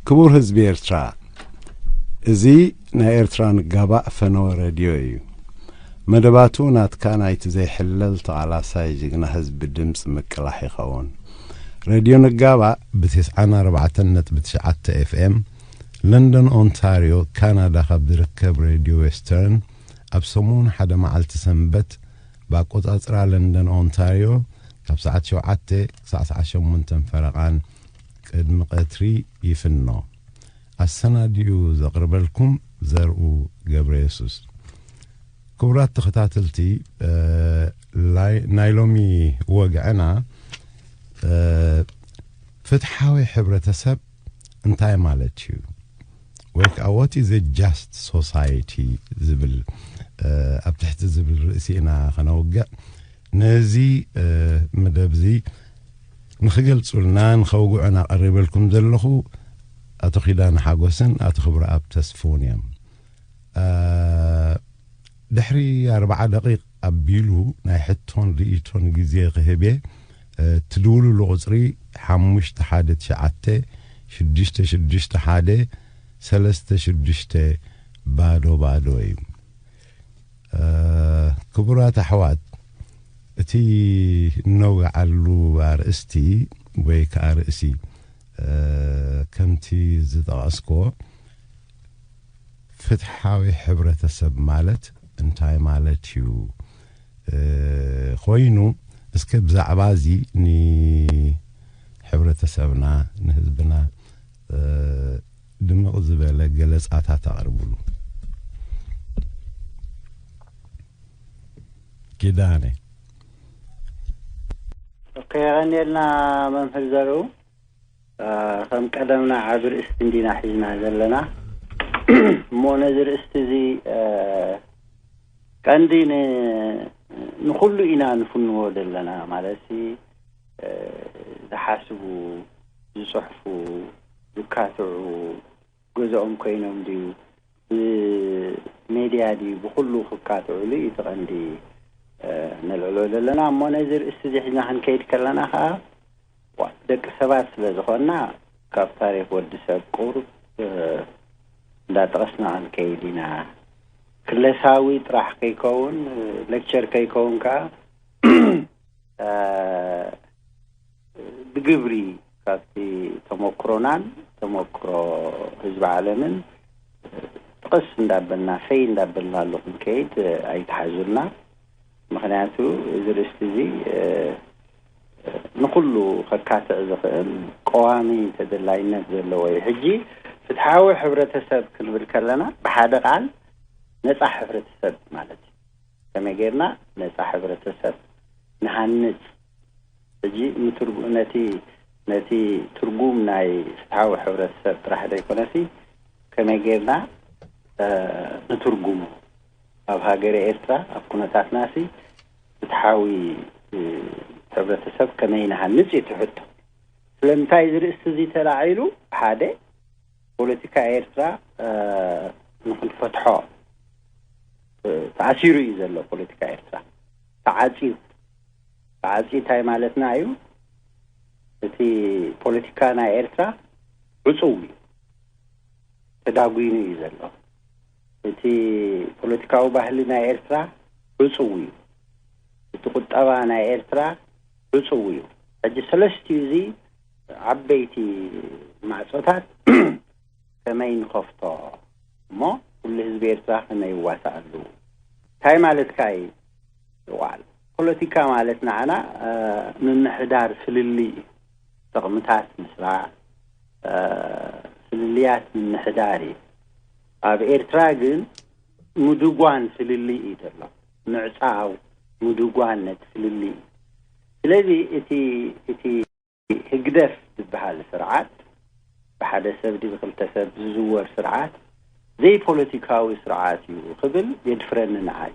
ክቡር ህዝቢ ኤርትራ፣ እዚ ናይ ኤርትራ ንጋባእ ፈነወ ሬድዮ እዩ። መደባቱ ናትካ ናይቲ ዘይሕለል ተቓላሳይ ጅግና ህዝቢ ድምፂ ምቅላሕ ይኸውን። ሬድዮ ንጋባእ ብ94.9 ኤፍኤም ለንደን ኦንታርዮ ካናዳ ካብ ዝርከብ ሬድዮ ዌስተርን ኣብ ሰሙን ሓደ መዓልቲ ሰንበት ብኣቆጻጽራ ለንደን ኦንታርዮ ካብ ሰዓት ሸውዓተ ክሳዕ ሰዓት ሸሞንተ ፈረቓን ቅድሚ ቀትሪ ይፍኖ። ኣሰናዲኡ ዘቕርበልኩም ዘርኡ ገብረ የሱስ። ክቡራት ተኸታተልቲ፣ እ፣ ላይ-፣ ናይ ሎሚ ወግዕና፣ እ፣ ፍትሓዊ ሕብረተሰብ እንታይ ማለት እዩ? ወይ ከዓ what is a just society ዝብል፣ እ፣ ኣብ ትሕቲ ዝብል ርእሲ ኢና ከነውግዕ። ነዚ፣ እ፣ መደብ እዚ ንኽገልጹልና፣ ንኸውግዑና ቀሪበልኩም ዘለኹ ኣቶ ኪዳነ ሓጎስን ኣቶ ክብረኣብ ተስፉን እዮም። እ፣ ድሕሪ ኣርብዓ ደቂቕ ኣቢሉ ናይ ሕቶን ርእይቶን ግዜ ክህብ እየ። እ፣ ትድውሉሉ ቁጽሪ ሓሙሽተ ሓደ ትሽዓተ ሽዱሽተ ሽዱሽተ ሓደ ሰለስተ ሽዱሽተ ባዶ ባዶ እዩ። እ፣ ክቡራት ኣሕዋት፣ እቲ እነውግዓሉ ኣርእስቲ ወይ ከዓ ርእሲ፣ እ፣ ከምቲ ዝጠቐስክዎ ፍትሓዊ ሕብረተሰብ ማለት እንታይ ማለት እዩ፣ እ፣ ኮይኑ፣ እስከ ብዛዕባ እዚ ንሕብረተሰብና፣ ንህዝብና፣ እ፣ ድምቕ ዝበለ ገለጻታት ኣቕርብሉ። ኪዳነ። ኦኬ፣ የቐንየልና መምህር ዘርኡ። እ፣ ከም ቀደምና ዓቢ ርእስቲ እንዲና ሒዝና ዘለና። እሞ ነዚ ርእስቲ እዚ፣ እ፣ ቀንዲ ን-፣ ንኹሉ ኢና ንፍንዎ ዘለና። ማለትሲ፣ እ፣ ዝሓስቡ፣ ዝጽሕፉ፣ ዝካትዑ፣ ገዝኦም ኮይኖም ድዩ፣ ብሜድያ ድዩ፣ ብኹሉ ክካትዑሉ እዩ እቲ ቀንዲ፣ እ፣ ነልዕሎ ዘለና። እሞ ነዚ ርእስቲ እዚ ሒዝና ክንከይድ ከለና ኸዓ፣ ዋ፣ ደቂ ሰባት ስለ ዝኾንና፣ ካብ ታሪኽ ወዲ ሰብ ቁሩብ፣ እ፣ እንዳጠቐስና ክንከይድ ኢና። ክለሳዊ ጥራሕ ከይከውን፣ እ፣ ሌክቸር ከይከውን ከኣ፣ እ፣ ብግብሪ ካብቲ ተመክሮናን ተመክሮ ህዝቢ ዓለምን ጥቕስ እንዳበልና፣ ፈይ እንዳበልና ኣሎ ክንከይድ ኣይትሓዙልና። ምኽንያቱ እዚ ርእስቲ እዚ፣ እ፣ ንኹሉ ከካትዕ ዝኽእል ቀዋሚ ተደላይነት ዘለዎ እዩ። ሕጂ ፍትሓዊ ሕብረተሰብ ክንብል ከለና ብሓደ ቃል ነጻ ሕብረተሰብ ማለት እዩ። ከመይ ጌርና ነጻ ሕብረተሰብ ንሃንጽ? ሕጂ ንትርጉ-፣ ነቲ፣ ነቲ ትርጉም ናይ ፍትሓዊ ሕብረተሰብ ጥራሕ ዘይኮነሲ፣ ከመይ ጌርና፣ እ፣ ንትርጉሙ? ኣብ ሃገረ ኤርትራ፣ ኣብ ኩነታትናሲ ፍትሓዊ፣ እ፣ ሕብረተሰብ ከመይ ንሃንጽ እዩ እቲ ሕቶ። ስለምንታይ እዚ ርእስቲ እዚ ተላዒሉ? ሓደ፣ ፖለቲካ ኤርትራ፣ እ፣ ንኽንፈትሖ፣ እ፣ ተኣሲሩ እዩ ዘሎ። ፖለቲካ ኤርትራ ተዓጽዩ። ተዓጽዩ እንታይ ማለትና እዩ? እቲ ፖለቲካ ናይ ኤርትራ ዕጹው እዩ። ተዳጒኑ እዩ ዘሎ። እቲ ፖለቲካዊ ባህሊ ናይ ኤርትራ ዕጹው እዩ። እቲ ቁጠባ ናይ ኤርትራ ዕጹው እዩ። ሕጂ ሰለስቲኡ እዚ ዓበይቲ ማዕጾታት ከመይ ንኸፍቶ እሞ ኩሉ ህዝቢ ኤርትራ ከመይ ይዋሳኣሉ? እንታይ ማለትካ እዩ? ዋል ፖለቲካ ማለት ንዓና፣ እ፣ ምምሕዳር ፍልልይ እዩ። ጥቕምታት ምስራዕ፣ እ፣ ፍልልያት ምምሕዳር እዩ። ኣብ ኤርትራ ግን ምድጓን ፍልልይ እዩ ዘሎ። ምዕጻው፣ ምድጓን ነቲ ፍልልይ እዩ። ስለዚ እቲ፣ እቲ ህግደፍ ዝበሃል ስርዓት ብሓደ ሰብ ድዩ ብክልተ ሰብ ዝዝወር ስርዓት ዘይፖለቲካዊ ስርዓት እዩ ክብል የድፍረኒ ንዓይ።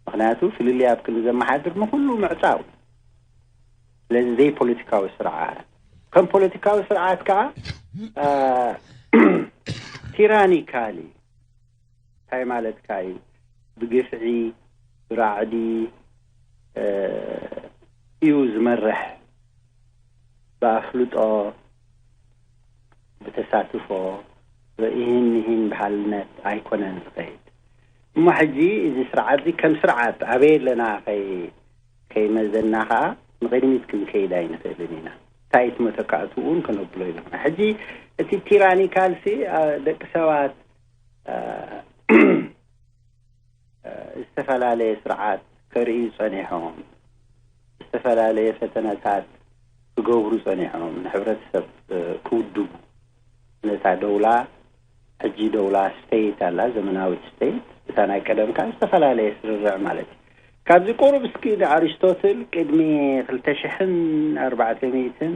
ምኽንያቱ ፍልልይ ኣብ ክንዲ ዘመሓድር ንኹሉ ምዕጻው። ስለዚ ዘይፖለቲካዊ ስርዓት፣ ከም ፖለቲካዊ ስርዓት ከኣ፣ እ፣ ቲራኒካል እዩ። እንታይ ማለትካ እዩ? ብግፍዒ፣ ብራዕዲ፣ እ፣ እዩ ዝመርሕ። ብኣፍልጦ፣ ብተሳትፎ፣ ብእሂን ምሂን በሃልነት ኣይኮነን ዝኸይድ። እሞ ሕጂ እዚ ስርዓት እዚ ከም ስርዓት ኣበይ ኣለና ከይ-፣ ከይመዘና ከኣ ንቕድሚት ክንከይድ ኣይንኽእልን ኢና። እንታይ እቲ መተካእትኡ እውን ከነብሎ ኢና። ሕጂ እቲ ቲራኒካልሲ፣ ኣ፣ ደቂ ሰባት፣ ኣ፣ እ፣ ዝተፈላለየ ስርዓት ከርእዩ ጸኒሖም፣ ዝተፈላለየ ፈተነታት ክገብሩ ጸኒሖም፣ ንሕብረተሰብ፣ እ፣ ክውድቡ፣ ነታ ደውላ፣ ሕጂ ደውላ ስቴት ኣላ፣ ዘመናዊት ስቴት፣ እታ ናይ ቀደም ከኣ ዝተፈላለየ ስርርዕ ማለት እዩ። ካብዚ ቁሩብ እስኪ ንኣሪስቶትል ቅድሚ ክልተ ሽሕን ኣርባዕተ ሚእትን፣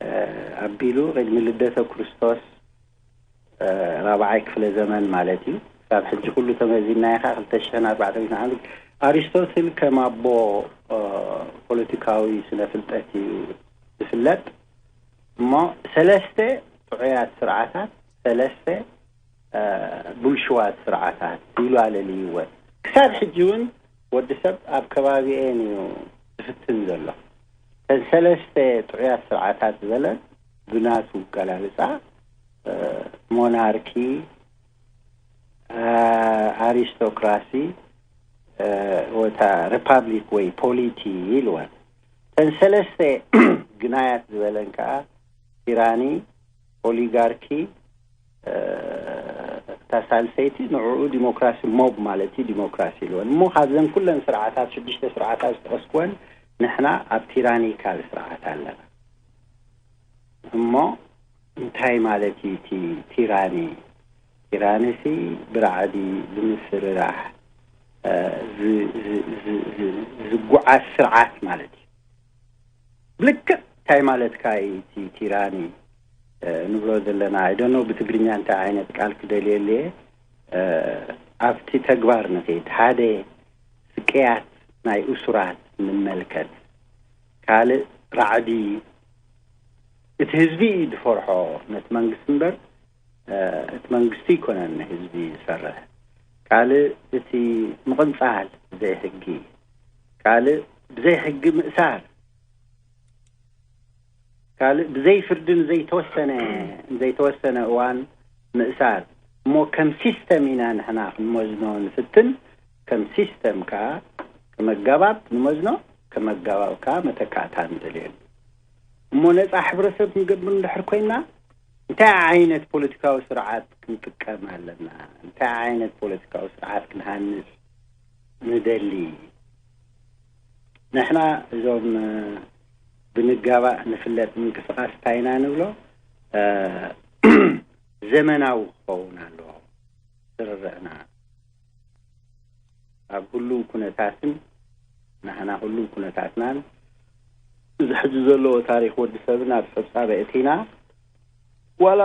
እ፣ ኣቢሉ ቅድሚ ልደተ ክርስቶስ፣ እ፣ ራብዓይ ክፍለ ዘመን ማለት እዩ። ካብ ሕጂ ኩሉ ተመዚንናዮ ኸዓ ክልተ ሽሕን ኣርባዕተ ሚእትን ዓመት። ኣሪስቶትል ከም ኣቦ፣ እ፣ ፖለቲካዊ ስነ ፍልጠት እዩ ዝፍለጥ። እሞ ሰለስተ ጥዑያት ስርዓታት፣ ሰለስተ፣ እ፣ ብልሽዋት ስርዓታት ኢሉ ኣለልይወን። ክሳብ ሕጂ እውን ወዲ ሰብ ኣብ ከባቢኤን እዩ ዝፍትን ዘሎ። እተን ሰለስተ ጥዑያት ስርዓታት ዝበለን ብናቱ ኣገላልጻ፣ እ፣ ሞናርኪ፣ እ፣ ኣሪስቶክራሲ፣ እ፣ ወታ ሪፓብሊክ ወይ ፖሊቲ ኢልወን። እተን ሰለስተ ግናያት ዝበለን ከኣ ቲራኒ፣ ኦሊጋርኪ፣ እ፣ እታ ሳልሰይቲ ንዕኡ ዲሞክራሲ ሞብ ማለት እዩ፣ ዲሞክራሲ ኢልወን። እሞ ካብዘን ኩለን ስርዓታት፣ ሽዱሽተ ስርዓታት ዝጠቐስኩወን፣ ንሕና ኣብ ቲራኒካል ስርዓት ኣለና። እሞ እንታይ ማለት እዩ እቲ ቲራኒ? ቲራኒሲ ብራዕዲ፣ ብምፍርራሕ፣ እ፣ ዝ-፣ ዝ-፣ ዝ-፣ ዝ-፣ ዝጓዓዝ ስርዓት ማለት እዩ። ብልክዕ እንታይ ማለትካ እዩ እቲ ቲራኒ፣ እ፣ ንብሎ ዘለና? I don't know ብትግርኛ እንታይ ዓይነት ቃል ክደልየሉ እየ። እ፣ ኣብቲ ተግባር ንኺድ። ሓደ፣ ስቅያት ናይ እሱራት ንመልከት። ካልእ፣ ራዕዲ። እቲ ህዝቢ እዩ ዝፈርሖ ነቲ መንግስቲ እምበር፣ እ፣ እቲ መንግስቲ ኣይኮነን ንህዝቢ ዝፈርሕ። ካልእ፣ እቲ ምቕንጻል ብዘይ ሕጊ። ካልእ፣ ብዘይ ሕጊ ምእሳር። ካልእ፣ ብዘይ ፍርዲ ንዘይተወሰነ፣ ንዘይተወሰነ እዋን ምእሳር። እሞ ከም ሲስተም ኢና ንሕና ክንመዝኖ ንፍትን። ከም ሲስተም ከኣ፣ ከም ኣገባብ ንመዝኖ፣ ከም ኣገባብ ከኣ መተካእታ ንደልየሉ። እሞ ነጻ ሕብረተሰብ ክንገብር እንድሕር ኮይና፣ እንታይ ዓይነት ፖለቲካዊ ስርዓት ክንጥቀም ኣለና? እንታይ ዓይነት ፖለቲካዊ ስርዓት ክንሃንጽ ንደሊ? ንሕና እዞም፣ እ፣ ብንጋባእ ንፍለጥ ምንቅስቃስ እንታይ ኢና ንብሎ? እ፣ ዘመናዊ ክኸውን ኣለዎ ስርርዕና። ኣብ ህሉው ኩነታትን ንሕና ህሉው ኩነታትናን፣ እዚ ሕጂ ዘለዎ ታሪኽ ወዲ ሰብን ኣብ ጸብጻብ ኣእቲና፣ ዋላ፣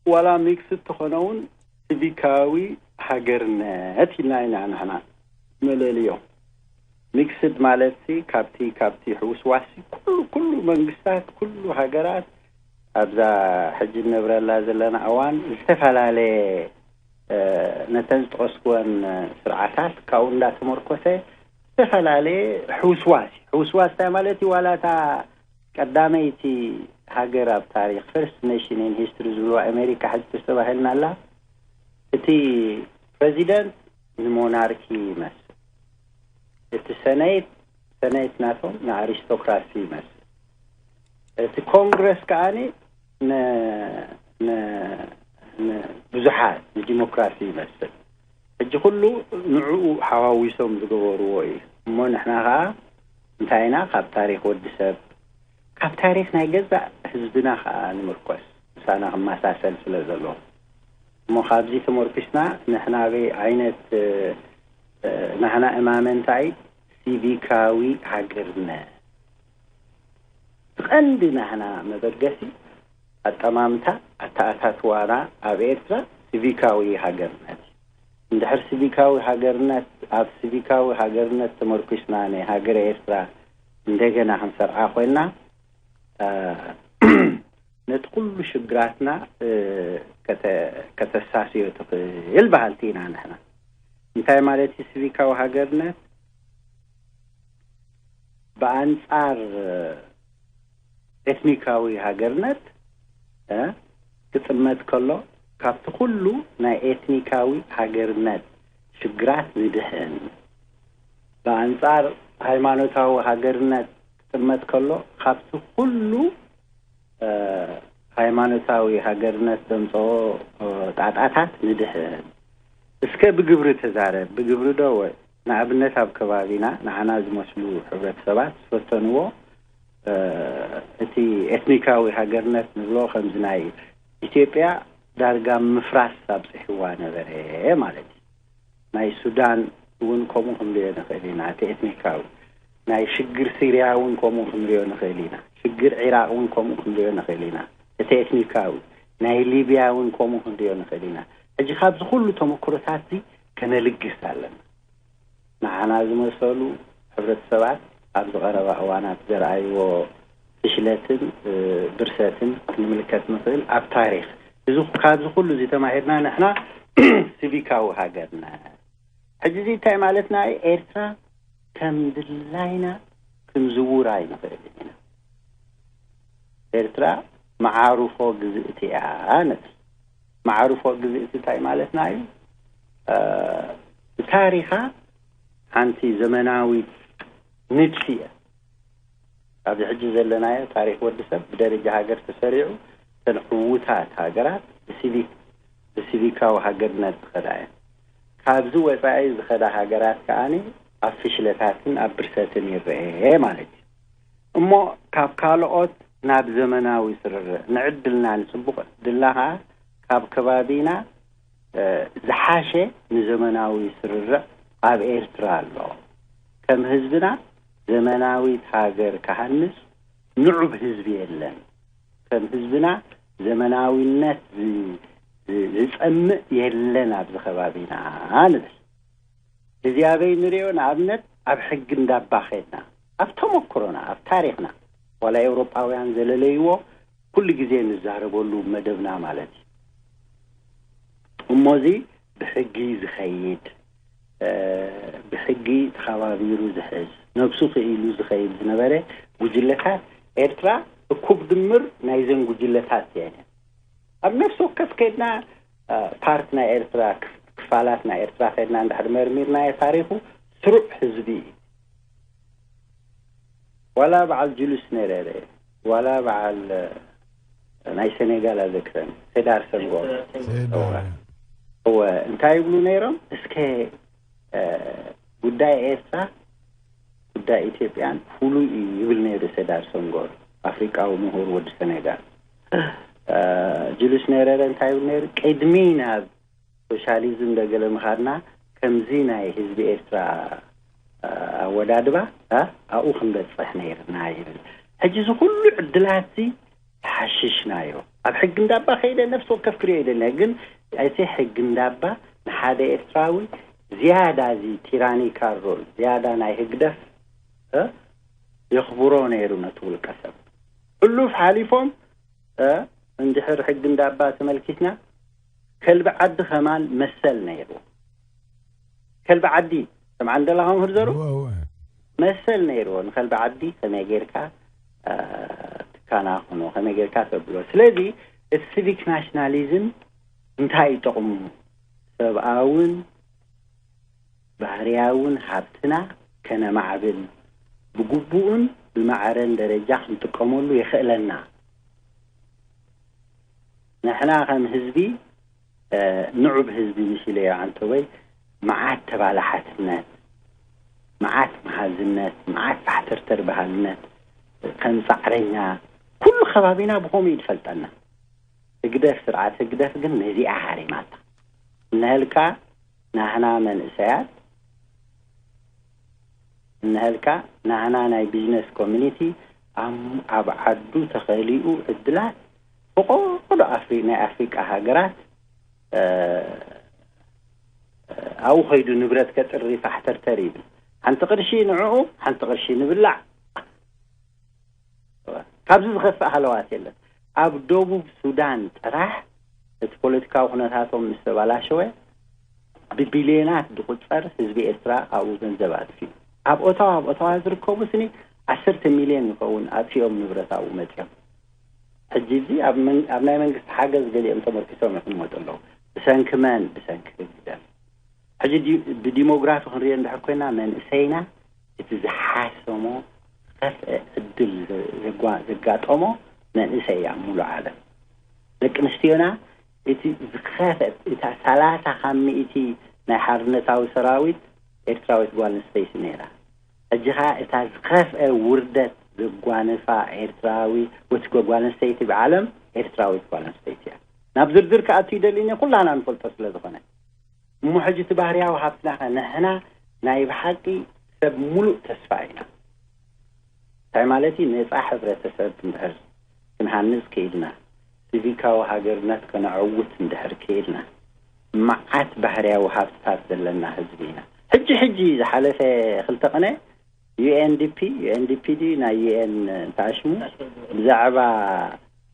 ዋላ ሚክስድ ተኾነ እውን ሲቪካዊ ሃገርነት ኢልና ኢና ንሕና ንለልዮ። ሚክስድ ማለትሲ ካብቲ፣ ካብቲ ሕውስዋሲ ኩሉ፣ ኩሉ መንግስታት፣ ኩሉ ሃገራት ኣብዛ ሕጂ እንነብረላ ዘለና እዋን ዝተፈላለየ፣ እ፣ ነተን ዝጠቐስኩወን ስርዓታት ካብኡ እንዳተመርኮሰ ዝተፈላለየ ሕውስዋስ እዩ። ሕውስዋስ እንታይ ማለት እዩ? ዋላ እታ ቀዳመይቲ ሃገር ኣብ ታሪኽ፣ ፈርስት ኔሽን ኢን ሂስትሪ ዝብልዋ ኣሜሪካ ሕጂ ተስተባሂልና ኣላ። እቲ ፕረዚደንት ንሞናርኪ ይመስል፣ እቲ ሰነይት፣ ሰነይት ናቶም ንኣሪስቶክራሲ ይመስል፣ እቲ ኮንግረስ ከኣኒ ን-፣ ን-፣ ንብዙሓት ንዲሞክራሲ ይመስል። ሕጂ ኩሉ ንዕኡ ሓዋዊሶም ዝገበርዎ እዩ። እሞ ንሕና ከኣ እንታይ ኢና? ካብ ታሪኽ ወዲ ሰብ፣ ካብ ታሪኽ ናይ ገዛእ ህዝብና ከኣ ንምርኮስ፣ ምሳና ክመሳሰል ስለ ዘለዎ። እሞ ካብዚ ተመርኩስና ንሕና ኣበይ ዓይነት፣ እ፣ እ፣ ናህና እማመ እንታይ? ሲቪካዊ ሃገርነት። ቀንዲ ናህና መበገሲ ኣጠማምታ ኣተኣታትዋና ኣብ ኤርትራ ሲቪካዊ ሃገርነት እዩ። እንድሕር ሲቪካዊ ሃገርነት፣ ኣብ ሲቪካዊ ሃገርነት ተመርኩስና ናይ ሃገረ ኤርትራ እንደገና ክንሰርዓ ኮይና፣ እ፣ ነቲ ኩሉ ሽግራትና፣ እ፣ ከተ-፣ ከተሳስዮ ትኽእል በሃልቲ ኢና ንሕና። እንታይ ማለት እዩ ሲቪካዊ ሃገርነት? ብኣንጻር፣ እ፣ ኤትኒካዊ ሃገርነት፣ እ፣ ክጥመት ከሎ፣ ካብቲ ኩሉ ናይ ኤትኒካዊ ሃገርነት ሽግራት ንድሕን። ብኣንጻር ሃይማኖታዊ ሃገርነት ክጥመት ከሎ፣ ካብቲ ኩሉ፣ እ፣ ሃይማኖታዊ ሃገርነት ዘምጽኦ፣ እ፣ ጣጣታት ንድሕን። እስከ ብግብሪ ተዛረብ። ብግብሪ ዶ? ወይ ንኣብነት ኣብ ከባቢና ንዓና ዝመስሉ ሕብረተሰባት ዝፈተንዎ፣ እ፣ እቲ ኤትኒካዊ ሃገርነት ንብሎ ከምዚ ናይ ኢትዮጵያ ዳርጋ ምፍራስ ኣብጽሕዋ ነበረ ማለት እዩ። ናይ ሱዳን እውን ከምኡ ክንሪኦ ንኽእል ኢና። እቲ ኤትኒካዊ ናይ ሽግር ሲርያ እውን ከምኡ ክንሪኦ ንኽእል ኢና። ሽግር ዒራቕ እውን ከምኡ ክንሪኦ ንኽእል ኢና። እቲ ኤትኒካዊ ናይ ሊብያ እውን ከምኡ ክንሪኦ ንኽእል ኢና። ሕጂ ካብዚ ኩሉ ተመክሮታት እዚ ከነልግስ ኣለና። ንዓና ዝመሰሉ ሕብረተሰባት ኣብዚ ቀረባ እዋናት ዘርኣይዎ ፍሽለትን፣ እ፣ ብርሰትን ክንምልከት ንኽእል ኣብ ታሪኽ። እዚ፣ ካብዚ ኩሉ እዚ ተማሂርና ንሕና ሲቪካዊ ሃገርና። ሕጂ እዚ እንታይ ማለትና እዩ? ኤርትራ ከም ድላይና ክንዝውራ ኣይንኽእልን ኢና። ኤርትራ መዓርፎ ግዝእቲ እያ ንብል። መዓርፎ ግዝእቲ እንታይ ማለትና እዩ? እ፣ ብታሪኻ ሓንቲ ዘመናዊት ንድፊ እያ። ኣብዚ ሕጂ ዘለናዮ ታሪኽ ወዲ ሰብ ብደረጃ ሃገር ተሰሪዑ፣ እተን ዕዉታት ሃገራት ብሲቪክ፣ ብሲቪካዊ ሃገርነት ዝኸዳ እየን። ካብዚ ወጻኢ ዝኸዳ ሃገራት ከኣ ኣብ ፍሽለታትን ኣብ ብርሰትን ይረኤ ማለት እዩ። እሞ ካብ ካልኦት ናብ ዘመናዊ ስርርዕ፣ ንዕድልና፣ ንጽቡቕ ዕድልና ከኣ ካብ ከባቢና፣ እ፣ ዝሓሸ ንዘመናዊ ስርርዕ ኣብ ኤርትራ ኣሎ። ከም ህዝብና ዘመናዊት ሃገር ክሃንጽ ንዑብ ህዝቢ የለን። ከም ህዝብና ዘመናዊነት ዝ-፣ ዝ-፣ ዝጸምእ የለን ኣብዚ ከባቢና ንብል። እዚ ኣበይ ንሪኦ? ንኣብነት ኣብ ሕጊ እንዳባ ኸድና፣ ኣብ ተመክሮና፣ ኣብ ታሪኽና፣ ዋላ ኤውሮጳውያን ዘለለይዎ ኩሉ ግዜ ንዛረበሉ መደብና ማለት እዩ። እሞዚ ብሕጊ ዝኸይድ፣ እ፣ ብሕጊ ተኸባቢሩ ዝሕዝ፣ ነብሱ ክኢሉ ዝኸይድ ዝነበረ ጉጅለታት ኤርትራ እኩብ ድምር ናይዘን ጉጅለታት እየን። ኣብ ነፍሲ ወከፍ ከድና፣ እ፣ ፓርት ናይ ኤርትራ፣ ክፍ-፣ ክፋላት ናይ ኤርትራ ከድና እንድሕር መርሚርናዮ ታሪኹ ስሩዕ ህዝቢ እዩ። ዋላ በዓል ጁልስ ኔሬሬ፣ ዋላ በዓል፣ እ፣ ናይ ሴኔጋል ኣዘክረን፣ ሴዳር ሰንጎር። ሴዳር። እወ፣ እንታይ ይብሉ ነይሮም? እስከ፣ እ፣ ጉዳይ ኤርትራ፣ ጉዳይ ኢትዮጵያን ፍሉይ እዩ ይብል ነይሩ ሴዳር ሰንጎር፣ ኣፍሪቃዊ ምሁር ወዲ ሴኔጋል። እ፣ ጁልስ ኔሬሬ እንታይ ይብል ነይሩ? ቅድሚ ናብ ሶሻሊዝም ደገለ ምኻድና ከምዚ ናይ ህዝቢ ኤርትራ፣ እ፣ ኣወዳድባ፣ እ፣ ኣብኡ ክንበጽሕ ነይርና ይብል። ሕጂ እዚ ኩሉ ዕድላት እዚ ተሓሽሽናዮ። ኣብ ሕጊ እንዳባ ከይደ ነፍሲ ወከፍ ክሪኦ ይደለ፣ ግን እቲ ሕጊ እንዳባ ንሓደ ኤርትራዊ ዝያዳ እዚ ቲራኒካል ሮል፣ ዝያዳ ናይ ህግደፍ፣ እ፣ የኽብሮ ነይሩ ነቲ ውልቀ ሰብ። ሕሉፍ ሓሊፎም፣ እ፣ እንድሕር ሕጊ እንዳባ ተመልኪትና፣ ከልቢ ዓዲ ከማን መሰል ነይሩ። ከልቢ ዓዲ፣ ሰምዓን ደለኻ መምህር ዘሩ? እወ፣ እወ። መሰል ነይርዎ። ንኸልቢ ዓዲ ከመይ ጌርካ፣ እ፣ ትከናኸኖ፣ ከመይ ጌርካ ተብሎ። ስለዚ እቲ ሲቪክ ናሽናሊዝም እንታይ እዩ ጥቕሙ? ሰብኣውን ባህርያውን ሃብትና ከነማዕብል፣ ብግቡእን ብማዕረን ደረጃ ክንጥቀመሉ የኽእለና። ንሕና ከም ህዝቢ፣ እ፣ ንዑብ ህዝቢ ምስ ኢለዮ ዓንተወይ፣ መዓት ተባላሓትነት፣ መዓት መሃዝነት፣ መዓት ፋሕተርተር ባህልነት፣ ከም ጻዕረኛ፣ ኩሉ ከባቢና ብኸምኡ እዩ ዝፈልጠና። ህግደፍ፣ ስርዓት ህግደፍ ግን ነዚኣ ሃሪማታ። እነሀልካ ናህና መንእሰያት፣ እነሀልካ ናህና ናይ ቢዝነስ ኮሚኒቲ ኣብ፣ ኣብ ዓዱ ተኸሊኡ ዕድላት ፈቆዶ ኣፍሪ-፣ ናይ ኣፍሪቃ ሃገራት፣ እ፣ ኣብኡ ኸይዱ ንብረት ከጥሪ ፋሕተርተር ይብል። ሓንቲ ቅርሺ ንዕኡ፣ ሓንቲ ቅርሺ ንብላዕ። ካብዚ ዝኸፍእ ሃለዋት የለን። ኣብ ደቡብ ሱዳን ጥራሕ እቲ ፖለቲካዊ ኩነታቶም ምስ ተባላሸወ፣ ብቢልዮናት ዝቑጸር ህዝቢ ኤርትራ ኣብኡ ገንዘብ ኣጥፊኡ። ኣብ ኦታዋ፣ ኣብ ኦታዋ ዝርከቡ ስኒ ዓሰርተ ሚልዮን ይኸውን ኣጥፊኦም ንብረት ኣብኡ መጺኦም። ሕጂ እዚ ኣብ መን-፣ ኣብ ናይ መንግስቲ ሓገዝ ገሊኦም ተመርኪሶም ይቕመጡ ኣለዉ። ብሰንኪ መን? ብሰንኪ ህግደፍ። ሕጂ ዲ-፣ ብዲሞግራፊ ክንሪኦ እንድሕር ኮይና፣ መንእሰይና እቲ ዝሓሰሞ ዝኸፍአ ዕድል ዘ-፣ ዘጓ-፣ ዘጋጠሞ መንእሰይ እያ። ሙሉ ዓለም ደቂ ኣንስትዮና እቲ ዝኸፍአ፣ እታ ሰላሳ ካብ ሚእቲ ናይ ሓርነታዊ ሰራዊት ኤርትራዊት ጓል ኣንስተይቲ ነይራ። ሕጂ ኸኣ እታ ዝኸፍአ ውርደት ዘጓነፋ ኤርትራዊ ወትጎ ጓል ኣንስተይቲ ብዓለም ኤርትራዊት ጓል ኣንስተይቲ እያ። ናብ ዝርዝር ክኣቱ ይደሊ እየ፣ ኩላና ንፈልጦ ስለ ዝኾነ። እሞ ሕጂ እቲ ባህርያዊ ሃብትና ኸ ንሕና ናይ ብሓቂ ሰብ ሙሉእ ተስፋ ኢና። እንታይ ማለት እዩ? ነጻ ሕብረተሰብ እንድሕር ክንሃንጽ ክኢልና፣ ሲቪካዊ ሃገርነት ከነዐውት እንድሕር ክኢልና፣ መዓት ባህርያዊ ሃብትታት ዘለና ህዝቢ ኢና። ሕጂ ሕጂ ዝሓለፈ ክልተ ቅነ ዩ ኤን ዲ ፒ፣ ዩ ኤን ዲ ፒ ድዩ ናይ ዩ ኤን እንታይ ሽሙ? ብዛዕባ፣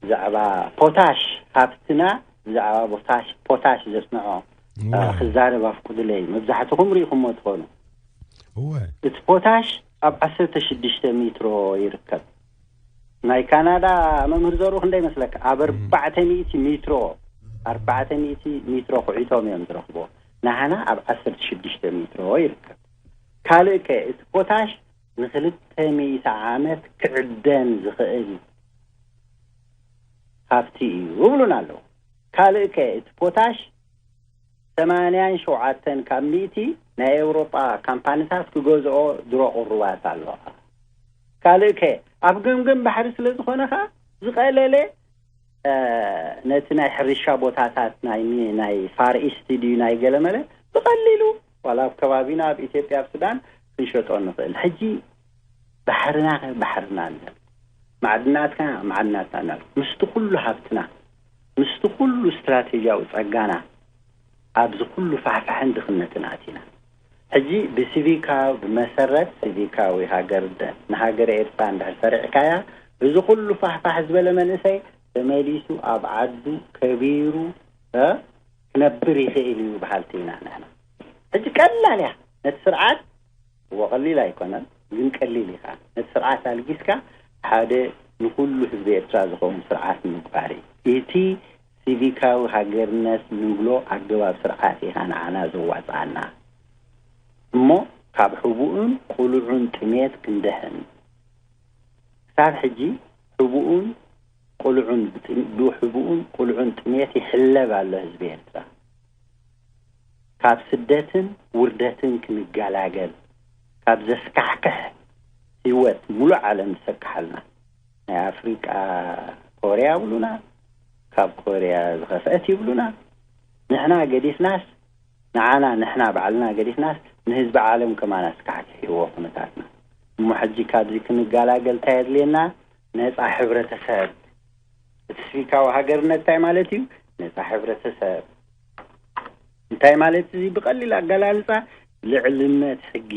ብዛዕባ ፖታሽ ሃብትና፣ ብዛዕባ ፖታሽ፣ ፖታሽ ዘስምዖ፣ እ፣ እወ። ክዛረብ ኣፍቁዱለይ። መብዛሕትኹም ርኢኹሞ ትኾኑ። እወ። እቲ ፖታሽ ኣብ ዓሰርተ ሽዱሽተ ሜትሮ ይርከብ። ናይ ካናዳ መምህር ዘሩ ክንደይ መስለካ? ኣብ ም። ኣርባዕተ ሚእቲ ሜትሮ፣ ኣርባዕተ ሚእቲ ሜትሮ ኩዒቶም እዮም ዝረኽቦ። ናህና ኣብ ዓሰርተ ሽዱሽተ ሜትሮ ይርከብ። ካልእ ከ እቲ ፖታሽ ንክልተ ሚእቲ ዓመት ክዕደን ዝኽእል ሃብቲ እዩ ይብሉና ኣለዉ። ካልእ ከ እቲ ፖታሽ ሰማንያን ሸውዓተን ካብ ሚእቲ ናይ ኤውሮጳ ካምፓኒታት ክገዝኦ ድሮ ቅሩባት ኣለዋ። ካልእ ከ ኣብ ገምገም ባሕሪ ስለ ዝኾነ ኸኣ ዝቐለለ፣ እ፣ ነቲ ናይ ሕርሻ ቦታታት ናይ ሚ-፣ ናይ ፋር ኢስት ድዩ ናይ ገለመለ ብቐሊሉ ዋላ ኣብ ከባቢና ኣብ ኢትዮጵያ ኣብ ሱዳን ክንሸጦ ንኽእል። ሕጂ ባሕርና ኸ ባሕርና ኣሎ፣ ማዕድናትና ማዕድናትና ኣሎ። ምስቲ ኩሉ ሃብትና፣ ምስቲ ኩሉ ስትራቴጂያዊ ጸጋና ኣብዚ ኩሉ ፋሕፋሕን ድኽነትን ኣቲና። ሕጂ ብሲቪካ፣ ብመሰረት ሲቪካዊ ሃገር ደ-፣ ንሃገር ኤርትራ እንድሕር ሰሪዕካያ፣ እዚ ኩሉ ፋሕፋሕ ዝበለ መንእሰይ ተመሊሱ ኣብ ዓዱ ከቢሩ፣ እ፣ ክነብር ይኽእል እዩ በሃልቲ ኢና ንሕና። ሕጂ ቀላል እያ ነቲ ስርዓት፣ እወ ቀሊል ኣይኮነን፣ ግን ቀሊል ኢኻ። ነቲ ስርዓት ኣልጊስካ ሓደ ንኹሉ ህዝቢ ኤርትራ ዝኸውን ስርዓት ንምግባር እዩ። እቲ ሲቪካዊ ሃገርነት ንብሎ ኣገባብ ስርዓት ኢኻ ንዓና ዘዋጽኣና። እሞ ካብ ሕቡእን ቅሉዑን ጥሜት ክንድሕን፣ ክሳብ ሕጂ ሕቡእን ቅሉዑን ብጥ-፣ ብሕቡእን ቅሉዑን ጥሜት ይሕለብ ኣሎ ህዝቢ ኤርትራ። ካብ ስደትን ውርደትን ክንገላገል፣ ካብ ዘስካሕክሕ ህይወት ሙሉእ ዓለም ዝሰክሓልና፣ ናይ ኣፍሪቃ ኮርያ ይብሉና፣ ካብ ኮርያ ዝኸፍአት ይብሉና። ንሕና ገዲፍናስ፣ ንዓና ንሕና ባዕልና ገዲፍናስ፣ ንህዝቢ ዓለም ከማን ኣስካሕኪሕዎ ኩነታትና። እሞ ሕጂ ካብዚ ክንገላገል እንታይ የድልየና? ነጻ ሕብረተሰብ። እቲ ሲቪካዊ ሃገርነት እንታይ ማለት እዩ? ነጻ ሕብረተሰብ። እንታይ ማለት እዚ? ብቐሊል ኣገላልጻ፣ ልዕልነት ሕጊ።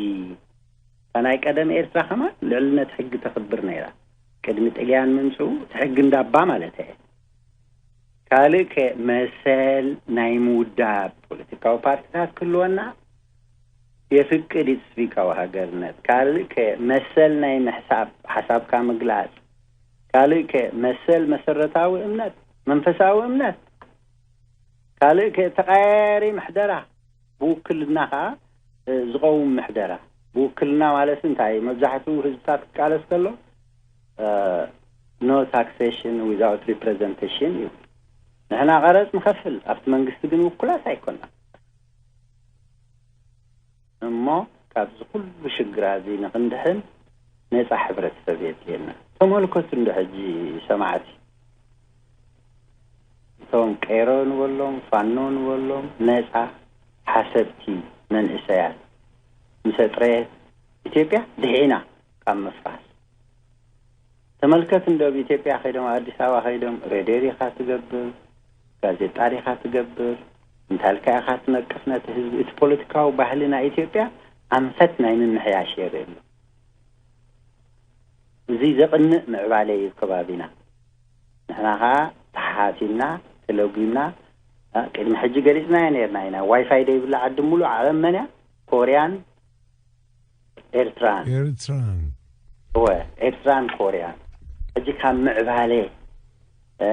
እታ ናይ ቀደም ኤርትራ ከማን ልዕልነት ሕጊ ተኽብር ነይራ። ቅድሚ ጥልያን ምምጽኡ፣ እቲ ሕጊ እንዳባ ማለት እየ። ካልእ ከ መሰል ናይ ምውዳብ ፖለቲካዊ ፓርቲታት ክህልወና የፍቅድ እዩ፣ ሲቪካዊ ሃገርነት። ካልእ ከ መሰል ናይ ምሕሳብ፣ ሓሳብካ ምግላጽ። ካልእ ከ መሰል መሰረታዊ እምነት፣ መንፈሳዊ እምነት። ካልእ ከ ተቐያያሪ ምሕደራ፣ ብውክልና ኸኣ፣ እ፣ ዝቐውም ምሕደራ። ብውክልና ማለት እንታይ? መብዛሕትኡ ህዝብታት ክቃለስ ከሎ፣ እ፣ no taxation without representation ይብል። ንሕና ቀረጽ ንኸፍል፣ ኣብቲ መንግስቲ ግን ውኩላት ኣይኮናን። እሞ ካብዚ ኩሉ ሽግራ እዚ ንኽንድሕን ነጻ ሕብረተሰብ የድልየና። ተመልከቱ እንዶ ሕጂ ሰማዕቲ፣ እቶም ቄሮ ንበሎም፣ ፋኖ ንበሎም፣ ነጻ ሓሰብቲ መንእሰያት ምስ ኣጥረየት ኢትዮጵያ ድሒና ካብ ምፍራስ። ተመልከት እንዶ ኣብ ኢትዮጵያ ከይዶም፣ ኣዲስ ኣበባ ከይዶም፣ ሬድዮ ዲኻ ትገብር፣ ጋዜጣ ዲኻ ትገብር፣ እንታይ ኢልካ ኢኻ ትነቅፍ ነቲ ህዝቢ? እቲ ፖለቲካዊ ባህሊ ናይ ኢትዮጵያ ኣንፈት ናይ ምምሕያሽ የርኢ ኣሎ። እዚ ዘቕንእ ምዕባለ እዩ ኣብ ከባቢና። ንሕና ኸኣ ተሓቲምና፣ ተለጒምና፣ እ፣ ቅድሚ ሕጂ ገሊጽናዮ ነይርና ኢና። ዋይፋይ ደይብላ ዓዲ ሙሉእ ዓለም መን እያ? ኮርያን ኤርትራን። ኤርትራን። እወ፣ ኤርትራን ኮርያን። ሕጂ ካብ ምዕባለ እ፣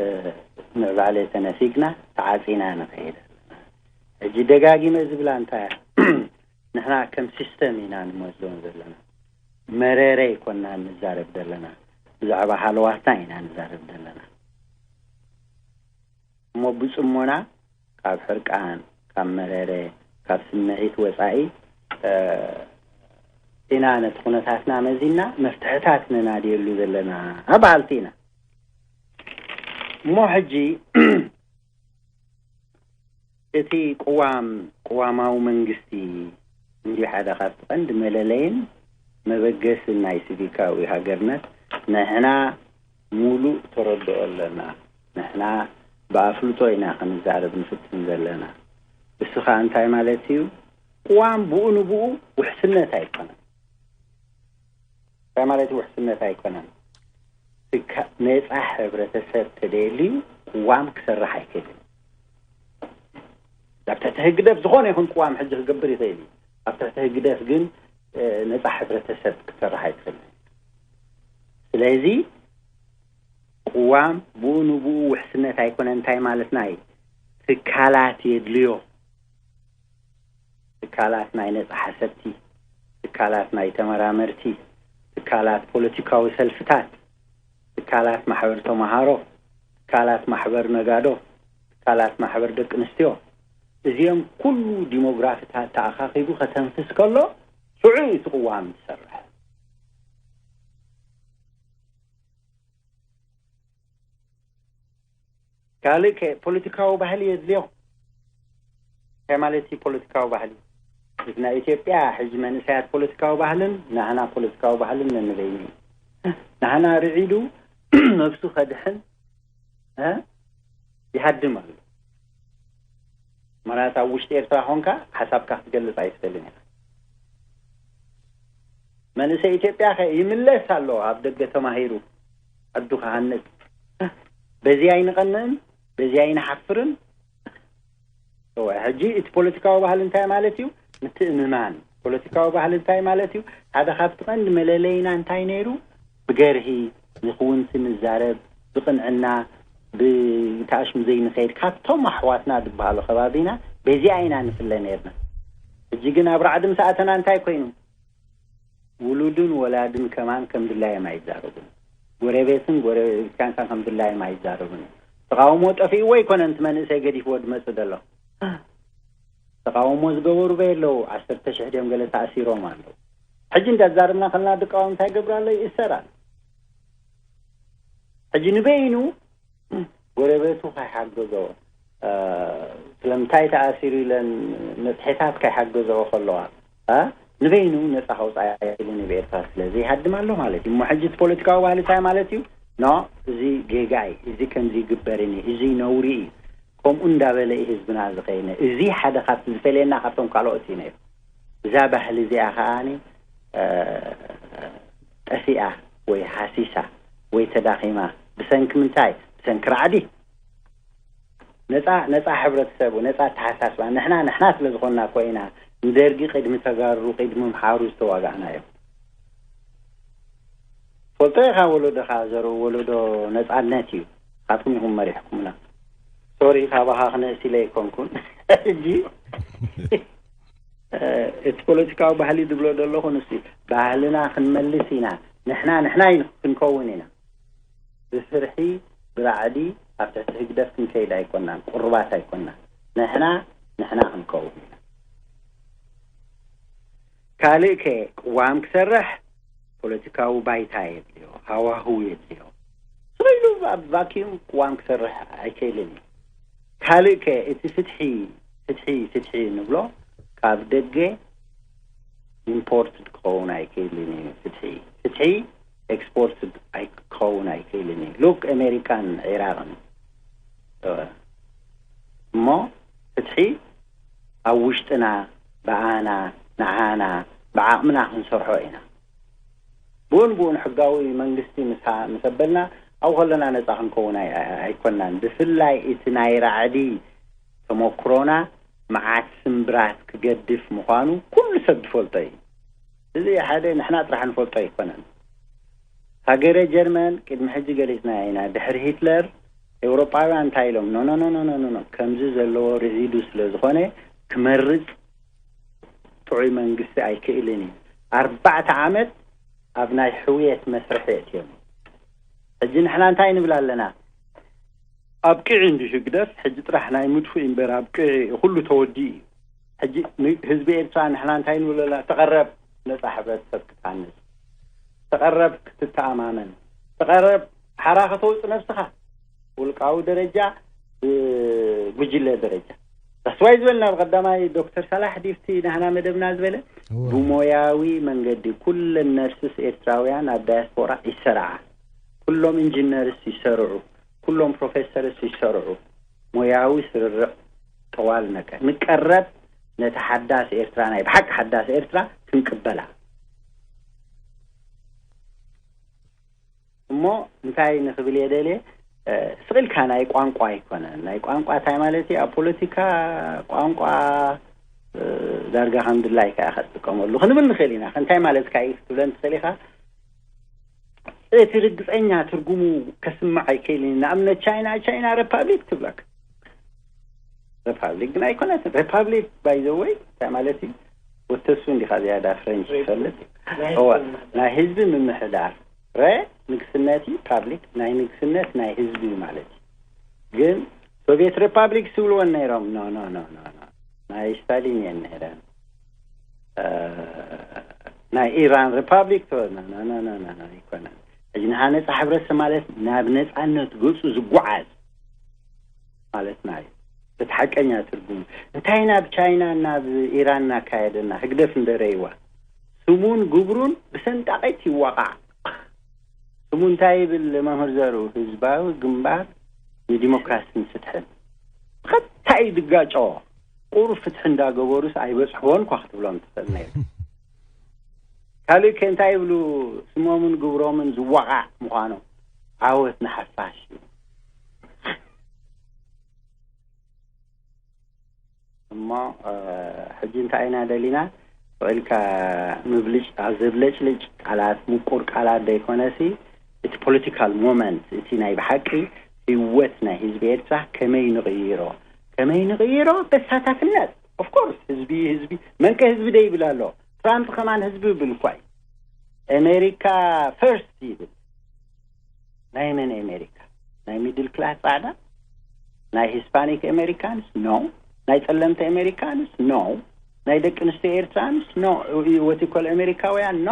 እ፣ ምዕባለ ተነፊግና ተዓጺና ንኸይድ ኣለና። ሕጂ ደጋጊመ ዝብላ እንታይ እያ? ንሕና ከም ሲስተም ኢና ንመዝን ዘለና። መረረ ኣይኮንና ንዛረብ ዘለና፣ ብዛዕባ ሃለዋትና ኢና ንዛረብ ዘለና። እሞ ብጽሞና ካብ ሕርቃን፣ ካብ መረረ፣ ካብ ስምዒት ወጻኢ፣ እ፣ ኢና ነቲ ኩነታትና መዚና መፍትሕታት ነናድየሉ ዘለና በሃልቲ ኢና። እሞ ሕጂ እቲ ቅዋም፣ ቅዋማዊ መንግስቲ እንዲ ሓደ ካብቲ ቀንዲ መለለይን መበገስን ናይ ሲቪካዊ ሃገርነት፣ ንሕና ሙሉእ ተረድኦ ኣለና። ንሕና ብኣፍልጦ ኢና ክንዛረብ ንፍትን ዘለና። እሱ ኸኣ እንታይ ማለት እዩ? ቅዋም ብኡ ንብኡ ውሕስነት ኣይኮነን። እንታይ ማለት እዩ? ውሕስነት ኣይኮነን። ትካ-፣ ነጻ ሕብረተሰብ ተደልዩ ቅዋም ክሰርሕ ኣይክእልን። ኣብ ትሕቲ ህግደፍ ዝኾነ ይኹን ቅዋም ሕጂ ክገብር ይኽእል እዩ። ኣብ ትሕቲ ህግደፍ ግን፣ እ፣ ነጻ ሕብረተሰብ ክሰርሕ ኣይትኽእልን። ስለዚ ቅዋም ብኡ ንብኡ ውሕስነት ኣይኮነን። እንታይ ማለትና እዩ? ትካላት የድልዮ። ትካላት ናይ ነጻ ሓሰብቲ፣ ትካላት ናይ ተመራመርቲ፣ ትካላት ፖለቲካዊ ሰልፍታት፣ ትካላት ማሕበር ተመሃሮ፣ ትካላት ማሕበር ነጋዶ፣ ትካላት ማሕበር ደቂ ኣንስትዮ፣ እዚኦም ኩሉ ዲሞግራፊታት ተኣኻኺቡ ከተንፍስ ከሎ ሽዑ እዩ እቲ ቅዋም ዝሰርሕ። ካልእ ከ ፖለቲካዊ ባህሊ የድልዮ። እንታይ ማለት እዩ ፖለቲካዊ ባህሊ? እዚ ናይ ኢትዮጵያ ሕጂ መንእሰያት ፖለቲካዊ ባህልን ናህና ፖለቲካዊ ባህልን ነንበይኑ እዩ። ናህና ርዒዱ ነብሱ ከድሕን፣ እ፣ ይሃድም ኣሎ። ምኽንያቱ ኣብ ውሽጢ ኤርትራ ኾንካ ሓሳብካ ክትገልጽ ኣይትኽእልን ኢኻ። መንእሰይ ኢትዮጵያ ኸ ይምለስ ኣሎ ኣብ ደገ ተማሂሩ ዓዱ ክሃንጽ። በዚ ኣይንቐንእን፣ በዚ ኣይንሓፍርን። እወ፣ ሕጂ እቲ ፖለቲካዊ ባህሊ እንታይ ማለት እዩ? ምትእምማን። ፖለቲካዊ ባህሊ እንታይ ማለት እዩ? ሓደ ካብቲ ቀንዲ መለለይና እንታይ ነይሩ? ብገርሂ፣ ንክውንቲ ንዛረብ፣ ብቕንዕና፣ ብተኣሽሙ ዘይንኸይድ፣ ካብቶም ኣሕዋትና ዝበሃሉ ከባቢና በዚኣ ኢና ንፍለ ነይርና። ሕጂ ግን ኣብ ራዕዲ ምስ ኣተና እንታይ ኮይኑ? ውሉድን ወላድን ከማን ከም ድላዮም ኣይዛረቡን። ጎረቤትን ጎረቤትካን ከም ድላዮም ኣይዛረቡን። ተቃውሞ ጠፊእዎ ኣይኮነን እቲ መንእሰይ ገዲፍዎ ድመጽእ ዘሎ። ተቃውሞ ዝገበሩ በይ ኣለዉ፣ ዓሰርተ ሽሕ ድዮም ገለ ተኣሲሮም ኣለዉ። ሕጂ እንዳዛረብና ከለና ድቃወም እንታይ ገብር ኣሎ? ይእሰር ኣሎ። ሕጂ ንበይኑ ጎረቤቱ ከይሓገዞ፣ እ፣ ስለምንታይ ተኣሲሩ ኢለን መጽሔታት ከይሓገዘኦ ከለዋ፣ እ፣ ንበይኑ ነጻ ከውጻእ ኢሉ ንብ ኤርትራ ስለ ዘይሃድም ኣሎ ማለት እዩ። እሞ ሕጂ እቲ ፖለቲካዊ ባህሊ እንታይ ማለት እዩ? ኖ፣ እዚ ጌጋ እዩ፣ እዚ ከምዚ ይግበርን እዩ፣ እዚ ነውሪ እዩ፣ ከምኡ እንዳበለ እዩ ህዝብና ዝኸይነ። እዚ ሓደ ካብቲ ዝፈልየና ካብቶም ካልኦት እዩ ነይሩ። እዛ ባህሊ እዚኣ ከኣ፣ እ፣ ጠፊኣ ወይ ሃሲሳ ወይ ተዳኺማ። ብሰንኪ ምንታይ? ብሰንኪ ራዕዲ። ነጻ፣ ነጻ ሕብረተሰብ፣ ነጻ ኣተሓሳስባ። ንሕና፣ ንሕና ስለ ዝኾንና እኮ ኢና ንደርጊ ቅድሚ ተጋሩ፣ ቅድሚ ምሓሩ ዝተዋጋእናዮ። ፈልጦ ኢኻ፣ ወለዶኻ ዘርኡ ወለዶ ነጻነት እዩ። ንስኻትኩም ኢኹም መሪሕኩምና። ሶሪ፣ ካባኻ ክነእስ ኢለ ኣይኮንኩን። ሕጂ፣ እ፣ እቲ ፖለቲካዊ ባህሊ ዝብሎ ዘለኹ ንሱ እዩ። ባህልና ክንመልስ ኢና። ንሕና፣ ንሕና ኢና ክንከውን ኢና። ብፍርሒ፣ ብራዕዲ፣ ኣብ ትሕቲ ህግደፍ ክንከይድ ኣይኮናን። ቁሩባት ኣይኮናን። ንሕና፣ ንሕና ክንከውን ኢና። ካልእ ከ ቅዋም ክሰርሕ ፖለቲካዊ ባይታ የድልዮ፣ ሃዋህው የድልዮ። ስቕ ኢሉ ኣብ ቫክዩም ቅዋም ክሰርሕ ኣይክእልን እዩ። ካልእ ከ እቲ ፍትሒ፣ ፍትሒ፣ ፍትሒ ንብሎ ካብ ደገ ኢምፖርትድ ክኸውን ኣይክእልን እዩ። ፍትሒ፣ ፍትሒ ኤክስፖርትድ ኣይ-፣ ክኸውን ኣይክእልን እዩ። ሉክ ኣሜሪካን ዒራቕን፣ እ፣ እሞ ፍትሒ ኣብ ውሽጥና ብኣና፣ ንዓና፣ ብዓቕምና ክንሰርሖ ኢና። ብኡን ብኡን ሕጋዊ መንግስቲ ምስ፣ ምስ ኣበልና ኣብኡ ከለና ነጻ ክንከውን ኣይ-፣ ኣይ-፣ ኣይኮናን። ብፍላይ እቲ ናይ ራዕዲ ተመክሮና መዓት ስምብራት ክገድፍ ምዃኑ ኩሉ ሰብ ዝፈልጦ እዩ። እዚ ሓደ ንሕና ጥራሕ ንፈልጦ ኣይኮነን። ሃገረ ጀርመን ቅድሚ ሕጂ ገሊጽና ኢና። ድሕሪ ሂትለር ኤውሮጳውያን እንታይ ኢሎም? ኖ፣ ኖ፣ ኖ፣ ኖ፣ ኖ፣ ኖ፣ ኖ። ከምዚ ዘለዎ ርዒዱ ስለ ዝኾነ ክመርጽ ጥዑይ መንግስቲ ኣይክእልን እዩ። ኣርባዕተ ዓመት ኣብ ናይ ሕውየት መስርሕ የእትዮም። ሕጂ ንሕና እንታይ ንብል ኣለና? ኣብቅዒ እንዲ ህግደፍ፣ ሕጂ ጥራሕ ናይ ምድፉእ እምበር ኣብቅዒ፣ ኩሉ ተወዲኡ እዩ። ሕጂ ን-፣ ህዝቢ ኤርትራ ንሕና እንታይ ንብል ኣለና? ተቐረብ ነጻ ሕብረተሰብ ክትሃንጽ፣ ተቐረብ ክትተኣማመን፣ ተቐረብ ሓራ ከተውጽእ ነብስኻ፣ ውልቃዊ ደረጃ፣ ብጉጅለ ደረጃ። ዳስዋይ ዝበልና ብቐዳማይ ዶክተር ሳላሕ ዲፍቲ ናህና መደብና ዝበለ፣ እወ። ብሞያዊ መንገዲ ኩለን ነርስስ ኤርትራውያን ኣብ ዳያስፖራ ይሰርዓ፣ ኩሎም ኢንጂነርስ ይሰርዑ፣ ኩሎም ፕሮፌሰርስ ይሰርዑ። ሞያዊ ስርርዕ ጠዋል ነገር ንቀረብ፣ ነቲ ሓዳስ ኤርትራ፣ ናይ ብሓቂ ሓዳስ ኤርትራ ክንቅበላ። እሞ እንታይ ንኽብል እየ ደልየ፣ እ፣ ስቕ ኢልካ ናይ ቋንቋ ኣይኮነን። ናይ ቋንቋ እንታይ ማለት እዩ? ኣብ ፖለቲካ ቋንቋ፣ እ፣ ዳርጋ ከም ድላይካ ኢኻ ትጥቀመሉ ክንብል ንኽእል ኢና። እንታይ ማለትካ እዩ ክትብለን ትኽእል ኢኻ። እቲ ርግጸኛ ትርጉሙ ከስምዕ ኣይክእልን እዩ። ንኣብነት ቻይና፣ ቻይና ሪፓብሊክ ትብለካ። ሪፓብሊክ ግን ኣይኮነትን። ሪፓብሊክ ባይ ዘ ወይ እንታይ ማለት እዩ? ወተሱ እንዲኻ ዝያዳ ፍሬንች ትፈልጥ? ናይ እዋ፣ ህዝቢ ናይ ህዝቢ ምምሕዳር። ረ ንግስነት እዩ፣ ፓብሊክ ናይ ንግስነት ናይ ህዝቢ እዩ ማለት እዩ። ግን ሶቪየት ሪፓብሊክ ዝብልወን ነይሮም። ኖ፣ ኖ፣ ኖ፣ ኖ፣ ኖ። ናይ ስታሊን እየን ነይረን። እ፣ ናይ ኢራን ሪፓብሊክ ትበል። ኖ፣ ኖ፣ ኖ፣ ኖ፣ ኖ፣ ኣይኮነን። ሕጂ ንሓ ነጻ ሕብረተሰብ ማለት ናብ ነጻነት ገጹ ዝጓዓዝ ማለትና እዩ። እቲ ሓቀኛ ትርጉሙ እንታይ ናብ ቻይና ናብ ኢራን እናካየደና ህግደፍ እንደረይዋ ስሙን ግብሩን ብሰንጣቂት ይዋቃዕ። ስሙ እንታይ ይብል መምህር ዘሩ? ህዝባዊ ግንባር ንዲሞክራሲን ፍትሕን። ብቐጥታ እዩ ዝጋጨዎ። ቁሩብ ፍትሒ እንዳገበሩስ ኣይበጽሕዎን እኳ ክትብሎም ትኽእል ነይሩ። ካልእ ከ እንታይ ይብሉ? ስሞምን ግብሮምን ዝዋቃዕ ምዃኑ። ዓወት ንሓፋሽ እዩ። እሞ፣ እ፣ ሕጂ እንታይ ኢና ደሊና? ውዒልካ ምብልጭ፣ ኣብ ዘብለጭልጭ ቃላት፣ ምቁር ቃላት ዘይኮነሲ፣ እቲ ፖለቲካል ሞመንት፣ እቲ ናይ ብሓቂ ህይወት ናይ ህዝቢ ኤርትራ ከመይ ንቕይሮ? ከመይ ንቕይሮ? በሳታፍነት። ኦፍ ኮርስ፣ ህዝቢ፣ ህዝቢ፣ መንቀ ህዝቢ ደይብል ኣሎ። ትራምፕ ከማን ህዝቢ ይብል እኳ እዩ። ኣሜሪካ ፈርስት ይብል። ናይ መን ኣሜሪካ? ናይ ሚድል ክላስ ጻዕዳ? ናይ ሂስፓኒክ ኣሜሪካንስ? ኖ። ናይ ጸለምቲ ኣሜሪካንስ? ኖ። ናይ ደቂ ኣንስትዮ ኤርትራንስ? ኖ። ወቲኮል ኣሜሪካውያን? ኖ።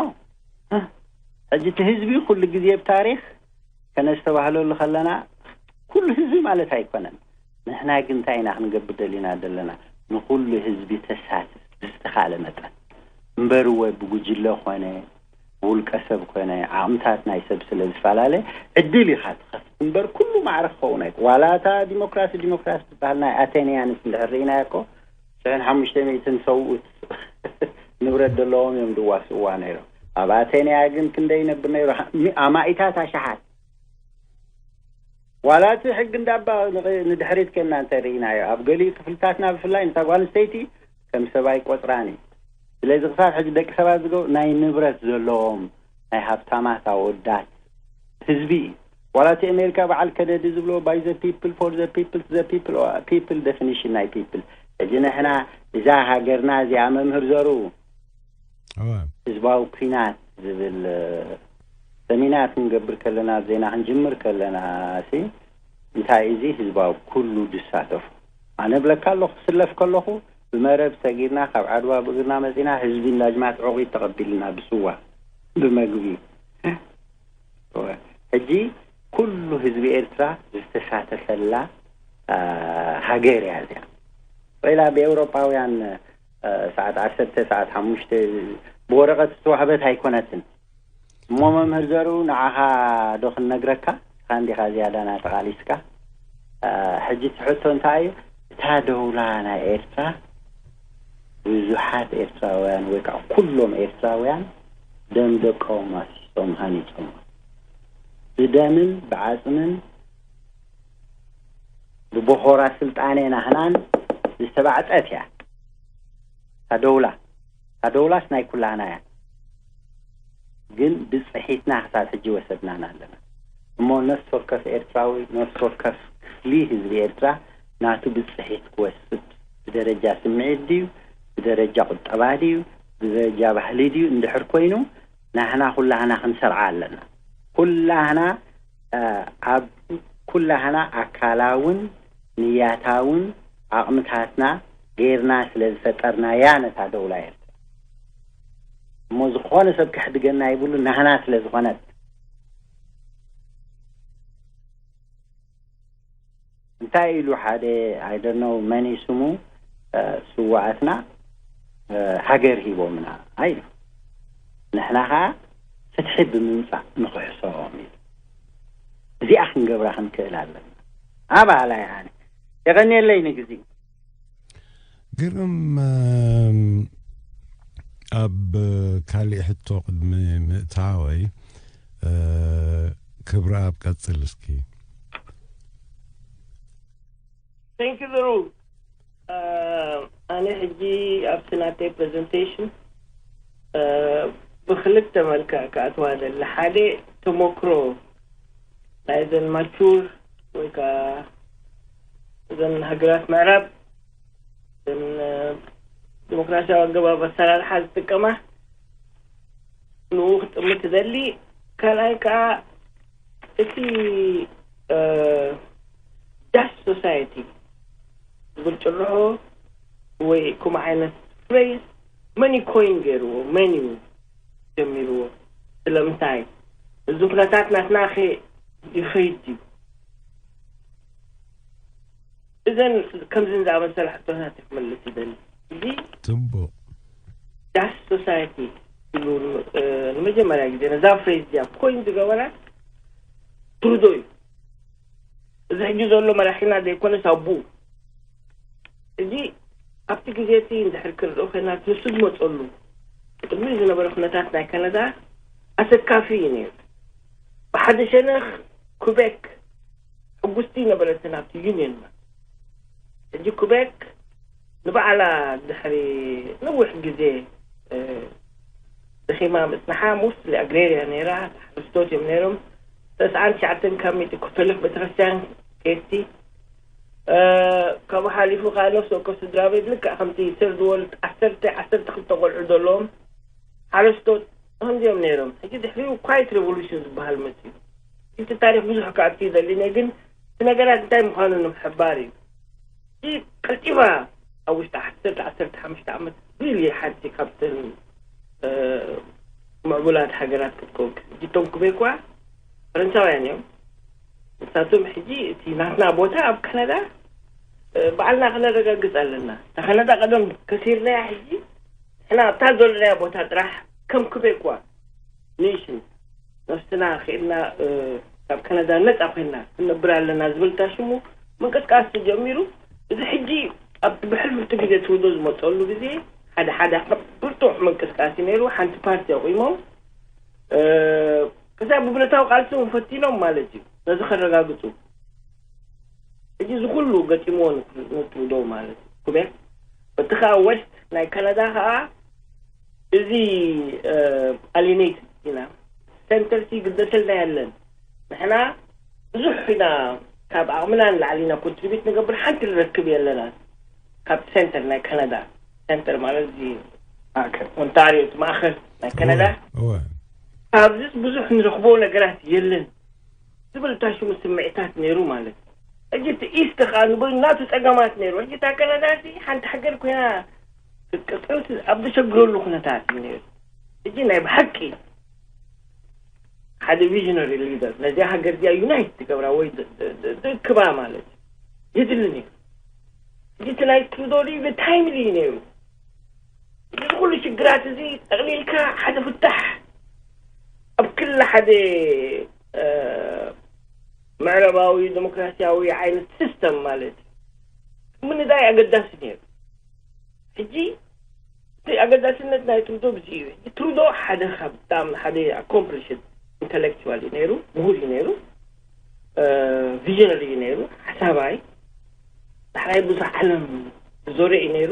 ሕጂ እቲ ህዝቢ ኩሉ ግዜ ብታሪኽ ከነስተባህለሉ ከለና፣ ኩሉ ህዝቢ ማለት ኣይኮነን። ንሕና ግን እንታይ ኢና ክንገብር ደሊና ዘለና? ንኹሉ ህዝቢ ተሳትፍ ብዝተኻእለ መጠን። እምበር እወ ብጉጅለ ኮነ፣ ብውልቀ ሰብ ኮነ፣ ዓቕምታት ናይ ሰብ ስለ ዝፈላለ፣ ዕድል ኢኻ ትኸፍት እምበር ኩሉ ማዕረ ክኸውን ኣይኮ-፣ ዋላ እታ ዲሞክራሲ፣ ዲሞክራሲ ትበሃል ናይ ኣቴንያንስ እንድሕር ርኢናዮ እኮ፣ ሽሕን ሓሙሽተ ሚእትን ሰብኡት ንብረት ዘለዎም እዮም ዝዋስእዋ ነይሮም። ኣብ ኣቴንያ ግን ክንደይ ይነብር ነይሩ? ሚ-፣ ኣማኢታት ኣሽሓት። ዋላ እቲ ሕጊ እንዳባ ንቕ-፣ ንድሕሪት ኬንና እንተ ርኢናዮ፣ ኣብ ገሊኡ ክፍልታትና ብፍላይ ነታ ጓል ኣንስተይቲ ከም ሰብ ኣይቆጽራን እዩ። ስለዚ ክሳብ ሕጂ ደቂ ሰባት ዝገብሩ ናይ ንብረት ዘለዎም ናይ ሃብታማት ኣወዳት ህዝቢ እዩ። ዋላ እቲ ኣሜሪካ በዓል ከነዲ ዝብሎ by the people, for the people, to the people, people definition ናይ people። ሕጂ ንሕና እዛ ሃገርና እዚኣ መምህር ዘሩ እወ። ህዝባዊ ኲናት ዝብል፣ እ፣ ሰሚናር ክንገብር ከለና፣ ዜና ክንጅምር ከለና ሲ፣ እንታይ እዚ ህዝባዊ ኩሉ ዝሳተፉ? ኣነ እብለካ ኣለኹ፣ ክስለፍ ከለኹ ብመረብ ሰጊርና፣ ካብ ዓድዋ ብእግርና መጺና፣ ህዝቢ እንዳጅማት ዑቒት ተቐቢልና ብስዋ፣ ብመግቢ። እወ። ሕጂ ኩሉ ህዝቢ ኤርትራ ዝተሳተፈላ፣ አ፣ ሃገር እያ እዚኣ። ወይላ ብኤውሮጳውያን፣ እ፣ ሰዓት ዓሰርተ፣ ሰዓት ሓሙሽተ ብወረቐት ዝተዋህበት ኣይኮነትን። እሞ መምህር ዘርኡ ንዓኻ ዶ ክንነግረካ? ንስኻ እንዲኻ ዝያዳ ናተቓሊስካ። እ፣ ሕጂ እቲ ሕቶ እንታይ እዩ? እታ ደውላ ናይ ኤርትራ ብዙሓት ኤርትራውያን ወይ ከዓ ኩሎም ኤርትራውያን ደም ደቆም ኣፍሲሶም ሃኒጾም። ብደምን ብዓጽምን ብቦኾራ ስልጣኔ ናህናን ዝተባዕጠት እያ። እታ ደውላ፣ እታ ደውላስ ናይ ኩላህና እያ። ግን ብፅሒትና ክሳብ ሕጂ ወሰድናን ኣለና። እሞ ነፍሲ ወከፍ ኤርትራዊ፣ ነፍሲ ወከፍ ክፍሊ ህዝቢ ኤርትራ ናቱ ብፅሒት ክወስድ፣ ብደረጃ ስምዒት ድዩ፣ ብደረጃ ቁጠባ ድዩ፣ ብደረጃ ባህሊ ድዩ እንድሕር ኮይኑ፣ ናህና ኩላህና ክንሰርዓ ኣለና። ኩላህና ኣብ ኩላህና ኣካላውን ንያታውን ዓቕምታትና ጌርና ስለ ዝፈጠርናያ ነታ ደውላ ኤርትራ። እሞ ዝኾነ ሰብ ክሕድገና ይብሉ፣ ናህና ስለ ዝኾነት። እንታይ ኢሉ ሓደ፣ I don't know መን እዩ ስሙ፣ ስዋኣትና ሃገር ሂቦምና ኣይሉ፣ ንሕና ኸዓ ፍትሒ ብምምፃእ ንኽሕሶም ኢሉ። እዚኣ ክንገብራ ክንክእል ኣለና። ኣባላ ይዓኒ የቐንየለይ ንግዜ። ግርም። ኣብ ካሊእ ሕቶ ቅድሚ ምእታወይ፣ ክብረኣብ ቀጽል እስኪ። Thank you ዘሩ። ኣነ ሕጂ ኣብቲ ናተይ ፕሬዘንቴሽን ብክልተ መልክዕ ክኣትዋ ደሊ። ሓደ ተሞክሮ ናይ ዘን ማቹር ወይ ከዓ እዘን ሃገራት ምዕራብ እዘን ዲሞክራሲያዊ ኣገባብ ኣሰራርሓ ዝጥቀማ ንኡ ክጥምት ደሊ። ካልኣይ ከዓ እቲ ዳስ ሶሳይቲ ዝብል ጭርሖ ወይ ከምኡ ዓይነት ፍሬዝ መን እዩ ኮይን ገይርዎ? መን እዩ ጀሚርዎ? ስለምንታይ እዚ ኩነታት ናትና ከ ይኸይድ ድዩ? እዘን ከምዝን ዝኣመሰለ ሕቶታት ክመልስ ይደሊ። እዚ ጽቡቕ። ዳስ ሶሳይቲ ዝብሉ ንመጀመርያ ግዜ ነዛ ፍሬዝ እዚኣ ኮይን ዝገበራ ትሩዶ እዩ። እዚ ሕጂ ዘሎ መራሒና ዘይኮነስ ኣቡኡ። እዚ ኣብቲ ግዜ እቲ እንድሕር ክንሪኦ ኮይና እቲ ንሱ ዝመፀሉ ቅድሚ ዝነበረ ኩነታት ናይ ካናዳ ኣሰካፊ እዩ ነይሩ። ብሓደ ሸነኽ ኩቤክ ሕጉስቲ ነበረትን ኣብቲ ዩኒየን ማለት ሕጂ ኩቤክ ንባዕላ ድሕሪ ነዊሕ ግዜ ደኺማ ምፅንሓ ሞስትሊ ኣግሬርያ ነይራ። ሓረስቶት እዮም ነይሮም። ተስዓን ትሽዓተን ካብ ሚእቲ ክፍልፍ ቤተክርስትያን ኬስቲ ካብኡ ሓሊፉ ከዓ ነፍሲ ወከፍ ስድራ ቤት ልክዕ ከምቲ ሰርድ ወርልድ ዓሰርተ ዓሰርተ ክልተ ቆልዑ ዘለዎም ሓረስቶት ከምዚኦም ነይሮም። ሕጂ ድሕሪኡ ኳይት ሬቮሉሽን ዝበሃል መፅዩ። እቲ ታሪክ ብዙሕ ክኣቱ ይደሊነ ግን እቲ ነገራት እንታይ ምዃኑ ንምሕባር እዩ። ቀልጢፋ ኣብ ውሽጢ ዓሰርተ ዓሰርተ ሓሙሽተ ዓመት ሪሊ ሓንቲ ካብተን ምዕቡላት ሃገራት ክትከውን እቶም ኩቤኳ ፈረንሳውያን እዮም። ንሳቶም ሕጂ እቲ ናትና ቦታ ኣብ ካናዳ ባዕልና ክነረጋግፅ ኣለና። እታ ካናዳ ቀደም ከሲርናያ ሕጂ ንሕና ኣብታ ዘለናያ ቦታ ጥራሕ ከም ኩቤኳ ኔሽን ነፍስና ክኢልና ካብ ካናዳ ነፃ ኮይና ክንነብር ኣለና ዝብል እታ ሽሙ ምንቅስቃስ ተጀሚሩ። እዚ ሕጂ ኣብቲ ብሕልፍቲ ግዜ ትውዶ ዝመፀሉ ግዜ ሓደ ሓደ ብርቱዕ ምንቅስቃስ እዩ ነይሩ። ሓንቲ ፓርቲ ኣቑሞም ከዛ ብብረታዊ ቃልሲ እውን ፈቲኖም ማለት እዩ ነዚ ከረጋግፁ። ሕጂ እዚ ኩሉ ገጢምዎ ንትውዶ ማለት እዩ ኩቤክ። በቲ ከዓ ወስት ናይ ካናዳ ከዓ እዚ ኣሊኔት ኢና ሰንተርቲ ግደሰልና ያለን ንሕና ብዙሕ ኢና ካብ ዓቕምና ንላዕሊ ኢና ኮንትሪቢት ንገብር ሓንቲ ንረክብ የለና ካብ ሰንተር ናይ ካናዳ ሰንተር ማለት እዚ ኦንታሪዮ እቲ ማእኸል ናይ ካናዳ ካብዚስ ብዙሕ ንረኽቦ ነገራት የለን ዝብል እታ ሽሙ ስምዒታት ነይሩ ማለት እዩ። ሕጂ እቲ ኢስት ከዓ ንበይኑ ናቱ ፀገማት ነይሩ። ሕጂ እታ ካናዳ ሲ ሓንቲ ሃገር ኮይና ክትቅፅል ኣብ ዘሸግረሉ ኩነታት እዩ ነይሩ። ሕጂ ናይ ብሓቂ ሓደ ቪዥነሪ ሊደር ነዚኣ ሃገር እዚኣ ዩናይት ትገብራ ወይ ትእክባ ማለት እዩ የድሊ ነይሩ። ሕጂ እቲ ናይ ትሩዶ ሪሊ ታይምሊ እዩ ነይሩ። እዚ ኩሉ ሽግራት እዚ ጠቕሊልካ ሓደ ፍታሕ ኣብ ክሊ ሓደ ምዕራባዊ ዲሞክራሲያዊ ዓይነት ሲስተም ማለት እዩ ምንዳይ ኣገዳሲ ነይሩ። ሕጂ እቲ ኣገዳስነት ናይ ትሩዶ ብዚ እዩ። ትሩዶ ሓደ ካብ ብጣዕሚ ሓደ ኣኮምፕሊሽድ ኢንተሌክቹዋል እዩ ነይሩ፣ ምሁር እዩ ነይሩ፣ ቪዥነሪ እዩ ነይሩ፣ ሓሳባይ ዳሕራይ ብዙሕ ዓለም ዝዞረ እዩ ነይሩ።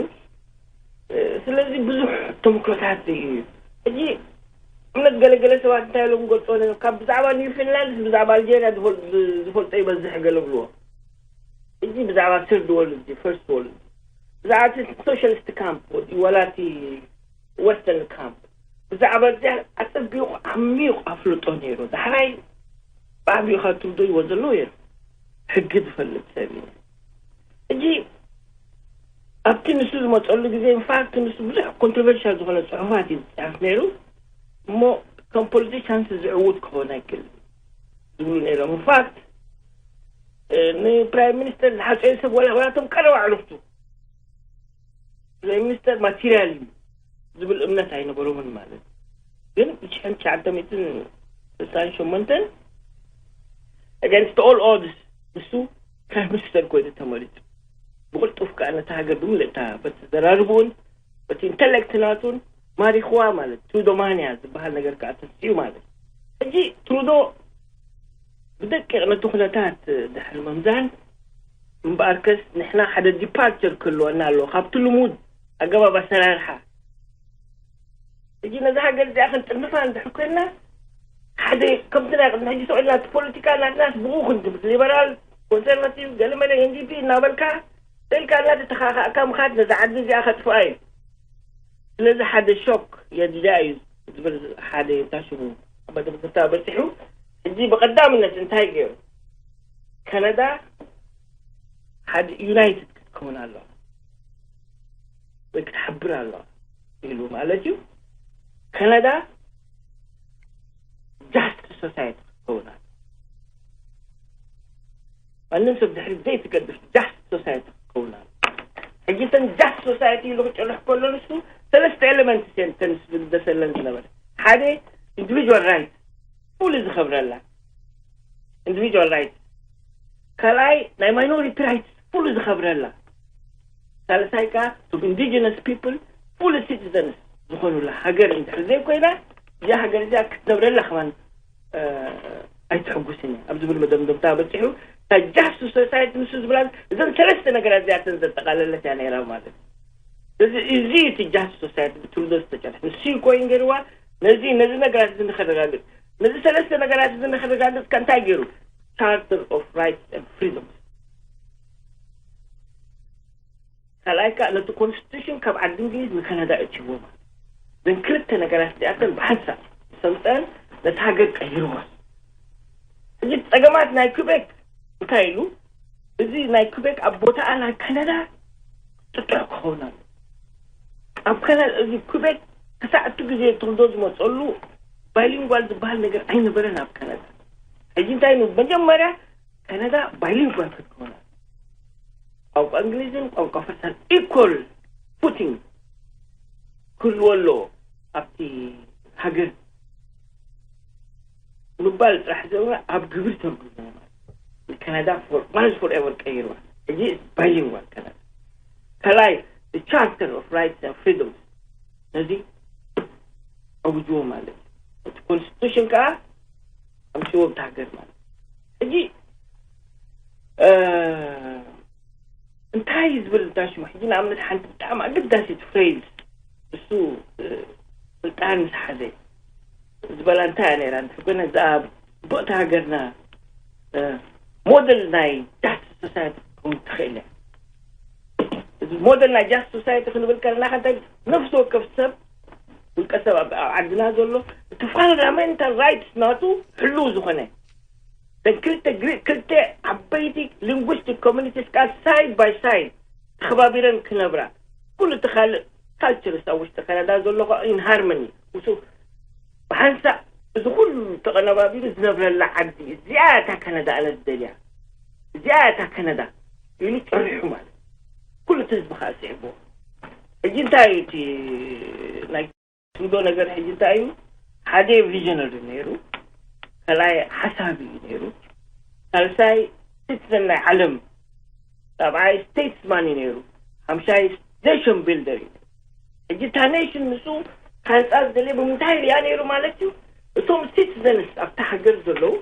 ስለዚ ብዙሕ ተመክሮታት እዩ። ሕጂ እምነት ገለገለ ሰባት እንታይ ኢሎም ገልጾ ነይሮም? ካብ ብዛዕባ ኒውፊንላንድ ብዛዕባ ኣልጀርያ ዝፈል- ዝፈልጦ ይበዝሕ ገለ ብልዎ። እዚ ብዛዕባ ስርድ ወርልድ፣ ፈርስት ወርልድ፣ ብዛዕባ እቲ ሶሻሊስት ካምፕ ወላ እቲ ወስተርን ካምፕ፣ ብዛዕባ እዚ ኣጸቢቑ ዓሚቑ ኣፍልጦ ነይሩ። ዳሕራይ ብዓቢኡ ካብ ትርዶ ይወ ዘለዎ እየ። ሕጊ ዝፈልጥ ሰብ እዩ። ሕጂ ኣብቲ ንሱ ዝመፀሉ ግዜ፣ ኢንፋክት፣ ንሱ ብዙሕ ኮንትሮቨርሻል ዝኾነ ፅሑፋት እዩ ዝፅሕፍ ነይሩ። እሞ ከም ፖለቲሻንስ ዝዕውት ክኸውን ኣይክእል ዝብሉ ነይሮም። ኢንፋክት፣ ንፕራይም ሚኒስተር ዝሓፀዩ ሰብ ወላ ወላቶም ቀረባ ዕሩኽቱ፣ ፕራይም ሚኒስተር ማቴሪያል እዩ ዝብል እምነት ኣይነበሮምን ማለት እዩ። ግን ብሽሕን ትሽዓተ ሚእትን ስሳን ሸሞንተን፣ against all odds፣ ንሱ ፕራይም ሚኒስተር ኮይኑ ተመሪጹ። ብቕልጡፍ ከኣ ነታ ሃገር ብምልእታ በቲ ዘራርብኡን በቲ ኢንተሌክት ናቱን ማሪኽዋ ማለት ቱዶማንያ ዝበሃል ነገር ከኣ ተንስኡ ማለት እዩ። ሕጂ ትሩዶ ብደቂቕ ነቲ ኩነታት ድሕሪ ምምዛን፣ እምበኣርከስ ንሕና ሓደ ዲፓርቸር ክህልወና ኣለዎ ካብቲ ልሙድ ኣገባብ ኣሰራርሓ። ሕጂ ነዚ ሃገር እዚኣ ክንጥንፋ እንድሕር ኮይንና፣ ሓደ ከምቲ ናይ ቅድሚ ሕጂ ስዑድና እቲ ፖለቲካ ናትናስ ብኡ ክንድምስ ሊበራል፣ ኮንሰርቫቲቭ፣ ገለመለ፣ ኤንዲፒ እናበልካ ስኢልካ እናተተኻኻእካ ምኻድ ነዛ ዓዲ እዚኣ ከጥፍኣ እዩ። ስለዚ ሓደ ሾክ የድልያ እዩ ዝብል ሓደ ታሽሙ ኣብ መደምደምታ በፂሑ። ሕጂ ብቐዳምነት እንታይ ገይሩ? ካናዳ ሓደ ዩናይትድ ክትከውን ኣለዋ ወይ ክትሓብር ኣለዋ ኢሉ ማለት እዩ። ካናዳ ጃስት ሶሳይቲ ክትከውን ኣለዋ። ማንም ሰብ ድሕሪ ዘይትገድፍ ጃስት ሶሳይቲ ክትከውን ኣለዋ። ሕጂ እተን ጃስት ሶሳይቲ ኢሉ ክጭርሕ ከሎ ንሱ ሰለስተ ኤለመንትስ እየን እተን ንሱ ዝግደሰለን ዝነበረ። ሓደ ኢንዲቪጁዋል ራይት ፉሊ ዝኸብረላ፣ ኢንዲቪጁዋል ራይት። ካልኣይ ናይ ማይኖሪቲ ራይት ፉሊ ዝኸብረላ። ሳልሳይ ከኣ እቶም ኢንዲጂነስ ፒፕል ፉሊ ሲቲዘንስ ዝኾኑላ ሃገር እንድሕር ዘይኮይና፣ እዚኣ ሃገር እዚኣ ክትነብረላ ከማን ኣይትሕጉስን እያ ኣብ ዝብል መደምደምታ በፂሑ። እታ ጃስት ሶሳይቲ ንሱ ዝብላ እዘን ሰለስተ ነገራት እዚኣተን ዘጠቓለለት እያ ነይራ ማለት እዩ። እዚ እዚ እቲ ጃስት ሶሳይቲ ብትሩዶ ዝተጨርሐ ንሱ ኮይኑ ገይርዋ። ነዚ ነዚ ነገራት እዚ ንኸረጋግፅ፣ ነዚ ሰለስተ ነገራት እዚ ንኸረጋግፅ ከ እንታይ ገይሩ? ቻርተር ኦፍ ራይትስ ኤንድ ፍሪዶምስ። ካልኣይ ከኣ ነቲ ኮንስቲቱሽን ካብ ዓዲ እንግሊዝ ንካናዳ እትይዎ ማለት። እዘን ክልተ ነገራት እዚኣተን ብሓንሳብ ሰምፀን ነቲ ሃገር ቀይርዋ። ሕጂ ጸገማት ናይ ኩቤክ እንታይ ኢሉ? እዚ ናይ ኩቤክ ኣብ ቦታኣ ናይ ካናዳ ጥጡሕ ክኸውን ኣሎ። ኣብ ካናዳ እዚ ኩቤክ ክሳዕ እቲ ግዜ ትርዶ ዝመፀሉ ባይሊንጓል ዝበሃል ነገር ኣይነበረን ኣብ ካናዳ። ሕጂ እንታይ ን መጀመርያ ካናዳ ባይሊንጓል ክትከውን ቋንቋ እንግሊዝን ቋንቋ ፈረንሳን ኢኮል ፉቲንግ ክህልዎ ኣለዎ ኣብቲ ሃገር ምባል ጥራሕ ዘውራ ኣብ ግብሪ ተርጉሞ ማለት እዩ። ካናዳ ፎር ማለት ፎር ኤቨር ቀይርዋ። ሕጂ ባይሊንጓል ካናዳ ካልኣይ ቻርተር ኦፍ ራይትስ ኤንድ ፍሪዶምስ ነዚ ኣውጅዎ ማለት እዩ። እቲ ኮንስቲቱሽን ከዓ ኣምፅዎ ኣብቲ ሃገር ማለት እዩ። ሕጂ እንታይ እዩ ዝብል እንታይ ሽሙ ሕጂ ንኣብነት ሓንቲ ብጣዕሚ ኣገዳሲት ፍሬዝ እሱ ስልጣን ምስ ሓዘ ዝበላ እንታይ እያ ነይራ እንተ ኮይነ እዛ ብቕቲ ሃገርና ሞደል ናይ ጃስት ሶሳይቲ ክኸውን ትኽእል እያ። እዚ ሞደል ናይ ጃስት ሶሳይቲ ክንብል ከለና ከንታይ ነፍሲ ወከፍ ሰብ ውልቀ ሰብ ኣብ ዓድና ዘሎ እቲ ፋንዳሜንታል ራይትስ ናቱ ሕልው ዝኾነ ክልተ ክልተ ዓበይቲ ሊንጉስቲክ ኮሚኒቲስ ካ ሳይድ ባይ ሳይድ ተኸባቢረን ክነብራ ኩሉ እቲ ካልእ ካልቸርስ ኣብ ውሽጢ ካናዳ ዘሎ ኢን ሃርመኒ ምስ ብሓንሳእ እዚ ኩሉ ተቐነባቢሩ ዝነብረላ ዓዲ እዚኣ እታ ካናዳ ኣነ ዝደልያ እዚኣ እታ ካናዳ ኢሉ ጨሪሑ ማለት ኩሉ እቲ ህዝቢ ከዓ ስዒብዎ። ሕጂ እንታይ እዩ እቲ ናይ ትብሎ ነገር ሕጂ እንታይ እዩ? ሓደ ቪዥነሪ ነይሩ፣ ካልኣይ ሓሳቢ እዩ ነይሩ፣ ሳልሳይ ሲቲዘን ናይ ዓለም፣ ራብዓይ ስቴትስማን እዩ ነይሩ፣ ሓምሻይ ኔሽን ቢልደር እዩ። ሕጂ እታ ኔሽን ንሱ ካንፃ ዝደልየ ብምንታይ ሪያ ነይሩ ማለት እዩ? እቶም ሲቲዘንስ ኣብታ ሃገር ዘለዉ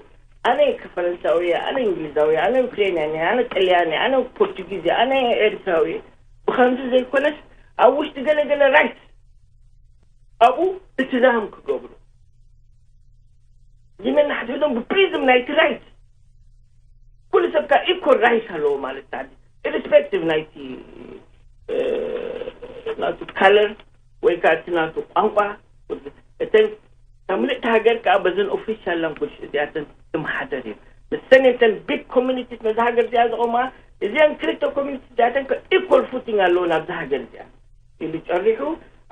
ኣነ ፈረንሳዊ እየ፣ ኣነ እንግሊዛዊ እየ፣ ኣነ ዩክሬንያን እየ፣ ኣነ ጥልያን እየ፣ ኣነ ፖርቱጊዝ እየ፣ ኣነ ኤርትራዊ እየ ብኸምዚ ዘይኮነስ ኣብ ውሽጢ ገለገለ ራይትስ ኣብኡ እትዛም ክገብሩ ግን ንሓድሕዶም ብፕሪዝም ናይቲ ራይት ኩሉ ሰብ ከኣ ኢኮል ራይት ኣለዎ ማለት እዩ። ኢሪስፔክቲቭ ናይቲ ናቱ ካለር ወይ ከዓ እቲ ናቱ ቋንቋ። እተን ካብ ምልእቲ ሃገር ከዓ በዘን ኦፊሻል ላንጉጅ እዚኣተን ትመሓደር እዩ። ንሰን እተን ቢግ ኮሚኒቲስ ነዚ ሃገር እዚኣ ዝቆማ፣ እዚኣን ክልተ ኮሚኒቲ እዚኣተን ኢኮል ፉቲንግ ኣለዎ ናብዚ ሃገር እዚኣ ኢሉ ጨሪሑ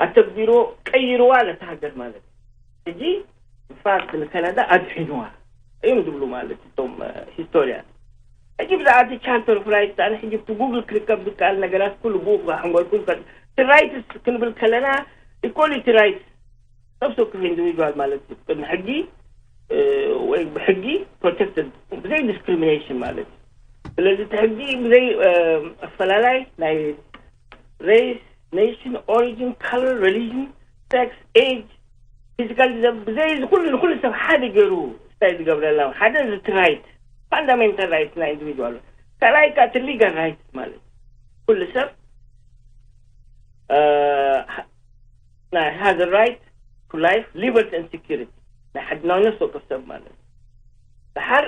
ኣተግቢሮ ቀይርዋ ነቲ ሃገር ማለት እዩ። ሕጂ ኢንፋክት ንካናዳ ኣድሒንዋ እዮም ዝብሉ ማለት እቶም ሂስቶሪያን። ሕጂ ብዛዕባ እቲ ቻርተር ኦፍ ራይትስ ኣነ ሕጂ ብቲ ጉግል ክርከብ ዝከኣል ነገራት ኩሉ ብኡ ክሕንጎልኩም ከ እቲ ራይትስ ክንብል ከለና ኢኳሊቲ ራይትስ ሰብ ሰክፍ ኢንዲቪድዋል ማለት እዩ። ቅድሚ ሕጊ ወይ ብሕጊ ፕሮቴክትድ ብዘይ ዲስክሪሚኔሽን ማለት እዩ። ስለዚ እቲ ሕጊ ብዘይ ኣፈላላይ ናይ ሬስ፣ ኔሽን፣ ኦሪጂን፣ ካለር፣ ሪሊጅን፣ ሴክስ፣ ኤጅ፣ ፊዚካል ብዘይ እዚ ኩሉ ንኩሉ ሰብ ሓደ ገይሩ እንታይ ዝገብረላ ሓደ እዚ ራይት ፋንዳሜንታል ራይት ናይ ኢንዲቪድዋል ካልኣይ ከዓ እቲ ሊጋል ራይት ማለት ኩሉ ሰብ ናይ ሃዘ ራይት ቱ ላይፍ ሊበርቲ ን ሴኪሪቲ ናይ ሓድናዊ ነፍሲ ወከፍ ሰብ ማለት ድሓር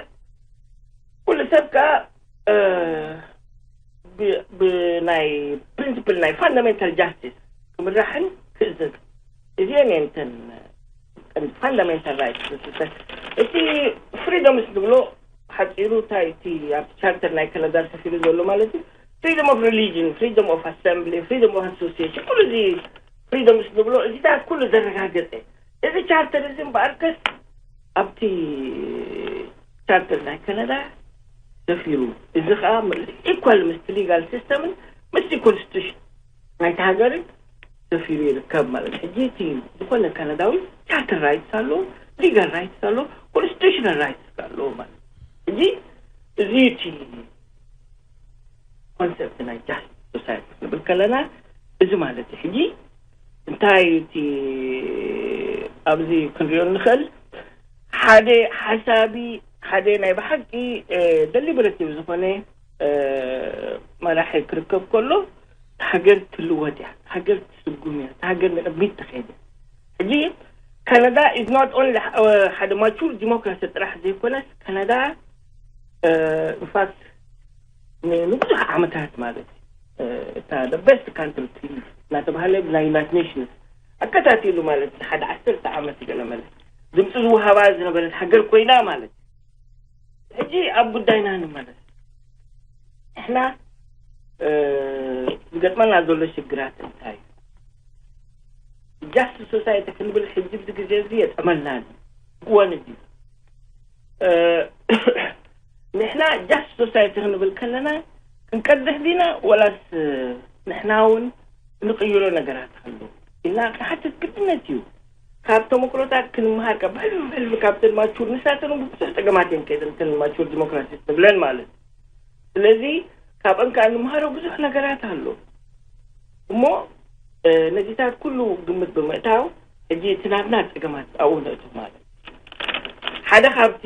ኩሉ ሰብ ከዓ ብናይ ፕሪንስፕል ናይ ፋንዳሜንታል ጃስቲስ ክምራሕን ክእዘዝ እዚአን እየን እተን ፋንዳሜንታል ራይትስ። እቲ ፍሪዶምስ ንብሎ ሓፂሩ እንታይ እቲ ኣብቲ ቻርተር ናይ ካናዳ ሰፊሩ ዘሎ ማለት እዩ። ፍሪደም ኦፍ ሪሊጅን፣ ፍሪደም ኦፍ ኣሰምብሊ፣ ፍሪደም ኦፍ ኣሶሲሽን ኩሉ እዚ ፍሪደምስ ንብሎ እዚታት ኩሉ ዘረጋገፀ እዚ ቻርተር እዚ እምበኣርከስ ኣብቲ ቻርተር ናይ ካናዳ ሰፊሩ እዚ ከዓ ኢኳል ምስቲ ሊጋል ሲስተምን ምስቲ ኮንስቲቱሽን ናይቲ ሃገርን ሰፊሩ ይርከብ ማለት ሕጂ እቲ ዝኾነ ካናዳዊ ቻርተር ራይትስ ኣሎ፣ ሊጋል ራይትስ ኣሎ፣ ኮንስቲቱሽናል ራይትስ ኣሎ ማለት ሕጂ እዚ እቲ ኮንሰፕት ናይ ጃስት ሶሳይቲ ክንብል ከለና እዚ ማለት እዩ። ሕጂ እንታይ እቲ ኣብዚ ክንሪኦ ንኽእል ሓደ ሓሳቢ ሓደ ናይ ብሓቂ ደሊበረቲቭ ዝኾነ መራሒ ክርከብ ከሎ ሃገር ትልወጥ እያ፣ ሃገር ትስጉም እያ፣ ሃገር ንቅድሚት ትኸይድ እያ። ሕጂ ካናዳ ኢዝ ኖት ኦንሊ ሓደ ማቹር ዲሞክራሲ ጥራሕ ዘይኮነስ ካናዳ ኢንፋክት ንብዙሕ ዓመታት ማለት እታ ቤስት ካንትሪ እናተባሃለ ብናይ ዩናይትድ ኔሽንስ ኣከታቲሉ ማለት ሓደ ዓሰርተ ዓመት ገለ መለ ድምፂ ዝወሃባ ዝነበረት ሃገር ኮይና ማለት ሕጂ ኣብ ጉዳይና ንመለስ ንሕና ዝገጥመና ዘሎ ሽግራት እንታይ ጃስት ሶሳይቲ ክንብል ሕጂ ብዚ ግዜ እዚ የጠመልና እዋን እዚ ንሕና ጃስት ሶሳይቲ ክንብል ከለና ክንቀድሕ ዲና ወላስ ንሕና እውን ንቅይሮ ነገራት ኣሎ ኢልና ክሓትት ግድነት እዩ። ካብ ተመክሮታት ክንምሃር ካብ ብሕልፊ ብሕልፊ ካብተን ማቹር ንሳተን ብዙሕ ፀገማት እየን ከይደን እተን ማቹር ዲሞክራሲስ ንብለን ማለት ስለዚ ካብአን ከዓ ንምሃሮ ብዙሕ ነገራት ኣሎ እሞ ነዚታት ኩሉ ግምት ብምእታው ሕጂ እቲ ናትና ፀገማት ኣብኡ ነእቱ ማለት ሓደ ካብቲ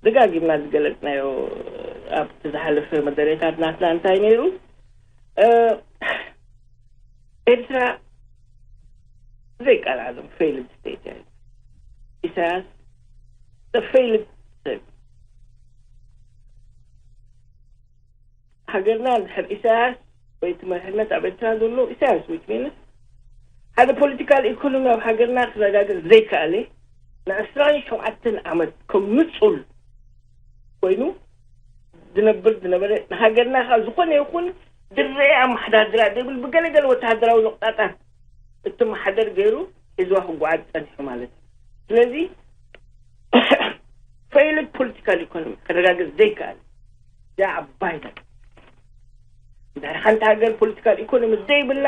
ደጋጊምና ዝገለፅናዮ ኣብቲ ዝሓለፈ መደሬታት ናትና እንታይ ነይሩ ኤርትራ ዘይቃልዓሎም ፌይልድ ስቴት እያ ኢሳያስ ፌይልድ ሰብ ሃገርና እንድሕር ኢሳያስ ወይ እቲ መርሕነት ኣብ ኤርትራ ዘሎ ኢሳያስ ወይ ሚንስ ሓደ ፖለቲካል ኢኮኖሚ ኣብ ሃገርና ክረጋግፅ ዘይከኣለ ንዕስራን ሸውዓተን ዓመት ከም ንፁል ኮይኑ ዝነብር ዝነበረ ንሃገርና ከዓ ዝኾነ ይኹን ድረየ ኣመሓዳድራ ዘይብል ብገለገለ ወተሃደራዊ ነቑጣጣት እትመሓደር ገይሩ ሒዝዋ ክጓዓዝ ፀኒሑ ማለት እዩ ስለዚ ፌይልድ ፖለቲካል ኢኮኖሚ ክረጋግፅ ዘይከኣል እዚኣ ዓባይ ነገር እንድሕር ሓንቲ ሃገር ፖለቲካል ኢኮኖሚ ዘይብላ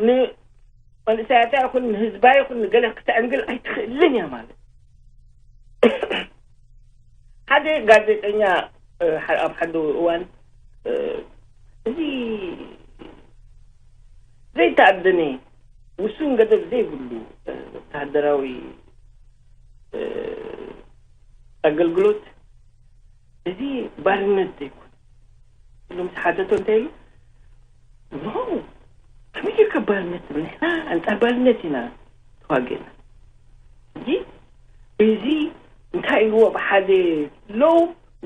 ንመንእሰያታ ይኹን ንህዝባ ይኹን ንገለ ክተዕንግል ኣይትኽእልን እያ ማለት ሓደ ጋዜጠኛ ኣብ ሓደ እዋን እዚ ዘይተኣደነ ውሱን ገደብ ዘይብሉ ወተሃደራዊ ኣገልግሎት እዚ ባርነት ዘይኮነ ኢሉ ምስ ሓተቶ እንታይ ኢሉ ኖ ከመይ ጌርካ ባርነት ትብል ንሕና ኣንፃር ባርነት ኢና ተዋጊእና ሕጂ እዚ እንታይ ኢልዎ ብሓደ low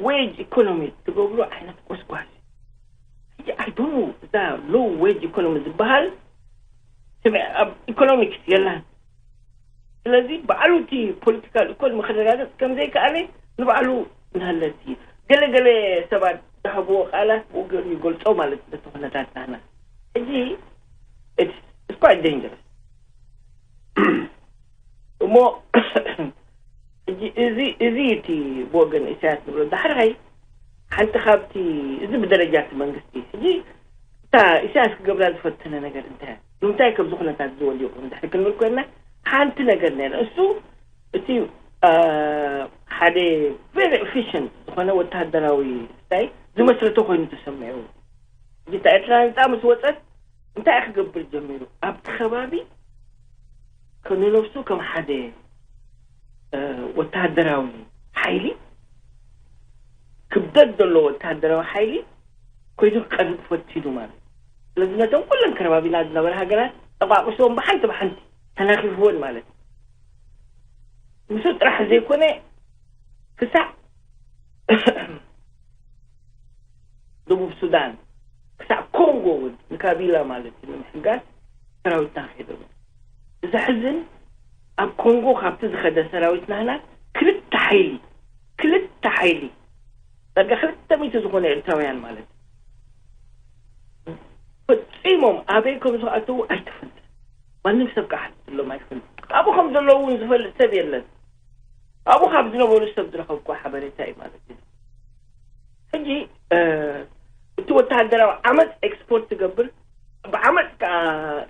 wage economy ትገብሩ ዓይነት ጎስጓስ። ሕጂ I don't know እዛ low wage economy ዝበሃል ስምዕ ኣብ ኢኮኖሚክስ የላን። ስለዚ ባዕሉ እቲ ፖለቲካል ኢኮኖሚ ክረጋገፅ ከም ዘይከኣለ ንባዕሉ እናሃለቲ ገለ ገለ ሰባት ዝሃብዎ ቃላት ብኡ ገይሩ ይገልፆ ማለት ነቲ ኩነታት ናህና ሕጂ it's quite dangerous እሞ ሕጂ እዚ እዚ እቲ ብወገን ኢሳያስ ንብሎ ዳሕራይ ሓንቲ ካብቲ እዚ ብደረጃ እቲ መንግስቲ ሕጂ እታ ኢሳያስ ክገብራ ዝፈተነ ነገር እንታይ እዩ? ንምንታይ ከምዚ ኩነታት ዝወዲቑ እንድሕር ክንብል ኮይንና ሓንቲ ነገር ነይረ እሱ እቲ ሓደ very efficient ዝኾነ ወተሃደራዊ ስታይ ዝመስረተ ኮይኑ ተሰሚዑ። እታ ኤርትራ ነፃ ምስ ወፀት እንታይ ክገብር ጀሚሩ ኣብቲ ከባቢ ከንነብሱ ከም ሓደ ወተሃደራዊ ሓይሊ ክብደት ዘለዎ ወተሃደራዊ ሓይሊ ኮይኑ ክቀርብ ፈቲኑ ማለት እዩ። ስለዚ ነቶም ኩለን ከባቢና ዝነበረ ሃገራት ጠቋቁስዎም ብሓንቲ ብሓንቲ ተናኺፍዎን ማለት እዩ። ምስኡ ጥራሕ ዘይኮነ ክሳዕ ደቡብ ሱዳን ክሳዕ ኮንጎ እውን ንካቢላ ማለት እዩ ንምሕጋዝ ሰራዊትና ከይደሉ። ዘሕዝን ኣብ ኮንጎ ካብቲ ዝኸደ ሰራዊት ናህና ክልተ ሓይሊ ክልተ ሓይሊ ዳርጋ ክልተ ሚእቲ ዝኾነ ኤርትራውያን ማለት እዩ ፈፂሞም ኣበይ ከም ዝኣተዉ ኣይተፈልጠ። ማንም ሰብ ከዓ ሓትትሎም ኣይፈልጥ። ኣብኡ ከም ዘለዉ እውን ዝፈልጥ ሰብ የለን። ኣብኡ ካብ ዝነበሩ ሰብ ዝረኸብኩ ሓበሬታ እዩ ማለት እዩ። ሕጂ እቲ ወተሃደራዊ ዓመፅ ኤክስፖርት ትገብር ብዓመፅ ከዓ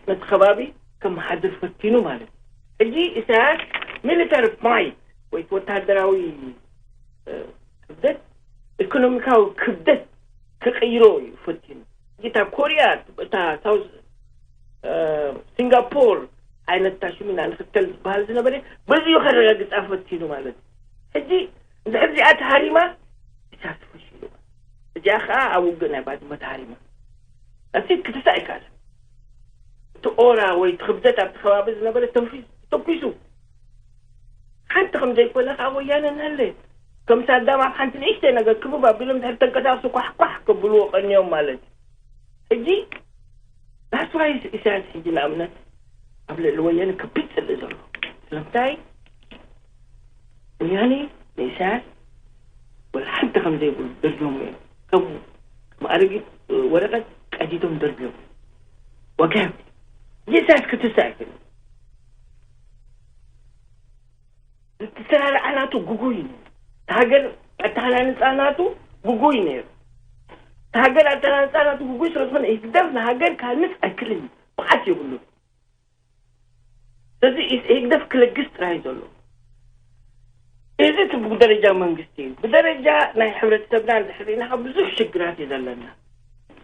ነቲ ከባቢ ከመሓድር ፈቲኑ ማለት እዩ። ሕጂ ኢሳያስ ሚሊተሪ ማይት ወይ ወተሃደራዊ ክብደት ኢኮኖሚካዊ ክብደት ክቅይሮ እዩ ፈቲኑ። እታ ኮሪያ እታ ሳውዝ ሲንጋፖር ዓይነት እታ ሽሚና ንክተል ዝበሃል ዝነበረ በዚ እዩ ከረጋግፃ ፈቲኑ ማለት እዩ። ሕጂ እንድሕር እዚኣ ተሃሪማ ኢሳያስ ፈሺሉ። እዚኣ ከዓ ኣብ ውግእ ናይ ባድመ ተሃሪማ። እቲ ክትሳእ ይከኣል። እቲ ኦራ ወይ እቲ ክብደት ኣብቲ ከባቢ ዝነበረ ተንፊስ ተኩሱ ሓንቲ ከም ዘይኮነ ከዓ ወያነ ንህለ ከም ሳዳም ኣብ ሓንቲ ንእሽተይ ነገር ክብብ ኣቢሎም ድሕር ተንቀሳቅሱ ኳሕኳሕ ከብልዎ ቀንዮም ማለት እዩ። ሕጂ that's why ኢሳያስ ሕጂ ንኣብነት ኣብ ልዕሊ ወያነ ከቢድ ፅልኢ ዘሎ ስለምንታይ ወያነ ንኢሳያስ ወላ ሓንቲ ከም ዘይብሉ ደርቢዮም እዮም። ከም ከም ኣረጊት ወረቀት ቀዲዶም ደርቢዮም ዋጋ የብሉ። ኢሳያስ ክትሳ ኣይክእል ዝተሰራርዓ ናቱ ጉጉይ እዩ። ሃገር ኣተሃናንፃ ናቱ ጉጉይ ነይሩ። ሃገር ኣተሃናንፃ ናቱ ጉጉይ ስለዝኾነ ህግደፍ ንሃገር ክሃንፅ ኣይክእልን እዩ። ብዓት የብሉን። ስለዚ ህግደፍ ክልግስ ጥራይ ዘሎ እዚ እቲ ብደረጃ መንግስቲ እዩ። ብደረጃ ናይ ሕብረተሰብና እንድሕር ርኢና ካብ ብዙሕ ሽግራት እዩ ዘለና።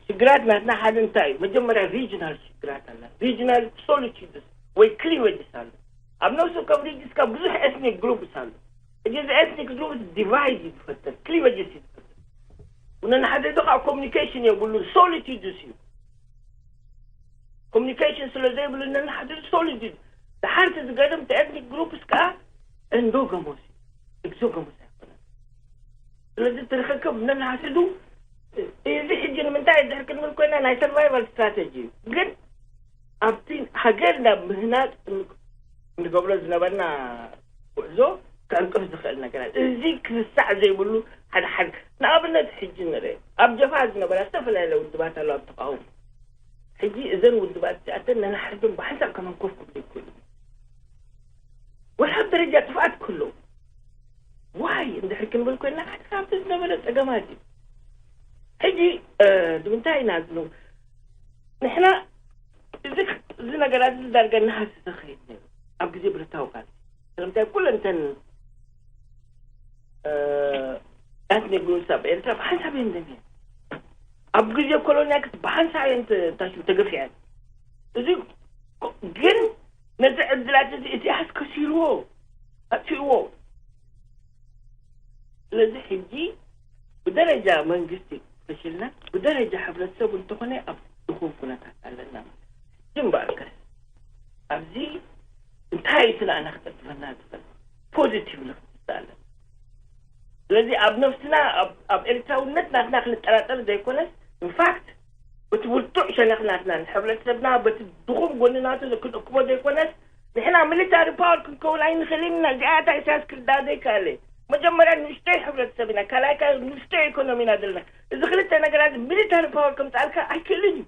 ሽግራት ናትና ሓደ እንታይ እዩ? መጀመርያ ሪጅናል ሽግራት ኣለ። ሪጅናል ሶሊቲድስ ወይ ክሊቨጅስ ኣሎ። ኣብ ነፍሱ ከም ሪጅስ ካብ ብዙሕ ኤትኒክ ግሩፕስ ኣሎ። እዚ ኤትኒክ ግሩፕስ ዲቫይድ እዩ ዝፈጥር፣ ክሊቨጅስ እዩ ዝፈጥር። ነንሓደ ዶ ከዓ ኮሚኒኬሽን የብሉ፣ ሶሊቲድስ እዩ። ኮሚኒኬሽን ስለ ዘይብሉ ነንሓድዱ ሶሊድ እዩ። ድሓርቲ ዝገርም እቲ ኤትኒክ ግሩፕስ ከዓ እንዶገሞስ እዩ፣ ኤግዞገሞስ ኣይኮነን። ስለዚ እቲ ርክክብ ነንሓድዱ እዚ ሕጂ ንምንታይ ድሕር ክንብል ኮይና ናይ ሰርቫይቫል ስትራተጂ እዩ። ግን ኣብቲ ሃገር ናብ ምህናፅ እንገብሮ ዝነበርና ጉዕዞ ክዕንቅፍ ዝኽእል ነገራት እዚ ክርሳዕ ዘይብሉ ሓደ ሓደ ንኣብነት ሕጂ ንርኢ ኣብ ጀብሃ ዝነበራ ዝተፈላለያ ውድባት ኣለዋ ተቃውሞ ሕጂ እዘን ውድባት እዚኣተን ነናሕድን ብሓንሳብ ከመን ኮፍ ክብሉ ይክእሉ ወላ ኣብ ደረጃ ጥፍኣት ክህልው ዋይ እንድሕር ክንብል ኮይና ሓደ ካብቲ ዝነበረ ፀገማት እዩ ሕጂ ንምንታይ ኢና ዝነው ንሕና እዚ እዚ ነገራት እዚ ዳርጋ እናሃሰሰ ክኸይድ ነይሩ ኣብ ግዜ ብረታዊ ቃልሲ ስለምንታይ ኩለን እተን ኤትኒክ ግሩፕስ ኣብ ኤርትራ ብሓንሳብ እየን ደምየን ኣብ ግዜ ኮሎኒያልስ ብሓንሳብ እየን ተጋፊዐን እዚ ግን ነዚ ዕድላት እዚ ኢሳያስ ከሲርዎ ኣጥፊእዎ ስለዚ ሕጂ ብደረጃ መንግስቲ ፈሽልና ብደረጃ ሕብረተሰብ እንተኾነ ኣብ ድኹም ኩነታት ኣለና ሕጂ እምበኣርከስ ኣብዚ እንታይ እዩ እቲ ንኣና ክጠጥፈና ዝኽእል ትብል ክትዛለ። ስለዚ ኣብ ነፍስና ኣብ ኤርትራውነት ናትና ክንጠራጠር ዘይኮነስ፣ ኢንፋክት በቲ ብርቱዕ ሸነኽ ናትና ንሕብረተሰብና በቲ ድኹም ጎኒ ናቱ ክንእክቦ ዘይኮነስ፣ ንሕና ሚሊታሪ ፓወር ክንከውን ኣይንኽእልን ኢና። እዚኣ እታ ኢሳያስ ክርዳኣ ዘይከኣለ፣ መጀመርያ ንእሽተይ ሕብረተሰብ ኢና፣ ካልኣይ ከኣ ንእሽተይ ኢኮኖሚ ኢና ዘለና። እዚ ክልተ ነገራት ሚሊታሪ ፓወር ከምፅኣልካ ኣይክእልን እዩ።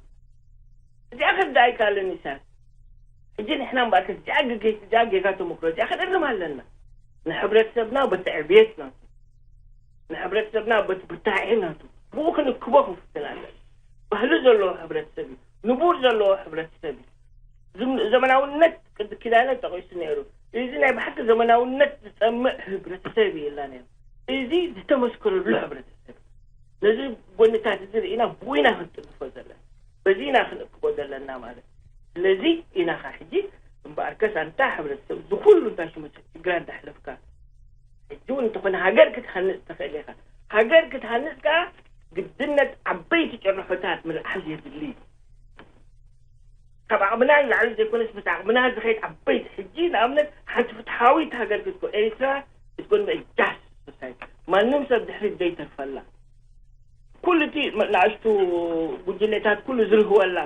እዚኣ ክርዳኣ ኣይከኣልን ኢሳያስ። ሕጂ ንሕና እምበኣርከስ እዚኣ ግጌ- እዚኣ ጌጋ ተመክሮ እዚኣ ከነርም ኣለና። ንሕብረተሰብና በቲ ዕብየት ናቱ፣ ንሕብረተሰብና በቲ ብታዒ ናቱ፣ ብኡ ክንክቦ ክንፍትን ኣለና። ባህሊ ዘለዎ ሕብረተሰብ እዩ፣ ንቡር ዘለዎ ሕብረተሰብ እዩ። ዝም- ዘመናውነት ቅዲ ኪዳነ ጠቂሱ ነይሩ። እዚ ናይ ብሓቂ ዘመናውነት ዝፀምእ ሕብረተሰብ እዩ ኢልና ነይሩ። እዚ ዝተመስከረሉ ሕብረተሰብ እዩ። ነዚ ጎንታት እዚ ርኢና ብኡ ኢና ክንጥልፎ ዘለና፣ በዚ ኢና ክንእክቦ ዘለና ማለት እዩ። ስለዚ ኢና ኸ ሕጂ እምበኣርከስ ኣንታ ሕብረተሰብ እዚ ኩሉ እንታይ ሽሙ ሽግራ እንዳሕለፍካ፣ ሕጂ እውን እንተኾነ ሃገር ክትሃንፅ ትኽእል ኢኻ። ሃገር ክትሃንፅ ከኣ ግድነት ዓበይቲ ጭርሖታት ምልዓል የድሊ። ካብ ዓቕምና ንላዕሊ ዘይኮነስ ምስ ዓቕምና ዝኸይድ ዓበይቲ፣ ሕጂ ንኣብነት ሓንቲ ፍትሓዊት ሃገር ክትኮ ኤርትራ ክትኮን ጃስት ሶሳይቲ፣ ማንም ሰብ ድሕሪት ዘይተርፈላ፣ ኩሉ እቲ ንኣሽቱ ጉጅለታት ኩሉ ዝርህወላ፣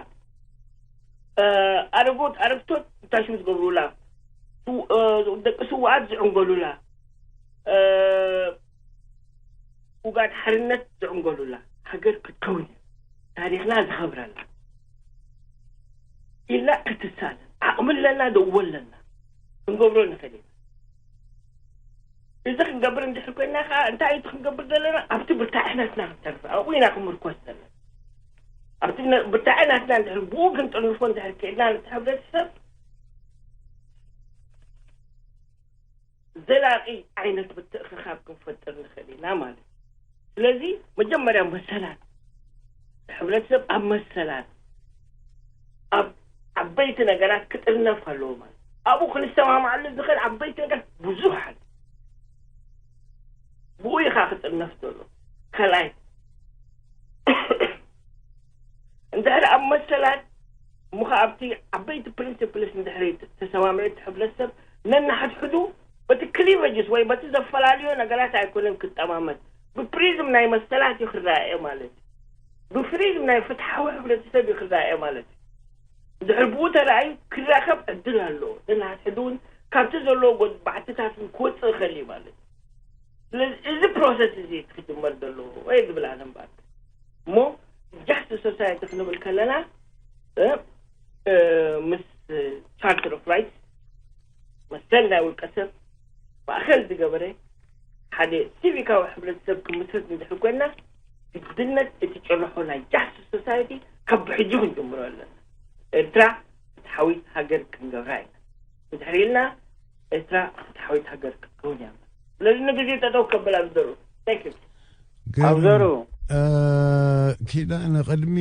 ኣረጎት ኣረግቶት እንታይ ሽሙ ዝገብሩላ፣ ደቂ ስውኣት ዝዕንገሉላ፣ ውጋድ ሓርነት ዝዕንገሉላ ሃገር ክትከውን እያ። ታሪኽና ዝኸብረላ ኢልና ክትሳለን ዓቕሚ ኣለና፣ ደዎ ኣለና፣ ክንገብሮ ንኽእል ኢና። እዚ ክንገብር እንድሕር ኮይና ከዓ እንታይ እቲ ክንገብር ዘለና? ኣብቲ ብርታዕነትና ክንተርፍ ኣብኡ ኢና ክንምርኮስ ዘለና። ኣብቲ ብርታዕነትና እንድሕር ብኡ ክንጥርንፎ እንድሕር ክእልና ነቲ ሕብረተሰብ ዘላቒ ዓይነት ምትእኽኻብ ክንፈጥር ንኽእል ኢና ማለት እዩ። ስለዚ መጀመርያ መሰላት፣ ሕብረተሰብ ኣብ መሰላት፣ ኣብ ዓበይቲ ነገራት ክጥርነፍ ኣለዎ ማለት እዩ። ኣብኡ ክንሰማማዓሉ ዝኽእል ዓበይቲ ነገራት ብዙሕ ኣሎ። ብኡ ኢኻ ክጥርነፍ ዘሎ። ካልኣይ እንድሕር ኣብ መሰላት እሞ ኸዓ ኣብቲ ዓበይቲ ፕሪንሲፕልስ እንድሕር ተሰማሚዑ እቲ ሕብረተሰብ ነንሓድሕዱ በቲ ክሊቨጅስ ወይ በቲ ዘፈላለዮ ነገራት ኣይኮነን ክጠማመት፣ ብፕሪዝም ናይ መሰላት እዩ ክረኣየ ማለት እዩ። ብፕሪዝም ናይ ፍትሓዊ ሕብረተሰብ እዩ ክረኣየ ማለት እዩ። እንድሕር ብኡ ተረኣዩ ክራኸብ ዕድል ኣለዎ። ነንሓድሕዱ እውን ካብቲ ዘለዎ ጎባዕትታት እውን ክወፅእ ይኽእል እዩ ማለት እዩ። ስለዚ እዚ ፕሮሰስ እዚ ክጅመር ዘለዎ ወይ ዝብል ኣነ እምበር እሞ ጃስት ሶሳይቲ ክንብል ከለና ምስ ቻርተር ኦፍ ራይትስ መሰል ናይ ውልቀ ሰብ ማእኸል ዝገበረ ሓደ ሲቪካዊ ሕብረተሰብ ክምስርት እንድሕር ኮይና ግድነት እቲ ጭርሖ ናይ ጃስት ሶሳይቲ ካብ ብሕጂ ክንጅምሮ ኣለና። ኤርትራ ፍትሓዊት ሃገር ክንገብራ ኢና። እንድሕር ኢልና ኤርትራ ፍትሓዊት ሃገር ክትከውን እያ። ስለዚ ንግዜ ጠጠው ከብል ኣብ ዘሩ። Thank you። ግን ኣብዘሩ እ፣ ኪዳነ ቅድሚ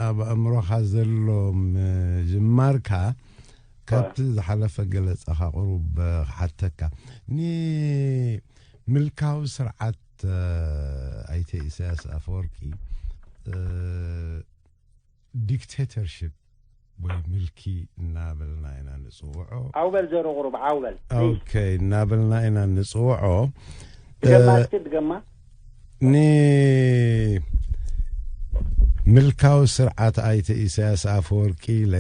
ኣብ ኣእምሮኻ ዘሎ ምጅማርካ ካብቲ ዝሓለፈ ገለጻኻ ቁሩብ ክሓተካ ንምልካዊ ስርዓት እ፣ ኣይተ ኢሳያስ ኣፈወርቂ እ፣ ዲክቴተርሽፕ ወይ ምልኪ እናበልና ኢና ንፅውዖ። ዓውበል ዘሮ ቁሩብ ዓውበል። ኦኬ፣ እናበልና ኢና ንፅውዖ። ድገማ እስኪ ድገማ። ንምልካዊ ስርዓት ኣይተ ኢሳያስ ኣፈወርቂ ኢለ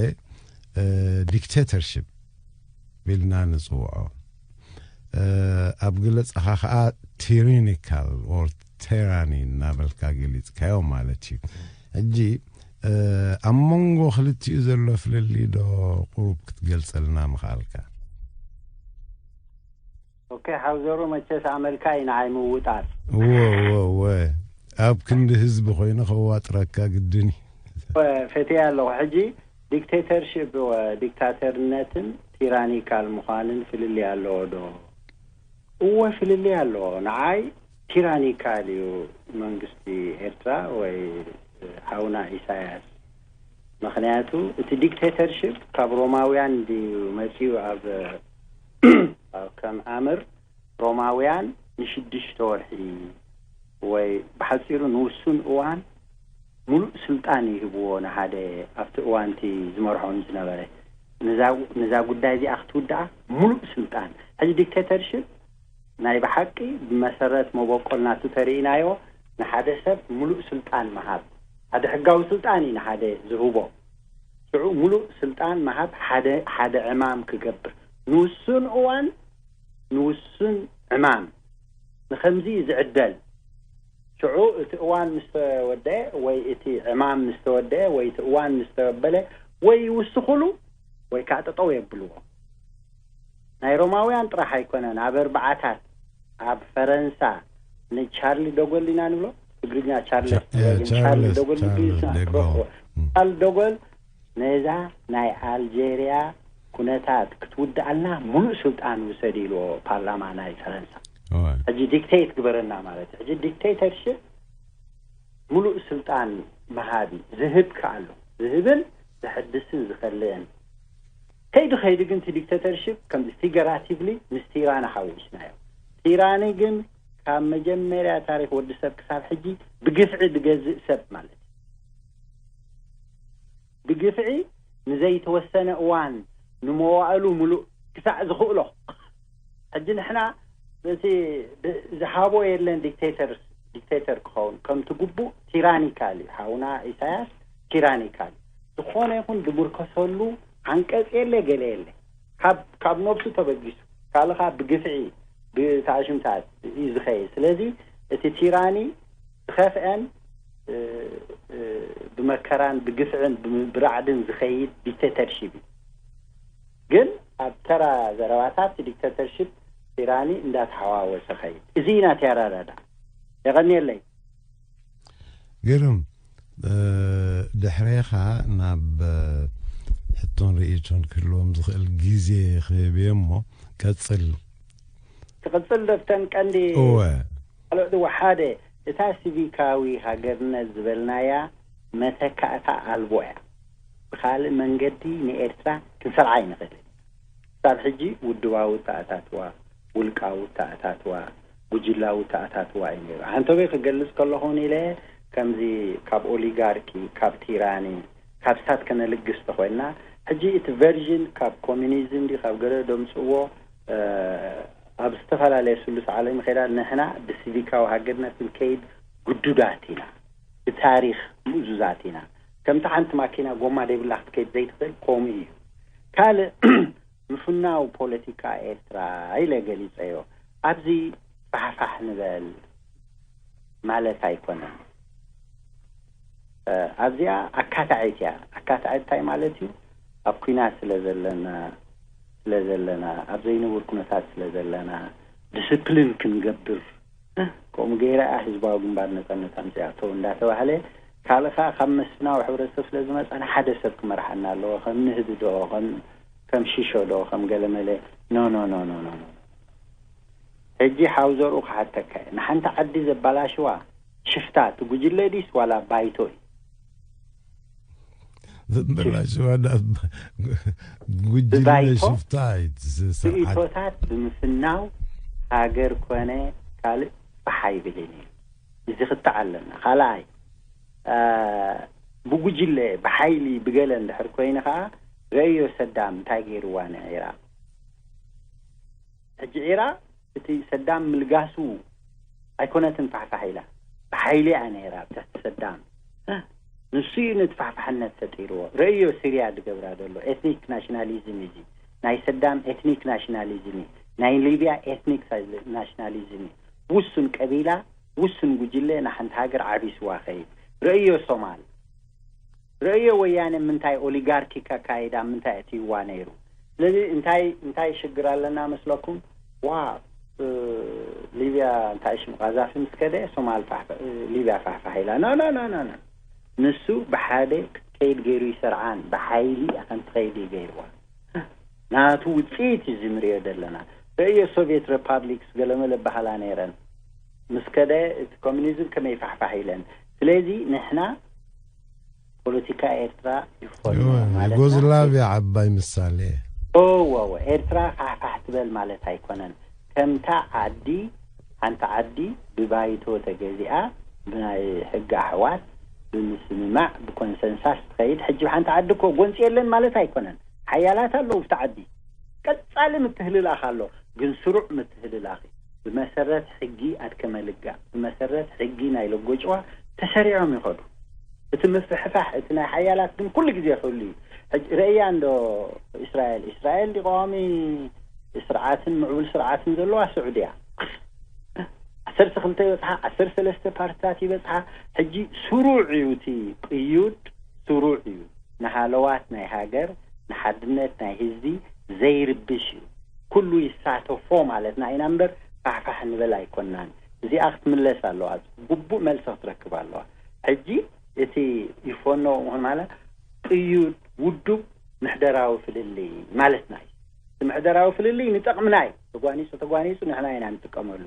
ዲክቴተርሽፕ ኢልና ንፅውዖ። ኣብ ገለፅኻ ከዓ ቲሪኒካል ኦር ቴራኒ እናበልካ ገሊፅካዮ ማለት እዩ። ሕጂ ኣብ መንጎ ክልቲኡ ዘሎ ፍልልይ ዶ ቁሩብ ክትገልፀልና ምኽኣልካ? ኦኬ ሓውዘሩ መቸስ ኣመልካ እዩ ንዓይ ምውጣር። እወ እወ እወ ኣብ ክንዲ ህዝቢ ኮይኑ ከዋጥረካ ግድን እዩ። ፈትየ ኣለኹ ሕጂ ዲክቴተርሽፕ ዲክታተርነትን ቲራኒካል ምዃንን ፍልልይ ኣለዎ ዶ? እወ ፍልልይ ኣለዎ። ንዓይ ቲራኒካል እዩ መንግስቲ ኤርትራ ወይ ሓውና ኢሳያስ። ምኽንያቱ እቲ ዲክቴተርሽፕ ካብ ሮማውያን ድዩ መጺኡ? ኣብ ከም ኣምር ሮማውያን ንሽዱሽተ ወርሒ ወይ ብሓጺሩ ንውሱን እዋን ሙሉእ ስልጣን ይህብዎ ንሓደ ኣብቲ እዋንቲ ዝመርሖም ዝነበረ። ንዛ ጉዳይ እዚኣ ክትውድኣ ሙሉእ ስልጣን። ሕጂ ዲክቴተርሽፕ ናይ ብሓቂ ብመሰረት መበቆል ናቱ ተርእናዮ ንሓደ ሰብ ሙሉእ ስልጣን ምሃብ፣ ሓደ ሕጋዊ ስልጣን እዩ ንሓደ ዝህቦ። ሽዑ ሙሉእ ስልጣን ምሃብ ሓደ፣ ሓደ ዕማም ክገብር፣ ንውሱን እዋን ንውሱን ዕማም፣ ንኸምዚ እዩ ዝዕደል። ሽዑ እቲ እዋን ምስ ተወደአ ወይ እቲ ዕማም ምስ ተወደአ ወይ እቲ እዋን ምስ ተበለ ወይ ይውስኹሉ ወይ ከዓ ጠጠው የብልዎ። ናይ ሮማውያን ጥራሕ ኣይኮነን። ኣብ ኣርባዓታት ኣብ ፈረንሳ ንቻርሊ ደጎል ኢና ንብሎ፣ ትግርኛ ቻርለስ ቻ- እ፣ ደጎል፣ ቻርሊ ቻርለስ፣ ደጎል ቻርለስ ንግሪስ ደጎል። ኣፍሮ-፣ ም። ቻርሊ ደጎል ነዛ ናይ ኣልጀርያ ኩነታት ክትውድኣልና ሙሉእ ስልጣን ውሰድ ኢልዎ ፓርላማ ናይ ፈረንሳ። እወ። ሕጂ ዲክቴት ግበረና ማለት እዩ። ሕጂ ዲክቴተርሽፕ ሙሉእ ስልጣን መሃቢ ዝህብ ከኣሎ፣ ዝህብን ዘሐድስን ዝኸልእን። ከይዱ ከይዱ ግን እቲ ዲክቴተርሽፕ ከምዚ ፊገራቲቭሊ ምስ ቲራን ሓዊስናዮ። ቲራኒ ግን ካብ መጀመርያ ታሪኽ ወዲ ሰብ ክሳብ ሕጂ ብግፍዒ ዝገዝእ ሰብ ማለት እዩ። ብግፍዒ ንዘይተወሰነ እዋን ንመዋእሉ ሙሉእ ክሳዕ ዝኽእሎ። ሕጂ ንሕና እቲ ብ-፣ ዝሃቦ የለን ዲክቴተር፣ ዲክቴተር ክኸውን ከምቲ ግቡእ ቲራኒካል እዩ። ሓውና ኢሳያስ ቲራኒካል እዩ። ዝኾነ ይኹን ዝምርከሰሉ ዓንቀጽ የለ፣ ገለ የለ። ካብ፣ ካብ ነብሱ ተበጊሱ ካልኻ ብግፍዒ ብተኣሽምታት እዩ ዝኸይድ። ስለዚ እቲ ቲራኒ ዝኸፍአን፣ እ፣ እ፣ ብመከራን ብግፍዕን ብም-፣ ብራዕድን ዝኸይድ ዲክቴተርሺፕ እዩ። ግን ኣብ ተራ ዘረባታት ዲክቴተርሺፕ ቲራኒ እንዳተሓዋወሰ ኸይድ። እዚ እዩ ናተይ ኣረዳድኣ። የቐንየለይ። ግርም፣ እ፣ ድሕሬኻ ናብ፣ እ፣ ሕቶን ርእይቶን ክህልዎም ዝኽእል ግዜ ክህብ እየ እሞ ቀጽል። ትቕጽል ዶ ብተን ቀንዲ እወ። ካልኦት እወ፣ ሓደ፣ እታ ሲቪካዊ ሃገርነት ዝበልናያ መተካእታ ኣልቦ እያ። ብኻልእ መንገዲ ንኤርትራ ክንሰርዓ ኣይንኽእልን። ክሳብ ሕጂ ውድባዊ ተኣታትዋ፣ ውልቃዊ ተኣታትዋ፣ ጉጅላዊ ተኣታትዋ እዩ ነይሩ። ሓንቶበይ ክገልጽ ከለኹ እውን ኢለ ከምዚ ካብ ኦሊጋርኪ፣ ካብ ቲራኒ፣ ካብ ሳት ከነልግስ ተኾይንና፣ ሕጂ እቲ ቨርዥን ካብ ኮሚኒዝም ድዩ ካብ ገለ ደምጽዎ፣ እ፣ ኣብ ዝተፈላለየ ስሉስ ዓለም ይኸይዳ። ንሕና ብሲቪካዊ ሃገርነት ክንከይድ ግዱዳት ኢና። ብታሪኽ ምእዙዛት ኢና። ከምቲ ሓንቲ ማኪና ጎማ ደይብላ ክትከይድ ዘይትኽእል፣ ከምኡ እዩ። ካልእ፣ ምፍናው ፖለቲካ ኤርትራ ኢለ ገሊጸዮ። ኣብዚ ፋሕፋሕ ንበል ማለት ኣይኮነን። እ፣ ኣብዚኣ ኣካታዒት እያ። ኣካታዒት እንታይ ማለት እዩ? ኣብ ኲናት ስለ ዘለና፣ ስለ ዘለና፣ ኣብ ዘይንቡር ኩነታት ስለ ዘለና፣ ዲስፕሊን ክንገብር፣ ከምኡ ገይራ እያ ህዝባዊ ግንባር ነጻነት ኣምጺኣቶ እንዳተባህለ፣ ካልእ ከኣ ካብ መስፍናዊ ሕብረተሰብ ስለ ዝመጻና ሓደ ሰብ ክመርሓና ኣለዎ፣ ከም ንህቢ ዶ፣ ከም፣ ከም ሽሾ ዶ፣ ከም ገለመለ። ኖ፣ ኖ፣ ኖ፣ ኖ፣ ኖ፣ ኖ። ሕጂ ሓው ዘርኡ ክሓተካ እየ። ንሓንቲ ዓዲ ዘባላሽዋ ሽፍታ እቲ ጉጅለ ዲስ ዋላ ባይቶ እዩ? ዘበላሽዋ ዳ-፣ ጉጅለ ብባይቶ ሽፍታ እዩ እቲ ስ-፣ ስርዓት። ርእይቶታት ብምፍናው ሃገር ኮነ ካልእ ባሕ ኣይብልን እዩ። እዚ ክተዓለና። ካልኣይ፣ እ፣ ብጉጅለ፣ ብሓይሊ፣ ብገለ እንድሕር ኮይኑ ኸዓ ረእዮ ሰዳም እንታይ ገይርዋ ንዒራቕ። ሕጂ ዒራቕ እቲ ሰዳም ምልጋሱ ኣይኮነትን ፋሕፋሕ ኢላ፣ ብሓይሊ እያ ነይራ ኣብ ትሕቲ ሰዳም። ንሱ እዩ ነቲ ፋሕፋሕነት ፈጢርዎ። ረእዮ ሲርያ ዝገብራ ዘሎ ኤትኒክ ናሽናሊዝም እዩ። ናይ ሰዳም ኤትኒክ ናሽናሊዝም እዩ። ናይ ሊብያ ኤትኒክ ናሽናሊዝም እዩ። ውሱን ቀቢላ፣ ውሱን ጉጅለ ንሓንቲ ሃገር ዓቢስዋ ኸይድ። ረእዮ ሶማል፣ ረእዮ ወያነ ምንታይ ኦሊጋርኪ ከካይዳ ምንታይ እትይዋ ነይሩ? ስለዚ እንታይ፣ እንታይ ሽግር ኣለና መስለኩም? ዋ፣ እ፣ ሊብያ እንታይ ሽም ቃዛፊ ምስ ከደ ሶማል ፋሕፋ-፣ እ፣ ሊብያ ፋሕፋሕ ኢላ። ኖ፣ ኖ፣ ኖ፣ ኖ፣ ኖ። ንሱ ብሓደ ክትከይድ ገይሩ ይሰርዓን ብሓይሊ እያ ከምትኸይድ እዩ ገይርዋ። ናቱ ውጽኢት እዩ እዚ ንሪኦ ዘለና። ረእዮ ሶቪየት ሪፓብሊክስ ገለመለ በሃላ ነይረን። ምስ ከደ እቲ ኮሚኒዝም ከመይ ፋሕፋሕ ኢለን። ስለዚ ንሕና ፖለቲካ ኤርትራ ይኾን እወ፣ ማለትና ዩጎዝላቭያ ዓባይ ምሳሌ። እወ፣ እወ፣ ኤርትራ ፋሕፋሕ ትበል ማለት ኣይኮነን። ከምታ ዓዲ፣ ሓንቲ ዓዲ ብባይቶ ተገዚኣ፣ ብናይ ሕጊ ኣሕዋት፣ ብምስምማዕ፣ ብኮንሰንሳስ ትኸይድ። ሕጂ ሓንቲ ዓዲ እኮ ጎንፂ የለን ማለት ኣይኮነን። ሓያላት ኣለዉ ኣብቲ ዓዲ። ቀጻሊ ምትህልላኽ ኣሎ፣ ግን ስሩዕ ምትህልላኽ እዩ። ብመሰረት ሕጊ ኣድከመ ልጋ፣ ብመሰረት ሕጊ ናይ ሎጎ ጭዋ ተሰሪዖም ይኸዱ። እቲ ምፍሕፋሕ እቲ ናይ ሓያላት ግን ኩሉ ግዜ ክህሉ እዩ። ሕጂ ረእያ እንዶ እስራኤል፣ እስራኤል ዲ ቀዋሚ ስርዓትን ምዕቡል ስርዓትን ዘለዋ ስዑድያ ዓሰርተ ክልተ ይበጽሓ፣ ዓሰርተ ሰለስተ ፓርትታት ይበጽሓ። ሕጂ ስሩዕ እዩ፣ እቲ ቅዩድ ስሩዕ እዩ። ንሃለዋት ናይ ሃገር፣ ንሓድነት ናይ ህዝቢ ዘይርብሽ እዩ። ኩሉ ይሳተፎ ማለትና ኢና እምበር ፋሕፋሕ ንበል ኣይኮናን። እዚኣ ክትምለስ ኣለዋ፣ ግቡእ መልሲ ክትረክብ ኣለዋ። ሕጂ እቲ ይፎኖ ምዃን ማለት ቅዩድ ውዱብ ምሕደራዊ ፍልልይ ማለትና እዩ። እቲ ምሕደራዊ ፍልልይ ንጠቕምና እዩ። ተጓኒጹ ተጓኒጹ ንሕና ኢና ንጥቀመሉ።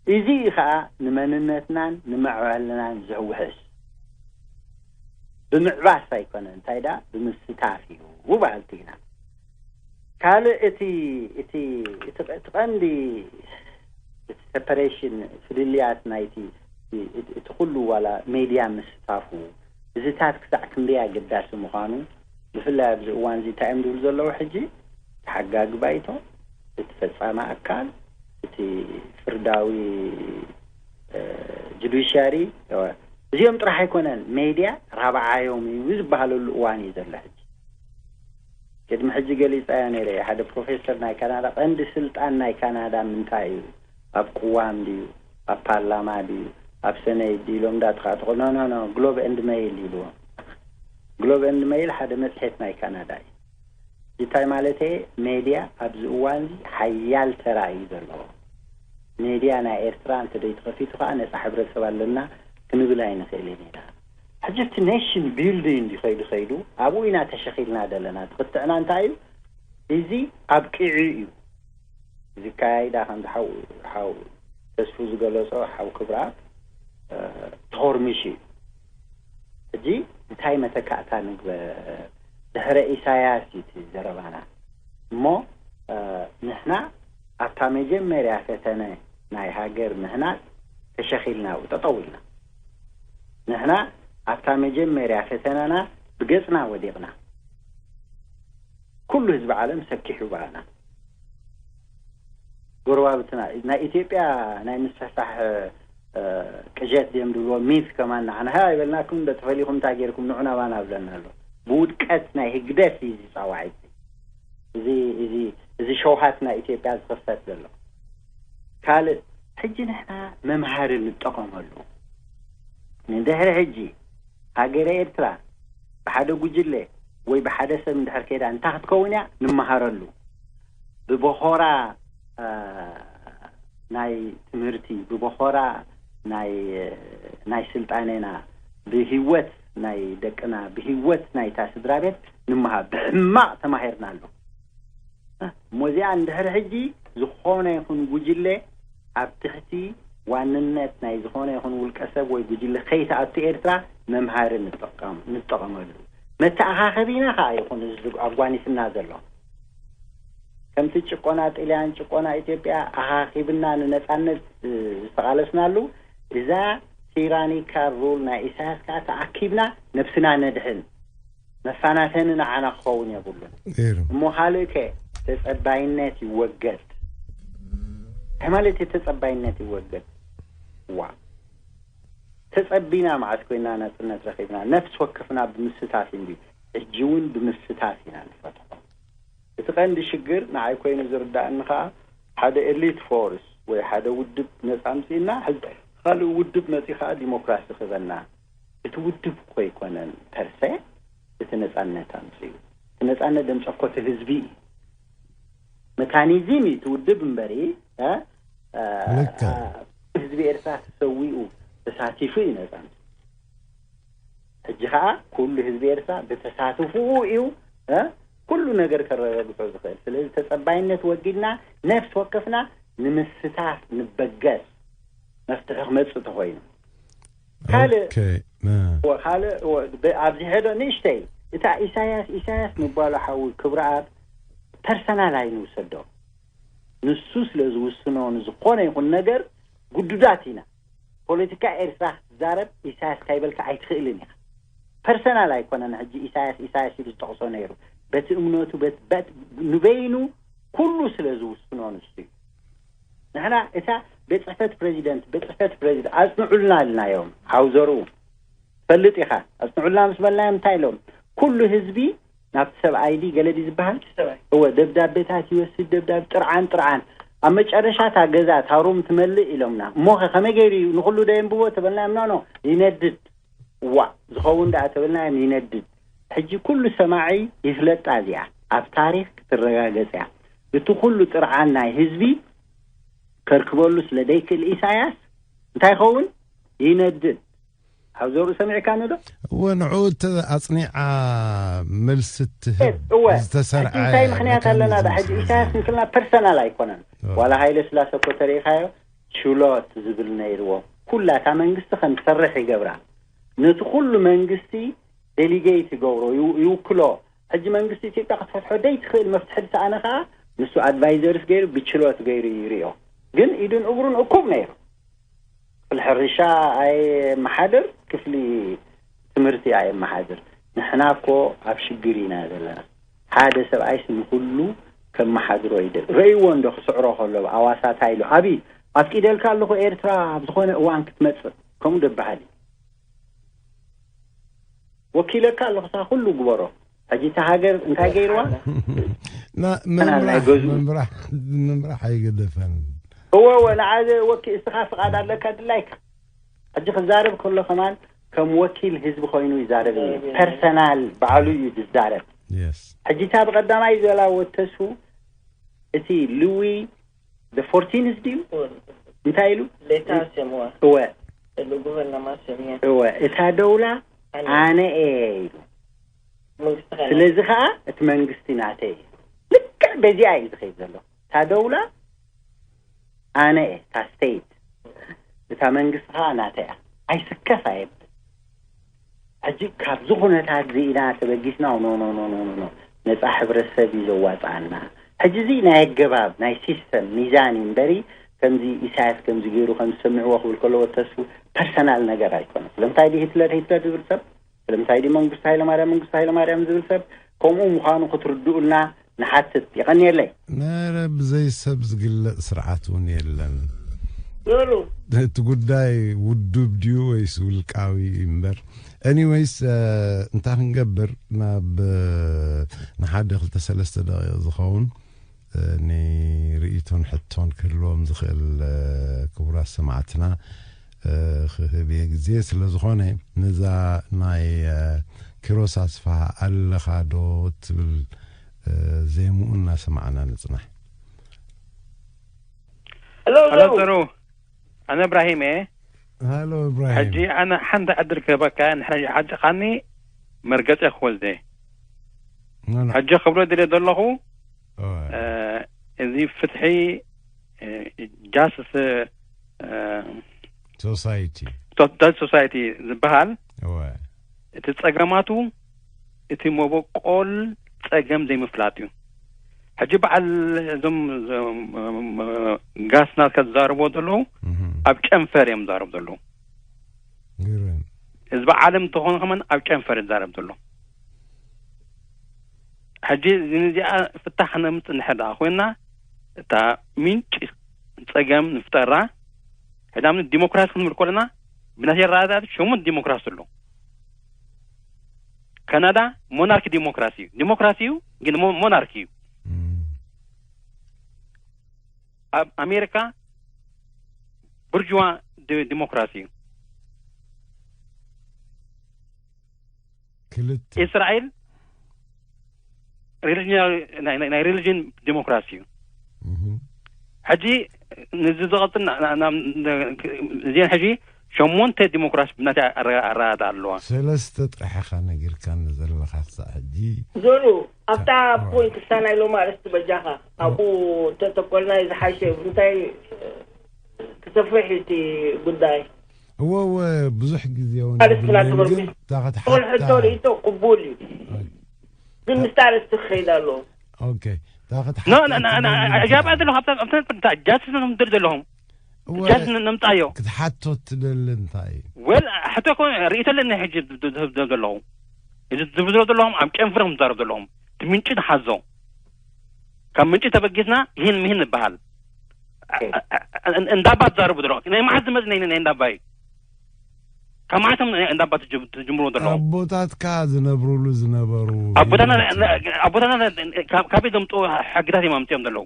እዚ እዩ ኸኣ ንመንነትናን ንመዕበልናን ዝውሕስ። ብምዕባስ ኣይኮነን፣ እንታይ ደኣ ብምስታፍ እዩ በሃልቲ ኢና። ካልእ እቲ እቲ እቲ እቲ ቀንዲ እቲ ሰፐሬሽን ፍልልያት ናይቲ እቲ እቲ ኩሉ ዋላ ሜድያ ምስታፉ እዚታት ክሳዕ ክንደይ ኣገዳሲ ምዃኑ ብፍላይ ኣብዚ እዋን እዚ እንታይ እዮም ዝብሉ ዘለዉ ሕጂ ተሓጋጊ ባይቶ እቲ ፈጻሚ ኣካል እቲ ፍርዳዊ እ፣ ጁዲሽያሪ እዚኦም ጥራሕ ኣይኮነን ሜድያ ራብዓዮም እዩ ዝበሃለሉ እዋን እዩ ዘሎ ሕጂ። ቅድሚ ሕጂ ገሊፀያ ነይረ ሓደ ፕሮፌሰር ናይ ካናዳ ቀንዲ ስልጣን ናይ ካናዳ ምንታይ እዩ? ኣብ ቅዋም ድዩ? ኣብ ፓርላማ ድዩ? ኣብ ሰነይት ድዩ ኢሎም ዳጥቃጥቆ ኖ ኖ ኖ ግሎብ ኤንድ መይል ይብልዎ። ግሎብ ኤንድ መይል ሓደ መፅሄት ናይ ካናዳ እዩ። እንታይ ማለት ሜድያ ኣብዚ እዋን እዚ ሓያል ተራ እዩ ዘለዎ። ሜድያ ናይ ኤርትራ እንተ ደይተኸፊቱ ከዓ ነፃ ሕብረተሰብ ኣለና ክንብል ኣይንኽእልን ኢና። ሕጂ እቲ ኔሽን ቢልዲንግ ይኸይዱ ኸይዱ ኣብኡ ኢና ተሸኺልና ዘለና። ትኽትዕና እንታይ እዩ? እዚ ኣብቂዑ እዩ። እዚ ካያይዳ ከምዚ ሓው ሓው ተስፉ ዝገለጾ ሓው ክብራ ተኾርሚሽ እዩ። ሕጂ እንታይ መተካእታ ንግበር? ድሕረ ኢሳያስ እዩ እቲ ዘረባና። እሞ ንሕና ኣብታ መጀመርያ ፈተነ ናይ ሃገር ምህናጽ ተሸኺልና ጠጠው ኢልና። ንሕና ኣብታ መጀመርያ ፈተነና ብገጽና ወዲቕና። ኩሉ ህዝቢ ዓለም ሰኪሑ በሃና። ጎረባብትና ናይ ኢትዮጵያ ናይ ምስሕሳሕ ቅዠት ድዮም ድብልዎ ሚት ከማን ንዓና ሃ ኣይበልናኩም እንዶ ተፈሊኹም እንታይ ጌርኩም ንዑ ናባና ብለና ኣሎ። ብውድቀት ናይ ህግደፍ እዩ ዝጻዋዒት እዚ እዚ እዚ ሸውሃት ናይ ኢትዮጵያ ዝኽፈት ዘሎ። ካልእ ሕጂ ንሕና መምሃሪ ንጠቐመሉ። ንድሕሪ ሕጂ ሃገረ ኤርትራ ብሓደ ጉጅለ ወይ ብሓደ ሰብ እንድሕር ከይዳ እንታይ ክትከውን እያ? ንመሃረሉ። ብበኾራ ናይ ትምህርቲ፣ ብበኾራ ናይ ናይ ስልጣኔና፣ ብህይወት ናይ ደቅና፣ ብህይወት ናይታ ስድራ ቤት ንመሃር። ብሕማቕ ተማሂርና ኣሎ። እሞ እዚኣ እንድሕር ሕጂ ዝኾነ ይኹን ጉጅለ ኣብ ትሕቲ ዋንነት ናይ ዝኾነ ይኹን ውልቀ ሰብ ወይ ጉጅለ ከይትኣቱ ኤርትራ መምሃሪ ንጠቀም- ንጠቐመሉ። መተኣኻኸቢና ከዓ ይኹን እዚ ኣጓኒፍና ዘሎ። ከምቲ ጭቆና ጥልያን ጭቆና ኢትዮጵያ ኣኻኺብና ንነጻነት ዝተቓለስናሉ፣ እዛ ቲራኒካል ሩል ናይ ኢሳያስ ከዓ ተኣኪብና ነብስና ነድሕን። መፋናፈኒ ንዓና ክኸውን የብሉን። ነይሩ። እሞ ካልእ ከ ተጸባይነት ይወገድ። እንታይ ማለት እዩ ተጸባይነት ይወገድ? ዋ ተጸቢና መዓስ ኮይና ናጽነት ረኺብና? ነፍሲ ወከፍና ብምስታፍ እንዲ ሕጂ እውን ብምስታፍ ኢና ንፈትሖ። እቲ ቀንዲ ሽግር ንዓይ ኮይኑ ዝርዳእኒ ከኣ ሓደ ኤሊት ፎርስ ወይ ሓደ ውድብ ነጻ ኣምጺእና ሕዚ ካልእ ውድብ መጺ ከኣ ዲሞክራሲ ክበና። እቲ ውድብ እኮ ኣይኮነን ፐርሰ እቲ ነጻነት ኣምጺኡ። እቲ ነጻነት ዘምጸ እኮ እቲ ህዝቢ እዩ። መካኒዝም እዩ እቲ ውድብ እምበሪ እ፣ እ፣ ልክዕ። ህዝቢ ኤርትራ ተሰዊኡ ተሳቲፉ እዩ ነጻ ኣምጺኡ። ሕጂ ከኣ ኩሉ ህዝቢ ኤርትራ ብተሳትፍኡ እዩ እ፣ ኩሉ ነገር ከረጋግጾ ዝኽእል። ስለዚ ተጸባይነት ወጊድና ነፍሲ ወከፍና ንምስታፍ ንበገስ መፍትሒ ክመጽእ ተኾይኑ። ካልእ ኦኬ፣ እ፣ ወ- ካልእ ወ- ብ- ኣብዚ ሄዶ ንእሽተይ እታ ኢሳያስ ኢሳያስ ምባሉ ሓዊ ክብረኣብ ፐርሰናል ኣይንውሰዶ። ንሱ ስለ ዝውስኖ ንዝኾነ ይኹን ነገር ግዱዳት ኢና። ፖለቲካ ኤርትራ ክትዛረብ ኢሳያስ ካይበልካ ኣይትኽእልን ኢኻ። ፐርሰናል ኣይኮነን። ሕጂ ኢሳያስ ኢሳያስ ኢሉ ዝጠቕሶ ነይሩ በቲ እምነቱ በት- በት- ንበይኑ ኩሉ ስለ ዝውስኖ ንሱ እዩ። ንሕና እታ ቤት ጽሕፈት ፕሬዚደንት፣ ቤት ጽሕፈት ፕሬዚደንት ኣጽንዑልና ኢልናዮም። ሓውዘሩ ትፈልጥ ኢኻ፣ ኣጽንዑልና ምስ በልናዮም እንታይ ኢሎም? ኩሉ ህዝቢ ናብቲ ሰብኣይ ድዩ ገለ ድዩ ዝበሃል? እወ፣ ደብዳቤታት ይወስድ፣ ደብዳቤ ጥርዓን ጥርዓን። ኣብ መጨረሻ እታ ገዛ እታ ሩም ትመልእ ኢሎምና። እሞኸ ከመይ ገይሩ እዩ ንኹሉ ዶ የንብቦ ተበልናዮም? ኖ ኖ፣ ይነድድ። እዋእ፣ ዝኸውን ደኣ ተበልናዮም፣ ይነድድ። ሕጂ ኩሉ ሰማዒ ይፍለጣ እዚኣ፣ ኣብ ታሪኽ ክትረጋገጽ እያ። እቲ ኩሉ ጥርዓን ናይ ህዝቢ ከርክበሉ ስለ ደይክእል ኢሳያስ እንታይ ይኸውን? ይነድድ። ኣብ ዘርኡ ሰሚዕካኒ ዶ? እወ፣ ንዕኡ እተ-፣ ኣጽኒዓ መልሲ ትህብ እወ። ዝተሰርዐ ሕጂ እንታይ ምኽንያት ኣለና? ዳ መካኒዝም ሕጂ ስለ ኢሳያስ ዘሎ። ንክልና ፐርሰናል ኣይኮነን። እወ። ዋላ ሃይለ ስላሰ እኮ ተሪኢኻዮ፣ ችሎት ዝብል ነይርዎ። ኩላ እታ መንግስቲ ከም ትሰርሕ ይገብራ። ነቲ ኩሉ መንግስቲ ዴሊጌት ይገብሮ፣ ይው-፣ ይውክሎ። ሕጂ መንግስቲ ኢትዮጵያ ክትፈትሖ ደይትኽእል መፍትሒ ዝሰኣነ ከኣ ንሱ ኣድቫይዘርስ ገይሩ ብችሎት ገይሩ ይሪኦ። ግን ኢዱን እግሩን እኩብ ነይሩ። ክፍሊ ሕርሻ ኣየመሓድር፣ ክፍሊ ትምህርቲ ኣየመሓድር። ንሕና እኮ ኣብ ሽግር ኢና ዘለና። ሓደ ሰብኣይስ ንኹሉ ከመሓድሮ ይደል። ረእይዎ እንዶ ክስዕሮ ከሎ ኣዋሳ እንታይ ኢሉ? ኣብይ፣ ኣፍቂደልካ ኣለኹ ኤርትራ ኣብ ዝኾነ እዋን ክትመጽእ። ከምኡ ደበሃል እዩ። ወኪለካ ኣለኹ፣ እሳ ኩሉ ግበሮ። ሕጂ እታ ሃገር እንታይ ገይርዋ? ና-፣ ምምራሕ፣ ናይ ገዝኡ። ምምራሕ፣ ምምራሕ ኣይገደፈን። እወ፣ እወ፣ ንዓዘ ወኪ-፣ እስኻ ፍቓድ ኣለካ ድላይካ። ሕጂ ክዛረብ ከሎ ከማን ከም ወኪል ህዝቢ ኮይኑ ይዛረብ እዩ። ፐርሰናል ባዕሉ እዩ ዝዛረብ። የስ። ሕጂ እታ ብቐዳማይ ዘላ ወተሱ እቲ ልዊ the fourteenth ድዩ? እንታይ ኢሉ? ሌታ ሰምዋ። እወ። Le gouvernement syrien። እወ፣ እታ ደውላ ኣነ። ኣነ እየ ኢሉ። መንግስቲ ኸነ። ስለዚ ኸዓ እቲ መንግስቲ ናተይ እዩ። ልክዕ በዚኣ እዩ ዝኸይድ ዘሎ። እታ ደውላ ኣነ እየ፣ እታ ስቴት። እታ መንግስቲ ኸዓ ናተይ እያ። ኣይስከፍ ኣየብል። ሕጂ ካብዚ ኩነታት እዚ ኢና ተበጊስና፣ ኖ፣ ኖ፣ ኖ፣ ኖ፣ ኖ፣ ኖ። ነጻ ሕብረተሰብ እዩ ዘዋጽኣና። ሕጂ እዚ ናይ ኣገባብ፣ ናይ ሲስተም ሚዛን እዩ እምበሪ፣ ከምዚ ኢሳያስ ከምዚ ገይሩ፣ ከምዚ ሰሚዕዎ ክብል ከሎ ወተሱ ፐርሰናል ነገር ኣይኮነን። ስለምንታይ ድዩ ሂትለር ሂትለር ዝብል ሰብ? ስለምንታይ ድዩ መንግስቱ ሃይለማርያም መንግስቱ ሃይለማርያም ዝብል ሰብ? ከምኡ ምዃኑ ክትርድኡልና ንሓትት። የቐንየለይ። ነረ ብዘይ ሰብ ዝግለጽ ስርዓት እውን የለን። ኑሩ። እቲ ጉዳይ ውዱብ ድዩ ወይስ ውልቃዊ እምበር? ኤኒዌይስ፣ እ፣ እንታይ ክንገብር፣ ናብ፣ እ፣ ንሓደ ክልተ ሰለስተ ደቂቕ ዝኸውን፣ እ፣ ንርእይቶን ሕቶን ክህልዎም ዝኽእል፣ እ፣ ክቡራት ሰማዕትና፣ እ፣ ክህብ እየ ግዜ። ስለ ዝኾነ፣ ነዛ ናይ፣ እ፣ ኪሮስ ኣስፍሃ ኣለኻ ዶ ትብል፣ እ፣ ዜምኡ እናሰማዕና ንጽናሕ። ሄሎ፣ ሄሎ፣ ሄሎ። ጥሩ። ኣነ እብራሂም እየ። ሃሎ እብራሂም። ሕጂ ኣነ ሓንቲ ዕድል ክህበካ፣ ንሕና ዓጢቓኒ መርገጺ ክወስደ። ናና። ሕጂ ክብሎ ድልየ ዘለኹ፣ እወ። እ፣ እዚ ፍትሒ፣ እ፣ ጃስትስ፣ እ፣ ሶሳይቲ። ሶ-፣ ሶሳይቲ ዝበሃል፣ እወ። እቲ ጸገማቱ እቲ መበቆል ጸገም ዘይምፍላጥ እዩ። ሕጂ በዓል እዞም፣ እዞም፣ እ፣ ጋስ ናትካ ዝዛረብዎ ዘለዉ እህ። ኣብ ጨንፈር እዮም ዝዛረቡ ዘለዉ። ግርም። ህዝቢ ዓለም እንተኾነ ከማን ኣብ ጨንፈር ይዛረብ ዘሎ። ሕጂ ነዚኣ ፍታሕ ነምጽእ እንድሕር ደኣ ኮይና፣ እታ ምንጪ ጸገም ንፍጠራ። ሕዳም ዲሞክራሲ ክንብል ከለና ብናተይ ኣረዳድኣ ሸሞንተ ዲሞክራሲ ኣሎ። ካናዳ ሞናርኪ ዲሞክራሲ እዩ። ዲሞክራሲ እዩ፣ ግን ሞ-፣ ሞናርኪ እዩ። እም። ኣብ ኣሜሪካ ብርጅዋ ዲ-፣ ዲሞክራሲ እዩ። ክልተ። እስራኤል ሪሊጅናል፣ ናይ፣ ናይ፣ ናይ ሪሊጅን ዲሞክራሲ እዩ። እህ። ሕጂ ነዚ ዝቐጽል ና-፣ ና-፣ ና-፣ ን-፣ እዚአን ሕጂ ሸሞንተ ዲሞክራሲ ብናተይ ኣረ-፣ ኣረዳድኣ ኣለዋ። ሰለስተ ጥራሕ ኢኻ ነጊርካኒ ዘለኻ ክሳዕ ሕጂ። ዞሩ፣ ኣብታ እዋ። ፖይንት፣ እታ ናይ ሎሚ ኣርእስቲ በጃኻ፣ እዋ። ኣብኡ እንተተኮልና እዩ ዝሓሸ። እንታይ ክሰፍሕ እዩ እቲ ጉዳይ። እወ፣ እወ፣ ብዙሕ ግዜ እውን ኣርእስትና የብልናን፣ ትምህርቲ ግን እታ ክትሓታ ትኹል ሕቶ ርእይቶ ቅቡል እዩ። ኦይ። ግን ምስታ ኣርእስቲ ክኸይድ ኣለዎ። ኦኬ። እታ ክትሓታ ኖ፣ ኖ፣ ኖ፣ ኖ፣ ትደሊ ኣጃብ ኣለኹ። ኣብታ፣ ኣብታ፣ ኣብታ ጃስቲስ ነምድር ዘለኹም። እወ፣ ጃስቲስ ነ-፣ ነምጻዮ። ክትሓቶ ትደሊ እንታይ እዩ? ወል፣ ሕቶ እኮ ርእይቶ ኣለኒ ሕጂ ዝ-፣ ዝ-፣ ዝህብ ዘለኹ። እዚ ዝብሎ ዘለኹም ኣብ ጨንፍር እዮም ዝዛረቡ ዘለኹም። እቲ ምንጪ ንሓዞ። ካብ ምንጪ ተበጊስና ይህን ምሂን ንበሃል። እንዳባ ትዛረቡ ዘለኹ ናይ መዓዝ ዝመጽእ ናይ እንዳባ እዩ? ካብ መዓስ እዮም እንዳባ ትጅምርዎ ዘለኹ? ኣቦታትካ ዝነብሩሉ ዝነበሩ ኣቦታትና ኣቦታትና ካበይ ዘምፅኡ ሕግታት እዮም ኣምፅኦም ዘለዉ?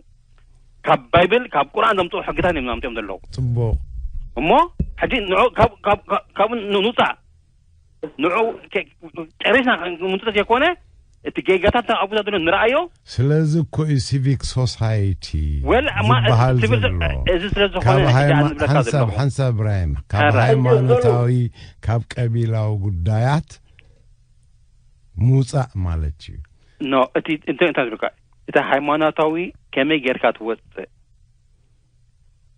ካብ ባይብል ካብ ቁርኣን ዘምፅኡ ሕግታት እዮም ኣምፅኦም ዘለዉ። ፅቡቅ። እሞ ሕጂ ንዑ ካብኡ ንውፃእ። ንዑ ጨሪስና ምንጥጠት የኮነ እቲ ጌጋታት ኣብኡ ዘሎ ንረኣዮ። ስለዚ እኮ እዩ ሲቪክ ሶሳይቲ ዝበሃል ዘሎ። እዚ ስለ ዝኾነ ካብ ሃይማ- ንብለካ ሓንሳብ ዘለኹ ሓንሳብ እብራሂም ካብ ኣራ። ሃይማኖታዊ ካብ ቀቢላዊ ጉዳያት ምውፃእ ማለት እዩ። ኖ እቲ እንታይ እንታይ ዝብልካ እቲ ሃይማኖታዊ ከመይ ጌርካ ትወፅእ?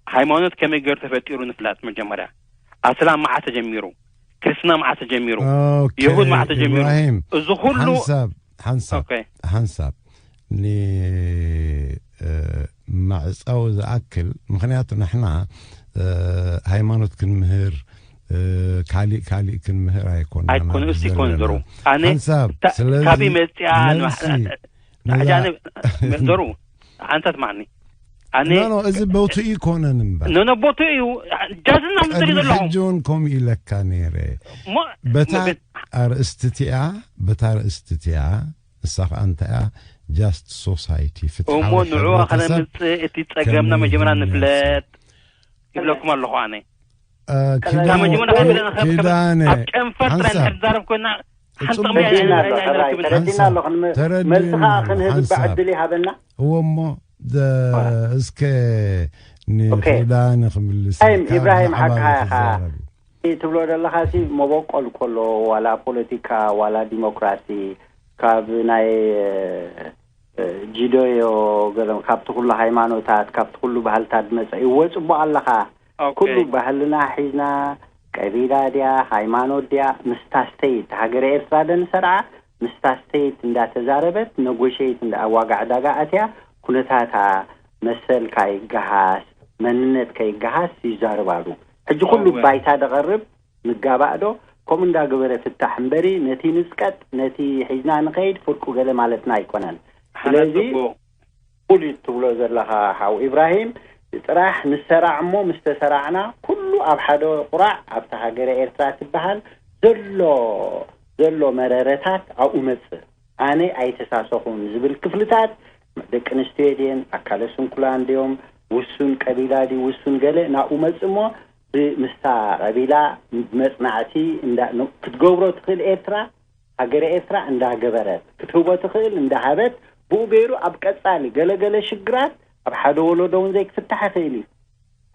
ሃይማኖት ከመይ ገይሩ ተፈጢሩ ንፍላጥ። መጀመርያ ኣስላም መዓስ ተጀሚሩ? ክርስትና መዓስ ተጀሚሩ? ኦኬ፣ የሁድ መዓስ ተጀሚሩ? ኢብራሂም፣ እዚ ኩሉ ሓንሳብ ሓንሳብ ኦኬ። ሓንሳብ ን እ፣ መዕፀዊ ዝኣክል። ምክንያቱ ንሕና እ፣ ሃይማኖት ክንምህር እ፣ ካሊእ ካሊእ ክንምህር ኣይኮና ኣይኮነ እሱ ይኮነ ዘሩ ኣነ ሓንሳብ። ስለዚ ካበይ መፅኣ መልሲ ነዛ- ዘሩ ሓንሳት ማዕኒ ኣነ ኖ፣ ኖ፣ እዚ ቦቱ ይኮነን እምበር ኖ፣ ኖ፣ ቦቱ እዩ። ጃዝና ምድሪ ቅድሚ ዘለኹም። ሕጂ እውን ከምኡ ኢለካ ነይረ። እሞ በታ ብ- ኣርእስቲ እቲኣ፣ በታ ኣርእስቲ እቲኣ፣ ንሳ ኸኣ እንታይ እያ? ጃስት ሶሳይቲ፣ ፍትሓዊ እሞ ንዑ ሕብረተሰብ ከነምጽእ እቲ ጸገምና ከመይ መጀመርያ ይህነጽ? ንፍለጥ ይብለኩም ኣለኹ ኣነ። እ፣ ካብ ኪዳነ፣ መጀመርያ ከመይ ኢለ ንኸ- ኪዳነ፣ ኣብ ጨንፈር ጥራይ ሓንሳብ። እንድሕር ትዛረብ ኮይና፣ ሓንቲ ጽቡቅ። ጥቕሚ ተረዲእና ኣሎ፣ ኣይረክብን። ሕራይ፣ ተረዲእና ሓንሳብ። ኣሎ። ክንመ-፣ ተረዲእና መልሲ ከኣ ኣሎ፣ ክንህብ ሓንሳብ። ዕድል ይሃበና። እዎ እሞ፣ ደ-፣ ዋ። እስከ ኦኬ። ንኪዳነ ክምልስ ኢብራሂም፣ ኢልካ ኢብራሂም፣ ብዛዕባ ሓቅኻ ኢኻ። ዝዛረብ እዩ። ትብሎ ዘለኻሲ መበቆል ከሎ ዋላ ፖለቲካ ዋላ ዲሞክራሲ ካብ ናይ፣ እ፣ ጂዶዮ ገለ ካብቲ ኩሉ ሃይማኖታት ካብቲ ኩሉ ባህልታት ዝመጸ እዩ። ወጽቦ ኣለኻ። ኦኬ። ኩሉ ባህልና ሒዝና ቀቢላ ድያ ሃይማኖት ድያ ምስታ ስቴት ሃገረ ኤርትራ ደንሰርዓ ምስታ ስቴት እንዳተዛረበት ነጎሸይት እንዳ ዋጋ ዕዳጋ ኣትያ ኩነታታ መሰል ካይገሃስ መንነት ከይገሃስ ይዛረባሉ። ሕጂ ኩሉ እወ። ባይታ ደቐርብ ንጋባእ ዶ ከምኡ እንዳገበረ ፍታሕ እምበሪ ነቲ ንስቀጥ ነቲ ሒዝና ንኸይድ ፍርቁ ገለ ማለትና ኣይኮነን። ሓና ስለዚ ጽቡቕ። ፉሉይ ትብሎ ዘለኻ ሓው ኢብራሂም ጥራሕ ንሰራዕ እሞ ምስ ተሰራዕና ኩሉ ኣብ ሓደ ቁራዕ ኣብታ ሃገረ ኤርትራ ትበሃል ዘሎ ዘሎ መረረታት ኣብኡ መጽእ። ኣነ ኣይተሳሰኹን ዝብል ክፍልታት ደቂ ኣንስትዮ ድየን ኣካለ ስንኩላን ድዮም ውሱን ቀቢላ ድዩ ውሱን ገለ ናብኡ መጽእ እሞ ብምስታ ቀቢላ መጽናዕቲ እንዳ ክትገብሮ ትኽእል ኤርትራ ሃገረ ኤርትራ እንዳገበረት ክትህቦ ትኽእል እንዳሃበት ብኡ ገይሩ ኣብ ቀጻሊ ገለገለ ሽግራት ኣብ ሓደ ወለዶ እውን ዘይክፍታሕ ይኽእል እዩ።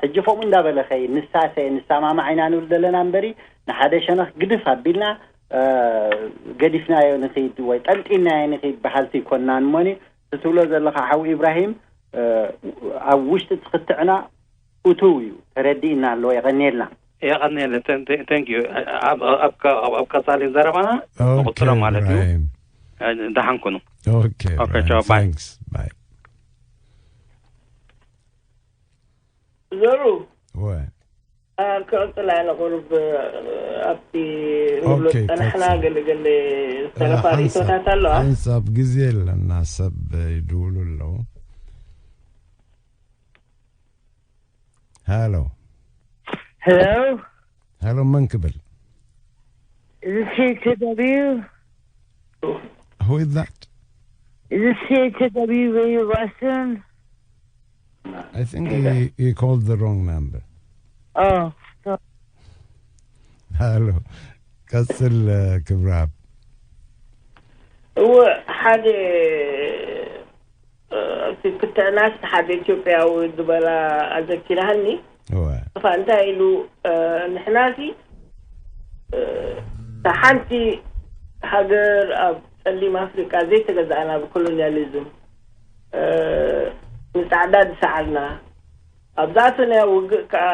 ሕጂ ከምኡ እንዳበለ ኸይድ ንሳሰ ንሰማማዕ ኢና ንብል ዘለና እምበሪ ንሓደ ሸነኽ ግድፍ ኣቢልና ገዲፍናዮ ንኽድ ወይ ጠንጢናዮ ንኽድ በሃልቲ ይኮንናን እሞኒ ትብሎ ዘለኻ ሓው ኢብራሂም ኣብ ውሽጢ ትኽትዕና እትው እዩ ተረዲእና ኣለዎ የቐንየልና። የቐንየለ። Thank you። ኣብ ቀፃሊ ዘረባና ንቕፅሎ ማለት እዩ። ደሓን ኩኑ። ኦኬ ቻው ባይ። ዘሩ ክቕፅል ኣነ ቁሩብ ኣብቲ ንብሎ ዝፀናሕና ገለገለ ዝተረፋ ርእቶታት ኣለዋ። ሓንሳብ ግዜ ኣለና ሰብ ይድውሉ ኣለዉ። Hello. Hello. Hello, መን ክብል? Is this C H W? Who is that? Is this C H W Radio Western? I think he, he called the wrong number. Oh, so. Hello. ቀጽል ክብራብ። እወ ሓደ እቲ ክትዕናስ ሓደ ኢትዮጵያዊ ዝበላ ኣዘኪራሃኒ። እወ። እፋ እንታይ ኢሉ ንሕናሲ እታ ሓንቲ ሃገር ኣብ ጸሊም ኣፍሪቃ ዘይተገዛእና ብኮሎኒያሊዝም ንጻዕዳ ዝሰዓርና ኣብዛ ኣተናያ ውግእ ከኣ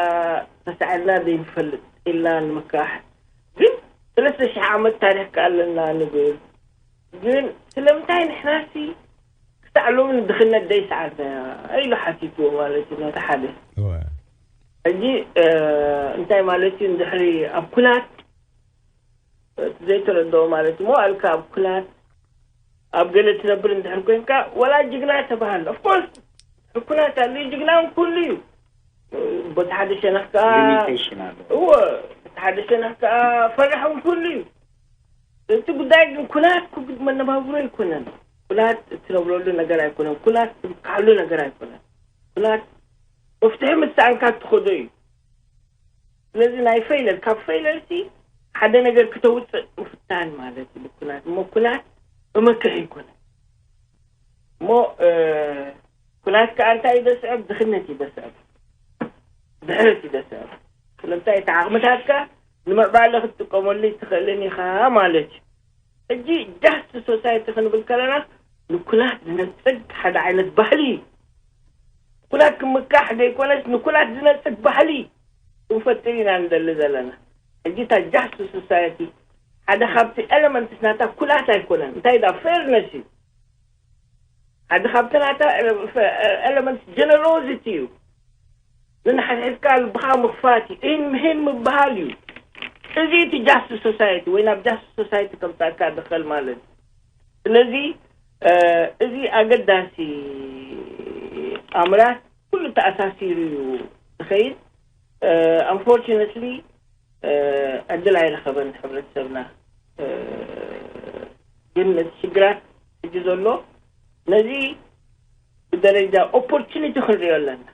ተሳዒርና ዘይንፈልጥ ኢልና ንምክራሕ ግን ሰለስተ ሽሕ ዓመት ታሪኽ ከኣ ኣለና ንብል። ግን ስለምንታይ ንሕናሲ ክሳዕ ሎሚ ንድኽነት ደይሰዓርናያ ኢሉ ሓቲትዎ ማለት እዩ ነቲ ሓደ። ሕጂ እንታይ ማለት እዩ እንድሕሪ ኣብ ኩናት ዘይተረድኦ ማለት እዩ መዋእልካ ኣብ ኩናት ኣብ ገለ ትነብር እንድሕር ኮይንካ ወላ ጅግና ተባሃል ኦፍኮርስ ኩናት ኣሉ ጅግና ኩሉ እዩ። በቲ ሓደ ሸነኽ ከዓ ሊሚቴሽን ኣሎ። እዎ፣ በቲ ሓደ ሸነኽ ከዓ ፈራሕ እውን ክህሉ እዩ። እቲ ጉዳይ ግን ኩናት ክጉድ መነባብሮ ኣይኮነን። ኩናት እትነብረሉ ነገር ኣይኮነን። ኩናት ትብካሉ ነገር ኣይኮነን። ኩናት መፍትሒ ምስ ሰኣንካ እትኸዶ እዩ። ስለዚ ናይ ፈይለር፣ ካብ ፈይለር ሲ ሓደ ነገር ክተውፅእ ምፍታን ማለት እዩ። ኩናት እሞ ኩናት መመክሒ ኣይኮነን። እሞ ኩናት ከዓ እንታይ እዩ ዘስዕብ? ድኽነት እዩ ዘስዕብ፣ ድሕረት እዩ ዘስዕብ። ስለምንታይ? እቲ ዓቕምታትካ ንምዕባለ ክትጥቀመሉ ይትኽእልን ኢኻ ማለት እዩ። ሕጂ ጃስት ሶሳይቲ ክንብል ከለና ንኩናት ዝነፅግ ሓደ ዓይነት ባህሊ እዩ። ኩናት ክምካሕ ዘይኮነስ ንኩናት ዝነፅግ ባህሊ ክንፈጥር ኢና ንደሊ ዘለና። ሕጂ እታ ጃስት ሶሳይቲ ሓደ ካብቲ ኤለመንትስ ናታ ኩናት ኣይኮነን። እንታይ ዳ ፌርነስ እዩ። ሓደ ካብቲ ናታ ኤለመንትስ ጀነሮሲቲ እዩ። ንንሓድሕድካ ልብኻ ምኽፋት እዩ። ኢን ምሂን ምብሃል እዩ። እዚ እቲ ጃስት ሶሳይቲ ወይ ናብ ጃስት ሶሳይቲ ከምፃካ ድኸል ማለት እዩ። ስለዚ እዚ ኣገዳሲ ኣምራት ኩሉ ተኣሳሲሩ እዩ ዝኸይድ። ኣንፎርችነትሊ ዕድል ኣይረኸበን ሕብረተሰብና። ግን ነቲ ሽግራት ሕጂ ዘሎ ነዚ ብደረጃ ኦፖርቹኒቲ ክንሪኦ ኣለና።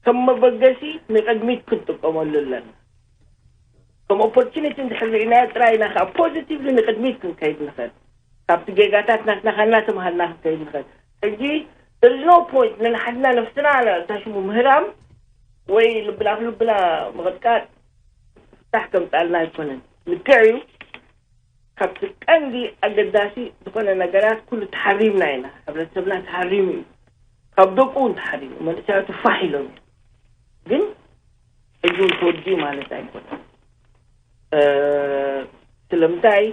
ከም መበገሲ ንቅድሚት ክንጥቀመሉ ኣለና። ከም ኦፖርቹኒቲ እንድሕር ርኢናዮ ጥራይ ኢና ከዓ ፖዚቲቭሊ ንቅድሚት ክንከይድ ንኽእል። ካብቲ ጌጋታት ናትና ካና ተምሃልና ክንከይድ ንኽእል። ሕጂ there is no point ንንሓድና ነፍስና ታሽሙ ምህራም ወይ ልብና ክልብና ምቕጥቃጥ ፍታሕ ከምፃልና ኣይኮነን። ልክዕ እዩ። ካብቲ ቀንዲ ኣገዳሲ ዝኾነ ነገራት ኩሉ ተሓሪምና ኢና። ሕብረተሰብና ተሓሪሙ እዩ። ካብ ደቁ እውን ተሓሪሙ፣ መንእሰያቱ ፋሕ ኢሎም እዮም። ግን ሕጂ እውን ተወዲኡ ማለት ኣይኮነን። ስለምንታይ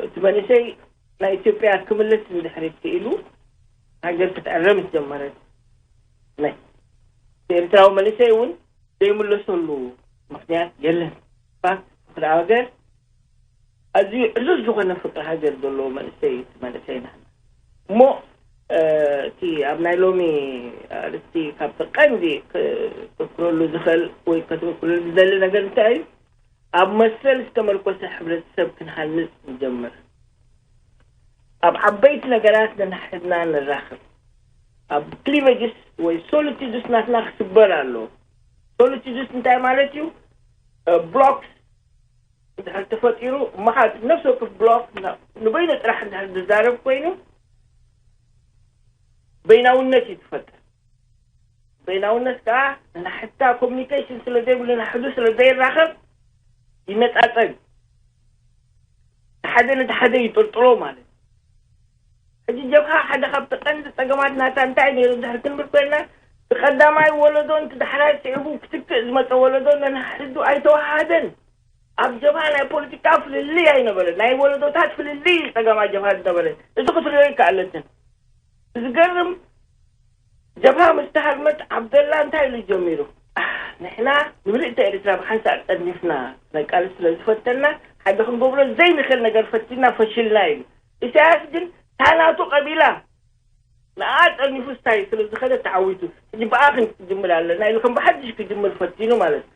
እቲ መንእሰይ ናይ ኢትዮጵያ ክምለስ እንድሕር ክኢሉ ሃገር ክትዕረ ምስ ጀመረት ናይ ኤርትራዊ መንእሰይ እውን ዘይምለሰሉ ምክንያት የለን። ፋክት ፍቅሪ ሃገር ኣዝዩ ዕዙዝ ዝኾነ ፍቅሪ ሃገር ዘለዎ መንእሰይ እዩ። እቲ መንእሰይና እሞ እቲ ኣብ ናይ ሎሚ ኣርእስቲ ካብ ቀንዲ ክተኩረሉ ዝኽእል ወይ ከተኩረሉ ዝደሊ ነገር እንታይ እዩ? ኣብ መሰል ዝተመርኮሰ ሕብረተሰብ ክንሃንፅ ንጀምር። ኣብ ዓበይቲ ነገራት ነንሕድና ንራኽብ። ኣብ ክሊቨጅስ ወይ ሶሊቲድስ ናትና ክስበር ኣሎ። ሶሊቲድስ እንታይ ማለት እዩ? ብሎክስ እንድሕር ተፈጢሩ እሞ ሓደ ነፍሲ ወከፍ ብሎክ ንበይኑ ጥራሕ እንድሕር ዝዛረብ ኮይኑ በይናውነት እዩ ዝፈጥር። በይናውነት ከዓ ንናሕድታ ኮሚኒኬሽን ስለ ዘይብሉ ናሕዱ ስለ ዘይራኸብ ይነፃፀግ። ሓደ ነቲ ሓደ ይጥርጥሮ ማለት እዩ። ሕጂ ጀብሃ ሓደ ካብቲ ቀንዲ ፀገማት ናታ እንታይ ነይሩ እንድሕር ክንብል ኮይና ብቀዳማይ ወለዶ ነቲ ዳሕራይ ስዒቡ ክትክእ ዝመፀ ወለዶ ነናሕዱ ኣይተወሃሃደን። ኣብ ጀብሃ ናይ ፖለቲካ ፍልልይ ኣይነበረ። ናይ ወለዶታት ፍልልይ እዩ ፀገማት ጀብሃ ዝነበረ። እዚ ክትሪኦ ይከኣለትን። ዝገርም ጀብሃ ምስ ተሃርመት ዓብደላ እንታይ ኢሉ ጀሚሩ? ንሕና ንምልእቲ ኤርትራ ብሓንሳእ ጠርኒፍና ነቃልስ ስለ ዝፈተና ሓደ ክንገብሮ ዘይንኽእል ነገር ፈቲና ፈሽልና ኢሉ። ኢሳያስ ግን ታናቱ ቀቢላ ንኣ ጠርኒፉ ስታይ ስለ ዝኸደ ተዓዊቱ። ሕጂ ብኣ ክንጅምር ኣለና ኢሉ ከም ብሓድሽ ክጅምር ፈቲኑ ማለት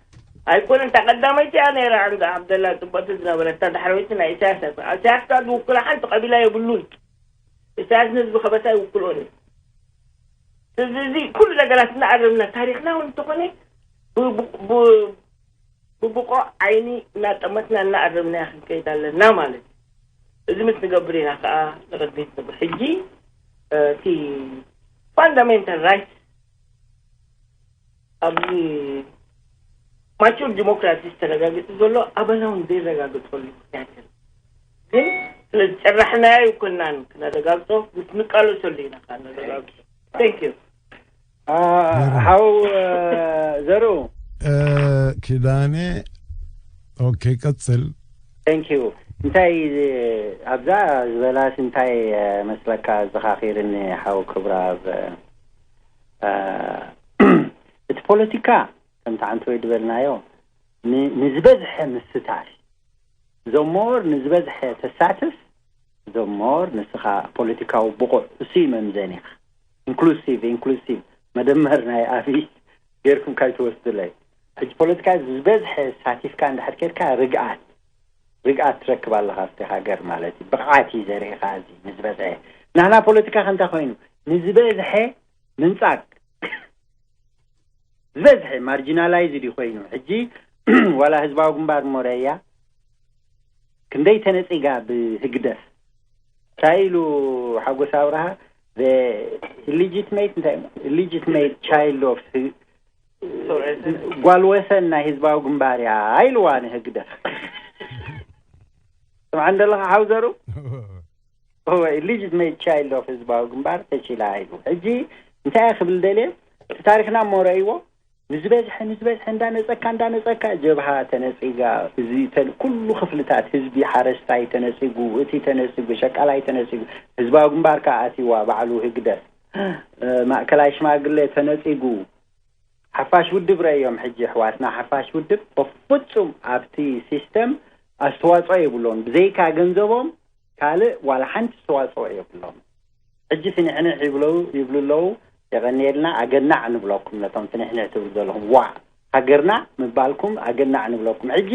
ኣይኮነን። እታ ቀዳመይቲ እያ ነይራ ዓብደላ ፅቡቅቲ ዝነበረት። እታ ዳሕረወይቲ ናይ ኢሳያስ እያ። ኢሳያስ ከዓ ዝውክላ ሓንቲ ቀቢላ የብሉን። ኢሳያስ ንህዝቢ ከበሳ ይውክልኦን እዩ። ስለዚ ኩሉ ነገራት እናኣረምና ታሪክና እውን እንተኾነ ብብቆዕ ዓይኒ እናጠመትና እናኣረምና ክንከይድ ኣለና ማለት እዩ። እዚ ምስ ንገብር ኢና ከዓ ንቅድሚት ንብል። ሕጂ እቲ ፋንዳሜንታል ራይትስ ኣብዚ ማቹር ዲሞክራሲ ዝተረጋግጥ ዘሎ ኣባና እውን ዘይረጋግጠሉ ምክንያት የለን። ግን ስለ ዝጨራሕናዮ ኣይኮናን ክነረጋግጦ፣ ምስ ንቃለሰሉ ኢና ከዓ ነረጋግጦ። Thank you። ሓው ዘርኡ ኪዳነ። ኦኬ፣ ቀፅል። Thank you። እንታይ ኣብዛ ዝበላስ እንታይ መስለካ ዘኻኺርኒ ሓው ክብራብ፣ እቲ ፖለቲካ ከምቲ ዓንተወይ ዝበልናዮ ንዝበዝሐ ምስታፍ፣ ዘሞር ንዝበዝሐ ተሳትፍ፣ ዘሞር ንስኻ ፖለቲካዊ ብቑዕ እሱ መምዘኒኻ። ኢንክሉሲቭ ኢንክሉሲቭ መደመር ናይ ኣብይ ጌርኩም ካይትወስዱለይ። ሕጂ ፖለቲካ ዝበዝሐ ሳቲፍካ እንድሕር ኬድካ ርግኣት፣ ርግኣት ትረክብ ኣለኻ ኣብቲ ሃገር ማለት እዩ። ብቕዓት እዩ ዘርእኻ እዚ ንዝበዝሐ። ናህና ፖለቲካ ከ እንታይ ኮይኑ? ንዝበዝሐ ምንጻግ። ዝበዝሐ ማርጂናላይዝድ እዩ ኮይኑ። ሕጂ ዋላ ህዝባዊ ግንባር ሞረያ ክንደይ ተነጺጋ ብህግደፍ። እንታይ ኢሉ ሓጎስ ኣብርሃ? ኢሊጂትሜት፣ እንታይ ኢሊጂትሜት ቻይልድ ኦፍ፣ ጓል ወሰን ናይ ህዝባዊ ግንባር እያ ኢልዋ ንህግደፍ። ስምዓ እንደለኻ ሓውዘሩ። ኢሊጂትሜት ቻይልድ ኦፍ ህዝባዊ ግንባር ተቺላ ኢሉ። ሕጂ እንታይ እየ ክብል ደልየ? እቲ ታሪኽና እሞ ረእይዎ። ንዝበዝሐ ንዝበዝሐ እንዳነጸካ እንዳነጸካ ጀብሃ ተነጺጋ፣ እዚ ተን- ኩሉ ክፍልታት ህዝቢ፣ ሓረስታይ ተነጺጉ፣ እቲ ተነጺጉ፣ ሸቃላይ ተነጺጉ፣ ህዝባዊ ግንባር ከኣ ኣትይዋ ባዕሉ ህግደፍ፣ እ፣ ማእከላይ ሽማግለ ተነጺጉ። ሓፋሽ ውድብ ረእዮም። ሕጂ ኣሕዋትና ሓፋሽ ውድብ በፍጹም ኣብቲ ሲስተም ኣስተዋጽኦ የብሎን። ብዘይካ ገንዘቦም ካልእ ዋላ ሓንቲ ኣስተዋጽኦ የብሎም። ሕጂ ፍንሕንሕ ይብሉ ይብሉ ኣለዉ። የቐንየልና፣ ኣገናዕ ንብለኩም ነቶም ፍንሕንሕ ትብሉ ዘለኹም። ዋዕ ሃገርና ምባልኩም ኣገናዕ ንብለኩም። ሕጂ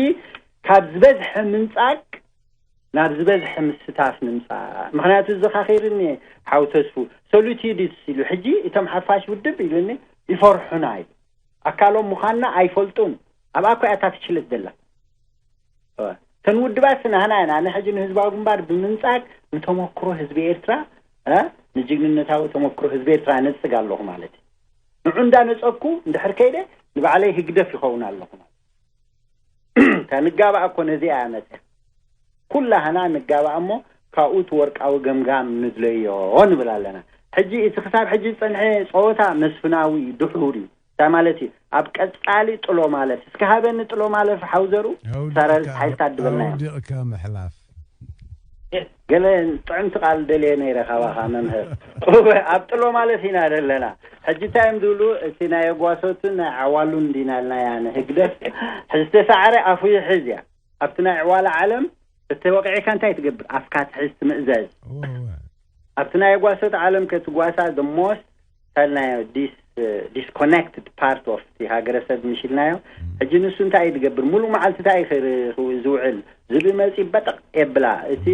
ካብ ዝበዝሐ ምንጻግ ናብ ዝበዝሐ ምስታፍ ንምጻእ። ምኽንያቱ ዘኻኺርኒ ሓው ተስፉ፣ ሶሊቲድስ ኢሉ። ሕጂ እቶም ሓፋሽ ውድብ ኢሉኒ፣ ይፈርሑና እዩ። ኣካሎም ምዃንና ኣይፈልጡን። ኣብኣ እኮ እያ እታ ፍሽለት ዘላ። እተን ውድባት ናህና ኢና። ኣነ ሕጂ ንህዝባዊ ግንባር ብምንጻግ ንተመክሮ ህዝቢ ኤርትራ፣ እ፣ ንጅግንነታዊ ተመክሮ ህዝቢ ኤርትራ ነጽግ ኣለኹ ማለት እዩ። ንዑ እንዳነጸግኩ እንድሕር ከይደ ንባዕለይ ህግደፍ ይኸውን ኣለኹ ማለት እዩ። እታ ንጋባእ እኮ ነዚኣ እያ መጽያ። ኩላህና ንጋባእ እሞ ካብኡ እቲ ወርቃዊ ገምጋም ንድለዮ ንብል ኣለና። ሕጂ እቲ ክሳብ ሕጂ ዝጸንሐ ጸወታ መስፍናዊ እዩ፣ ድሑር እዩ። እንታይ ማለት እዩ? ኣብ ቀጻሊ ጥሎ ማለፍ። እስከ ሃበኒ ጥሎ ማለፍ ሓውዘሩ። ኣውዲቕካ፣ ሳራ ሓይልታት ድበልና እዮም። ኣውዲቕካ ምሕላፍ። ገለ ጥዕምቲ ቃል ደልየ ነይረ ካባኻ መምህር። እወ፣ ኣብ ጥሎ ማለፍ ኢና ዘለና። ሕጂ እንታይ እዮም ዝብሉ? እቲ ናይ ኣጓሶትን ናይ ዓዋሉን እንዲና ኢልናያ ንህግደፍ። ሕጂ ዝተሳዕረ ኣፉ ይሕዝ እያ። ኣብቲ ናይ ዕዋላ ዓለም እተወቂዕካ እንታይ ትገብር? ኣፍካ ትሕዝ ትምእዘዝ። እወ፣ እወ። ኣብቲ ናይ ኣጓሶት ዓለም ከትጓሳ the most ታልናዮ dis disconnected part of እቲ ሃገረሰብ ምሽልናዮ። ሕጂ ንሱ እንታይ እዩ ዝገብር? ሙሉእ መዓልቲ እንታይ እዩ ክር- ዝውዕል? ዝብኢ መፂ በጠቕ የብላ። እቲ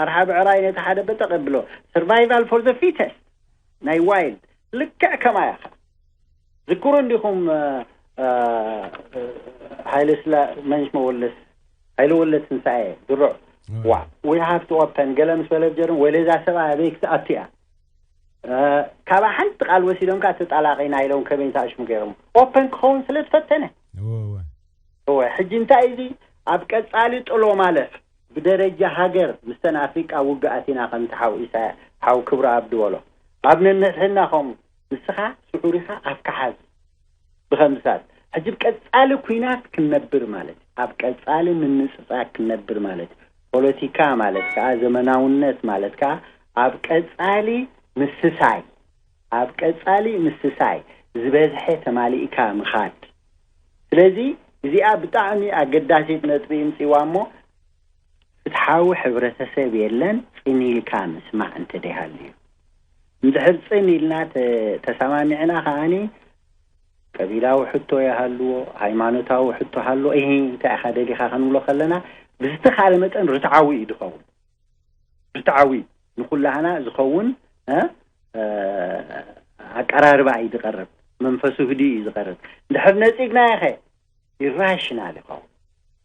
ኣርሓ ብዕራይ ነቲ ሓደ በጠቕ የብሎ። Survival for the fittest ናይ ዋይልድ። ልክዕ ከማያ ኸ ዝክሩ እንዲኹም? እ፣ እ፣ ሃይለ ስላ መንሽ መወለስ ሃይለ ወለስ ትንሳኤ ድሮ። ዋ፣ we have to open ገለ ምስ በለ ጀርም ወለዛ ሰብኣይ ኣበይ ክትኣቱ እያ? እ፣ ካብኣ ሓንቲ ቃል ወሲዶም ከኣ ተጣላቂና ኢሎም ከመይ ተኣሽሙ ገይሮም? ኦፐን ክኸውን ስለ ዝፈተነ። እወ፣ እወ። እወ፣ ሕጂ እንታይ እዚ ኣብ ቀጻሊ ጥሎ ማለፍ ብደረጃ ሃገር ምስተን ኣፍሪቃ ውግኣት ኢና ከምቲ ሓው ኢሳያ፣ ሓው ክብረኣብ ዝበሎ። ኣብ ነንሕድሕድና ከምኡ ንስኻ ስዑር ኢኻ ኣፍካ ሓዝ። ብኸምስታት ሕጂ ብቀጻሊ ኲናት ክንነብር ማለት እዩ። ኣብ ቀጻሊ ምንጽጻግ ክንነብር ማለት እዩ። ፖለቲካ ማለት ከኣ ዘመናውነት ማለት ከኣ ኣብ ቀጻሊ ምስሳይ፣ ኣብ ቀጻሊ ምስሳይ ዝበዝሐ ተማሊእካ ምኻድ። ስለዚ እዚኣ ብጣዕሚ ኣገዳሲት ነጥቢ ይምጽእዋ እሞ ፍትሓዊ ሕብረተሰብ የለን፣ ጽን ኢልካ ምስማዕ እንተደይሃልዩ። እንድሕር ጽን ኢልና ተ- ተሰማሚዕና ከኣኒ ቀቢላዊ ሕቶ ይሃልዎ፣ ሃይማኖታዊ ሕቶ ሃልዎ፣ እሂ እንታይ ኢኻ ደሊኻ ክንብሎ ከለና ብዝተኻለ መጠን ርትዓዊ እዩ ዝኸውን። ርትዓዊ ንኹላህና ዝኸውን እ፣ እ፣ ኣቀራርባ እዩ ዝቐርብ። መንፈሱ ህድእ እዩ ዝቐርብ። እንድሕር ነጺግናዮ ኸ ኢራሽናል ይኸውን፣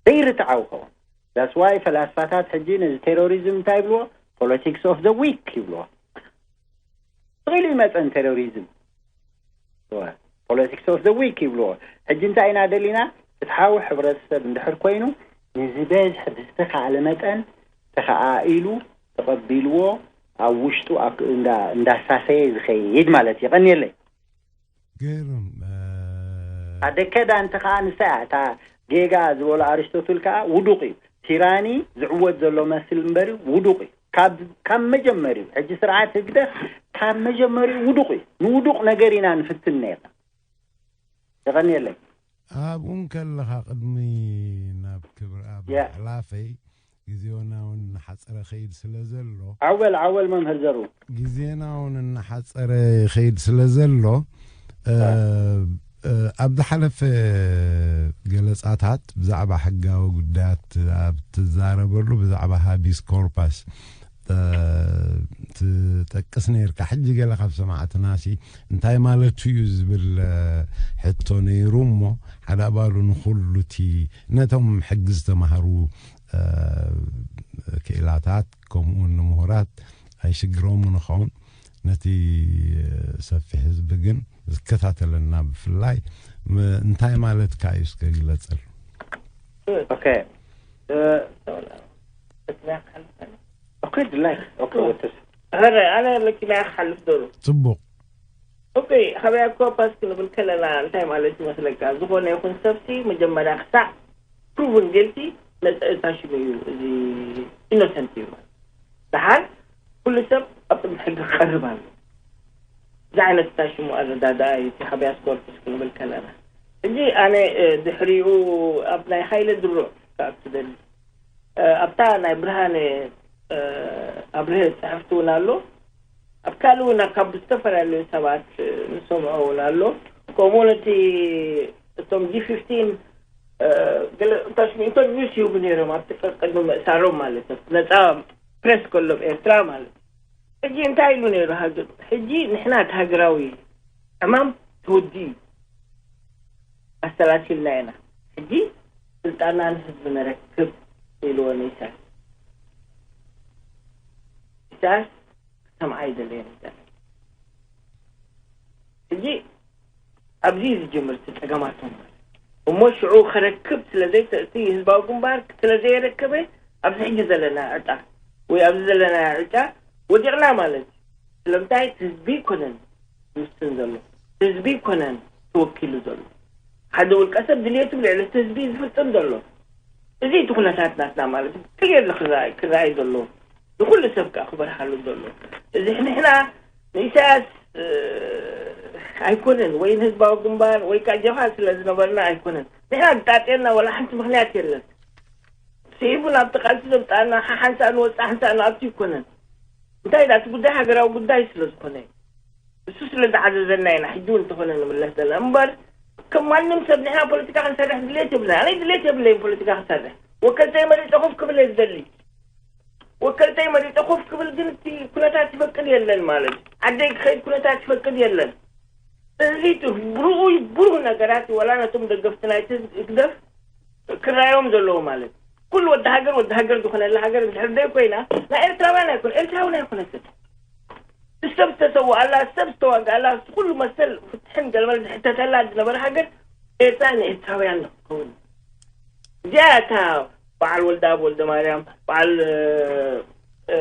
ዘይርትዓዊ ይኸውን። That's why ፈላስፋታት ሕጂ ነዚ ቴሮሪዝም እንታይ ይብልዎ? Politics of the weak ይብልዎ። ስቕ ኢሉ ይመጸን ቴሮሪዝም። Politics of the weak ይብልዎ። ሕጂ እንታይ ኢና ደሊና? ፍትሓዊ ሕብረተሰብ እንድሕር ኮይኑ ንዝበዝሐ ብዝተኻእለ መጠን ተኸኣኢሉ ተቐቢልዎ ኣብ ውሽጡ ኣክ- እንዳ- እንዳሳሰየ ዝኸይድ ማለት እዩ። የቐንየለይ። ገይሮም ኣደከዳ እንተ ከዓ ንሳ እያ እታ ጌጋ ዝበሎ ኣሪስቶትል ከዓ ውዱቅ እዩ። ቲራኒ ዝዕወት ዘሎ መስል እምበሪ ውዱቅ እዩ። ካብ ካብ መጀመሪኡ ሕጂ ስርዓት ህግደፍ ካብ መጀመሪኡ ውዱቅ እዩ። ንውዱቅ ነገር ኢና ንፍትን ነርና። የቐንየለይ። ኣብኡ እንከለኻ ቅድሚ ናብ ክብሪ ኣብ ያ። ምሕላፈይ ግዜና እውን እናሓፀረ ኸይድ ስለ ዘሎ ዓወል ዓወል መምህር ዘሩ ግዜና እውን እናሓፀረ ይኸይድ ስለ ዘሎ እ፣ እ፣ ኣብ ዝሓለፈ ገለጻታት ብዛዕባ ሕጋዊ ጉዳያት ኣብ ትዛረበሉ ብዛዕባ ሃቢስ ኮርፓስ፣ እ፣ ትጠቅስ ነይርካ። ሕጂ ገለ ካብ ሰማዕትናሲ እንታይ ማለቱ እዩ ዝብል፣ እ፣ ሕቶ ነይሩ እሞ፣ ሓደ ኣባሉ ንኹሉ እቲ ነቶም ሕጊ ዝተማህሩ፣ እ፣ ክኢላታት ከምኡውን ንምሁራት ኣይሽግሮምን ይኸውን። ነቲ ሰፊሕ ህዝቢ ግን ዝከታተለና ብፍላይ ም-፣ እንታይ ማለትካ እዩ እስከ ግለጸሉ። ኦኬ። እ፣ ኦኬ፣ ድላይ። ኦኬ፣ ወትስ። ኧረ፣ ኣነ መኪና ክሓልፍ ዶሩ። ጽቡቕ። ኦኬ፣ ሃቢያስ ኮርፓስ ክንብል ከለና እንታይ ማለት ይመስለካ? ዝኾነ ይኹን ሰብሲ መጀመርያ ክሳዕ ፕሩቭን ጌልቲ ነፃ እታ ሽሙ እዩ፣ እዚ ኢኖሰንት እዩ ማለት። ደሓር ኩሉ ሰብ ኣብ ቅድሚ ሕጊ ክቐርብ ኣሎ። እዚ ዓይነት እታ ሽሙ ኣረዳድኣ እዩ እቲ ሃቢያስ ኮርፓስ ክንብል ከለና። ሕጂ ኣነ፣ እ፣ ድሕሪኡ ኣብ ናይ ሃይለ ድሩዕ ክኣቱ ደሊ። እ፣ ኣብታ ናይ ብርሃነ፣ እ፣ ኣብርሀ ጽሕፍቲ እውን ኣሎ። ኣብ ካልእ እውን ካብ ዝተፈላለዩ ሰባት፣ እ፣ ንሰምዖ እውን ኣሎ። ከምኡ ነቲ እቶም ጂ ፊፍቲን፣ እ፣ ገለ እንታሽሙ ኢንተርቪውስ ይህቡ ነይሮም ኣብቲ ቀ-፣ ቅድሚ ምእሳሮም ማለት እዩ። ነጻ ፕሬስ ከሎ ኣብ ኤርትራ ማለት እዩ። ሕጂ እንታይ ኢሉ ነይሩ ሃገር? ሕጂ ንሕና እቲ ሃገራዊ ዕማም ተወዲኡ እዩ። ኣሰላሲልና ኢና። ሕጂ ስልጣንና ንህዝቢ ነረክብ ኢልዎ ንኢሳያስ። ኢሳያስ ክሰምዓ ኣይደለየን ኢሳያስ። ሕጂ ኣብዚ እዩ ዝጅምር እቲ ጸገማቶም ማለት። እሞ ሽዑ ከረክብ ስለ ዘይተ-፣ እቲ ህዝባዊ ግንባር ስለ ዘየረከበ ኣብዚ ሕጂ ዘለና ዕጣ ወይ ኣብዚ ዘለና ዕጫ ወዲቕና ማለት እዩ። ስለምንታይ? እቲ ህዝቢ ይኮነን ዝውስን ዘሎ፣ ህዝቢ ይኮነን ተወኪሉ ዘሎ። ሓደ ውልቀ ሰብ ድልየቱ ልዕሊ እቲ ህዝቢ እዩ ዝፍጽም ዘሎ። እዚ እቲ ኩነታት ናትና ማለት እዩ። ክልየሉ ክረኣይ፣ ክረኣይ ዘለዎ ንኩሉ ሰብ ከዓ ክበርሃሉ ዘሎ። እዚ ንሕና ንኢሳያስ፣ እ፣ ኣይኮነን ወይ ንህዝባዊ ግንባር ወይ ከዓ ጀብሃ ስለ ዝነበርና ኣይኮነን። ንሕና ዝጣጤና ወላ ሓንቲ ምኽንያት የለን። ስዒቡ ናብቲ ቃልሲ ዘምጣና ሓሓንሳእ ንወፅእ ሓንሳእ ንኣቱ ይኮነን። እንታይ ዳ እቲ ጉዳይ ሃገራዊ ጉዳይ ስለ ዝኾነ እዩ። እሱ ስለ ዝዓዘዘና ኢና ሕጂ እውን እንተኾነ ንምለስ ዘለና እምበር ከም ማንም ሰብ ንሕና ፖለቲካ ክንሰርሕ ድሌት የብልና። ኣነ ድሌት የብለይን ፖለቲካ ክሰርሕ። ወከልተይ መሪፀ ኮፍ ክብል እየ ዝደሊ። ወከልተይ መሪፀ ኮፍ ክብል ግን እቲ ኩነታት ይፈቅድ የለን ማለት እዩ። ዓደይ ክኸይድ ኩነታት ይፈቅድ የለን። እዚ እቲ ብርኡይ ብሩህ ነገራት ወላ ነቶም ደገፍቲ ናይቲ ህግደፍ ክረኣዮም ዘለዎ ማለት እዩ። ኩሉ ወዲ ሃገር ወዲ ሃገር ዝኾነላ ሃገር እንድሕር ደይ ኮይና ናይ ኤርትራውያን ኣይኮነ፣ ኤርትራውን ኣይኮነትን። ሰብ ዝተሰውኣላ፣ ሰብ ዝተዋግኣላ፣ ኩሉ መሰል ፍትሕን ገለመለ ዝሕተተላ ዝነበረ ሃገር ኤርትራ ንኤርትራውያን ንክኸውን። እዚኣ እታ በዓል ወልደኣብ ወልደማርያም፣ በዓል፣ እ፣ እ፣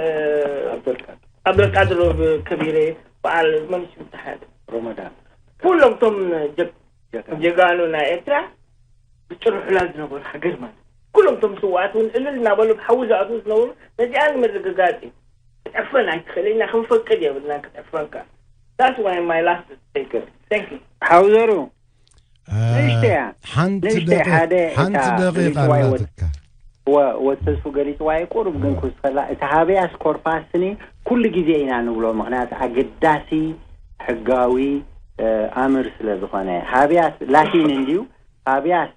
ዓብደልቃድር። ዓብደልቃድር ከቢረ፣ በዓል መን ሽሙ እቲ ሓደ? ሮመዳን። ኩሎም እቶም ጀግ-፣ ጀጋኑ። ጀጋኑ ናይ ኤርትራ ዝጭርሑላ ዝነበሩ ሃገር ማለት። ኩሎም እቶም ስውኣት እውን እልል እናበሉ ብሓዊ ዝኣትዉ ዝነበሩ ነዚኣ ንምርግጋጽ እዩ። ክትዕፈን ኣይትኽእልን ኢና፣ ክንፈቅድ የብልናን ክትዕፈን ከኣ። That's why my last statement. Thank you. ሓውዘሩ፣ እ፣ ንእሽተይ እያ። ሓንቲ ንእሽተይ ደቂ-፣ ሓደ ሓንቲ እታ ደቂቃ ሪትዋይ ወድ-፣ ኣላትካ። ወ-፣ ወተሱ ገሊጽዋ እዩ ቁሩብ ግን እወ። ክውስኸላ። እቲ ሃብያስ ኮርፓስኒ ኩሉ ግዜ ኢና ንብሎ፣ ምኽንያቱ ኣገዳሲ ሕጋዊ፣ እ፣ ኣምር ስለ ዝኾነ። ሃብያስ ላቲን እንድዩ፣ ሃብያስ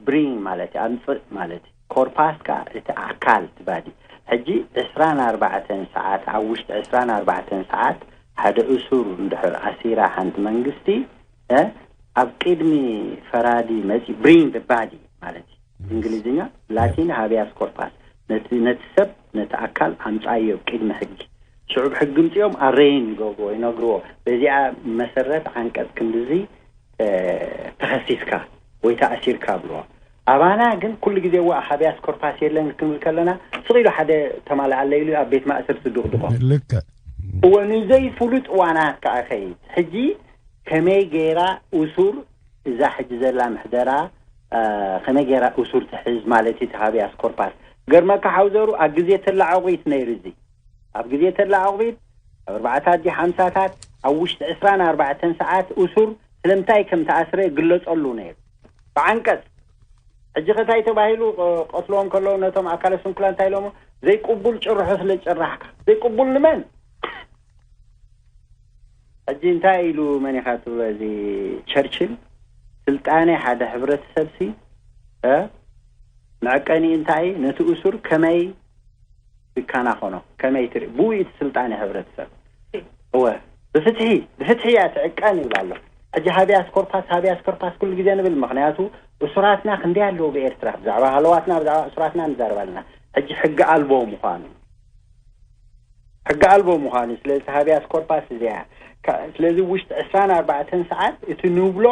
ብሪንግ ማለት እዩ፣ ኣምጽእ ማለት እዩ። ኮርፓስ ከኣ እቲ ኣካል፣ እቲ ባዲ። ሕጂ ዕስራን ኣርባዕተን ሰዓት፣ ኣብ ውሽጢ ዕስራን ኣርባዕተን ሰዓት ሓደ እሱር እንድሕር ኣሲራ ሓንቲ መንግስቲ፣ እ፣ ኣብ ቅድሚ ፈራዲ መጺ፣ ብሪንግ ባዲ ማለት እዩ። እንግሊዝኛ፣ ላቲን ሃብያስ ኮርፓስ። ነቲ፣ ነቲ ሰብ፣ ነቲ ኣካል ኣምጻዮ ኣብ ቅድሚ ሕጊ። ሽዑብ ሕጊ ምጽኦም ኣረይን ይገብርዎ፣ ይነግርዎ። በዚኣ መሰረት ዓንቀጽ ክንድዚ፣ እ፣ ተኸሲስካ ወይ ተኣሲርካ ብልዎ። ኣባና ግን ኩሉ ግዜ ዋ ሃብያስ ኮርፓስ የለን ክንብል ከለና፣ ስቕ ኢሉ ሓደ ተማልኣለ ኢሉ ኣብ ቤት ማእሰርቲ ዝድቕድቖ። ልክዕ። እወ፣ ንዘይፍሉጥ እዋናት ከኣ ከይድ። ሕጂ ከመይ ገይራ እሱር እዛ ሕጂ ዘላ ምሕደራ፣ እ፣ ከመይ ገይራ እሱር ትሕዝ ማለት እዩ፣ እቲ ሃብያስ ኮርፓስ። ገርመካ ሓውዘሩ፣ ኣብ ግዜ ተላዓቑት ነይሩ እዚ። ኣብ ግዜ ተላዓቑት፣ ኣብ ኣርባዕታት ድዩ ሓምሳታት፣ ኣብ ውሽጢ ዕስራን ኣርባዕተን ሰዓት እሱር ስለምንታይ ከም ተኣስረ ይግለጸሉ ነይሩ። ብዓንቀጽ። ሕጂ ከ እንታይ ተባሂሉ፣ እ፣ ቀትልዎም ከለዉ ነቶም ኣካለ ስንኩላን እንታይ ኢሎሞ? ዘይቅቡል ጭርሖ ስለ ዝጭራሕካ። ዘይቅቡል ንመን? ሕጂ እንታይ ኢሉ መን ኢኻ ትብሎ? እዚ ቸርችል፣ ስልጣነ ሓደ ሕብረተሰብሲ፣ እ፣ መዐቀኒ እንታይ፣ ነቲ እሱር ከመይ ይከናኸኖ፣ ከመይ ትርኢ፣ ብኡ እቲ ስልጣነ ሕብረተሰብ። እወ፣ ብፍትሒ፣ ብፍትሒ እያ ትዕቀን ይብል ኣሎ። ሕጂ ሃቢያስ ኮርፓስ፣ ሃቢያስ ኮርፓስ ኩሉ ግዜ ንብል፣ ምኽንያቱ እሱራትና ክንደይ ኣለዉ ብኤርትራ፣ ብዛዕባ ሃለዋትና፣ ብዛዕባ እሱራትና ንዛረብ ኣለና። ሕጂ ሕጊ ኣልቦ ምዃኑ፣ ሕጊ ኣልቦ ምዃኑ፣ ስለዚ ሃቢያስ ኮርፓስ እዚኣ፣ ካ-፣ ስለዚ ውሽጢ ዕስራን ኣርባዕተን ሰዓት እቲ ንብሎ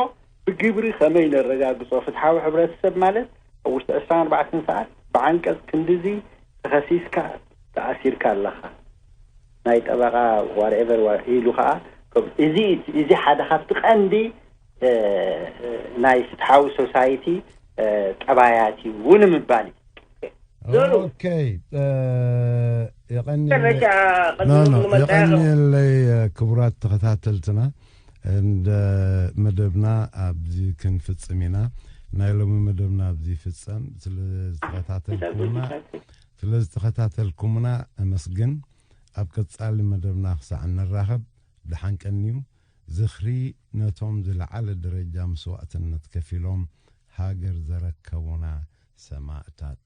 ብግብሪ ከመይ ነረጋግጾ? ፍትሓዊ ሕብረተሰብ ማለት ኣብ ውሽጢ ዕስራን ኣርባዕተን ሰዓት ብዓንቀጽ ክንድዚ ተኸሲስካ ተኣሲርካ ኣለኻ። ናይ ጠበቓ ዋትኤቨር ዋ-፣ ኢሉ ኸዓ፣ ከም-፣ እዚ፣ እዚ ሓደ ካብቲ ቀንዲ፣ እ፣ ናይ ፍትሓዊ ሶሳይቲ፣ እ፣ ጠባያት እዩ ንምባል እዩ። ዞሩ። ኦኬ፣ እ፣ የቐንየለይ። መጨረሻ ኖ፣ ቅድሚ ኖ፣ ንመጣ የቐንየለይ፣ እ፣ ክቡራት ተኸታተልትና። እንደ መደብና ኣብዚ ክንፍጽም ኢና። ናይ ሎሚ መደብና ኣብዚ ይፍጸም። ስለ ዝተኸታተልኩምና፣ ስለ ዝተኸታተልኩምና ኣመስግን። ኣብ ቀጻሊ መደብና ክሳዕ እንራኸብ፣ ደሓን ቀንዩ። ዝኽሪ ነቶም ዝለዓለ ደረጃ መስዋእትነት ከፊሎም ሃገር ዘረከቡና ሰማእታት።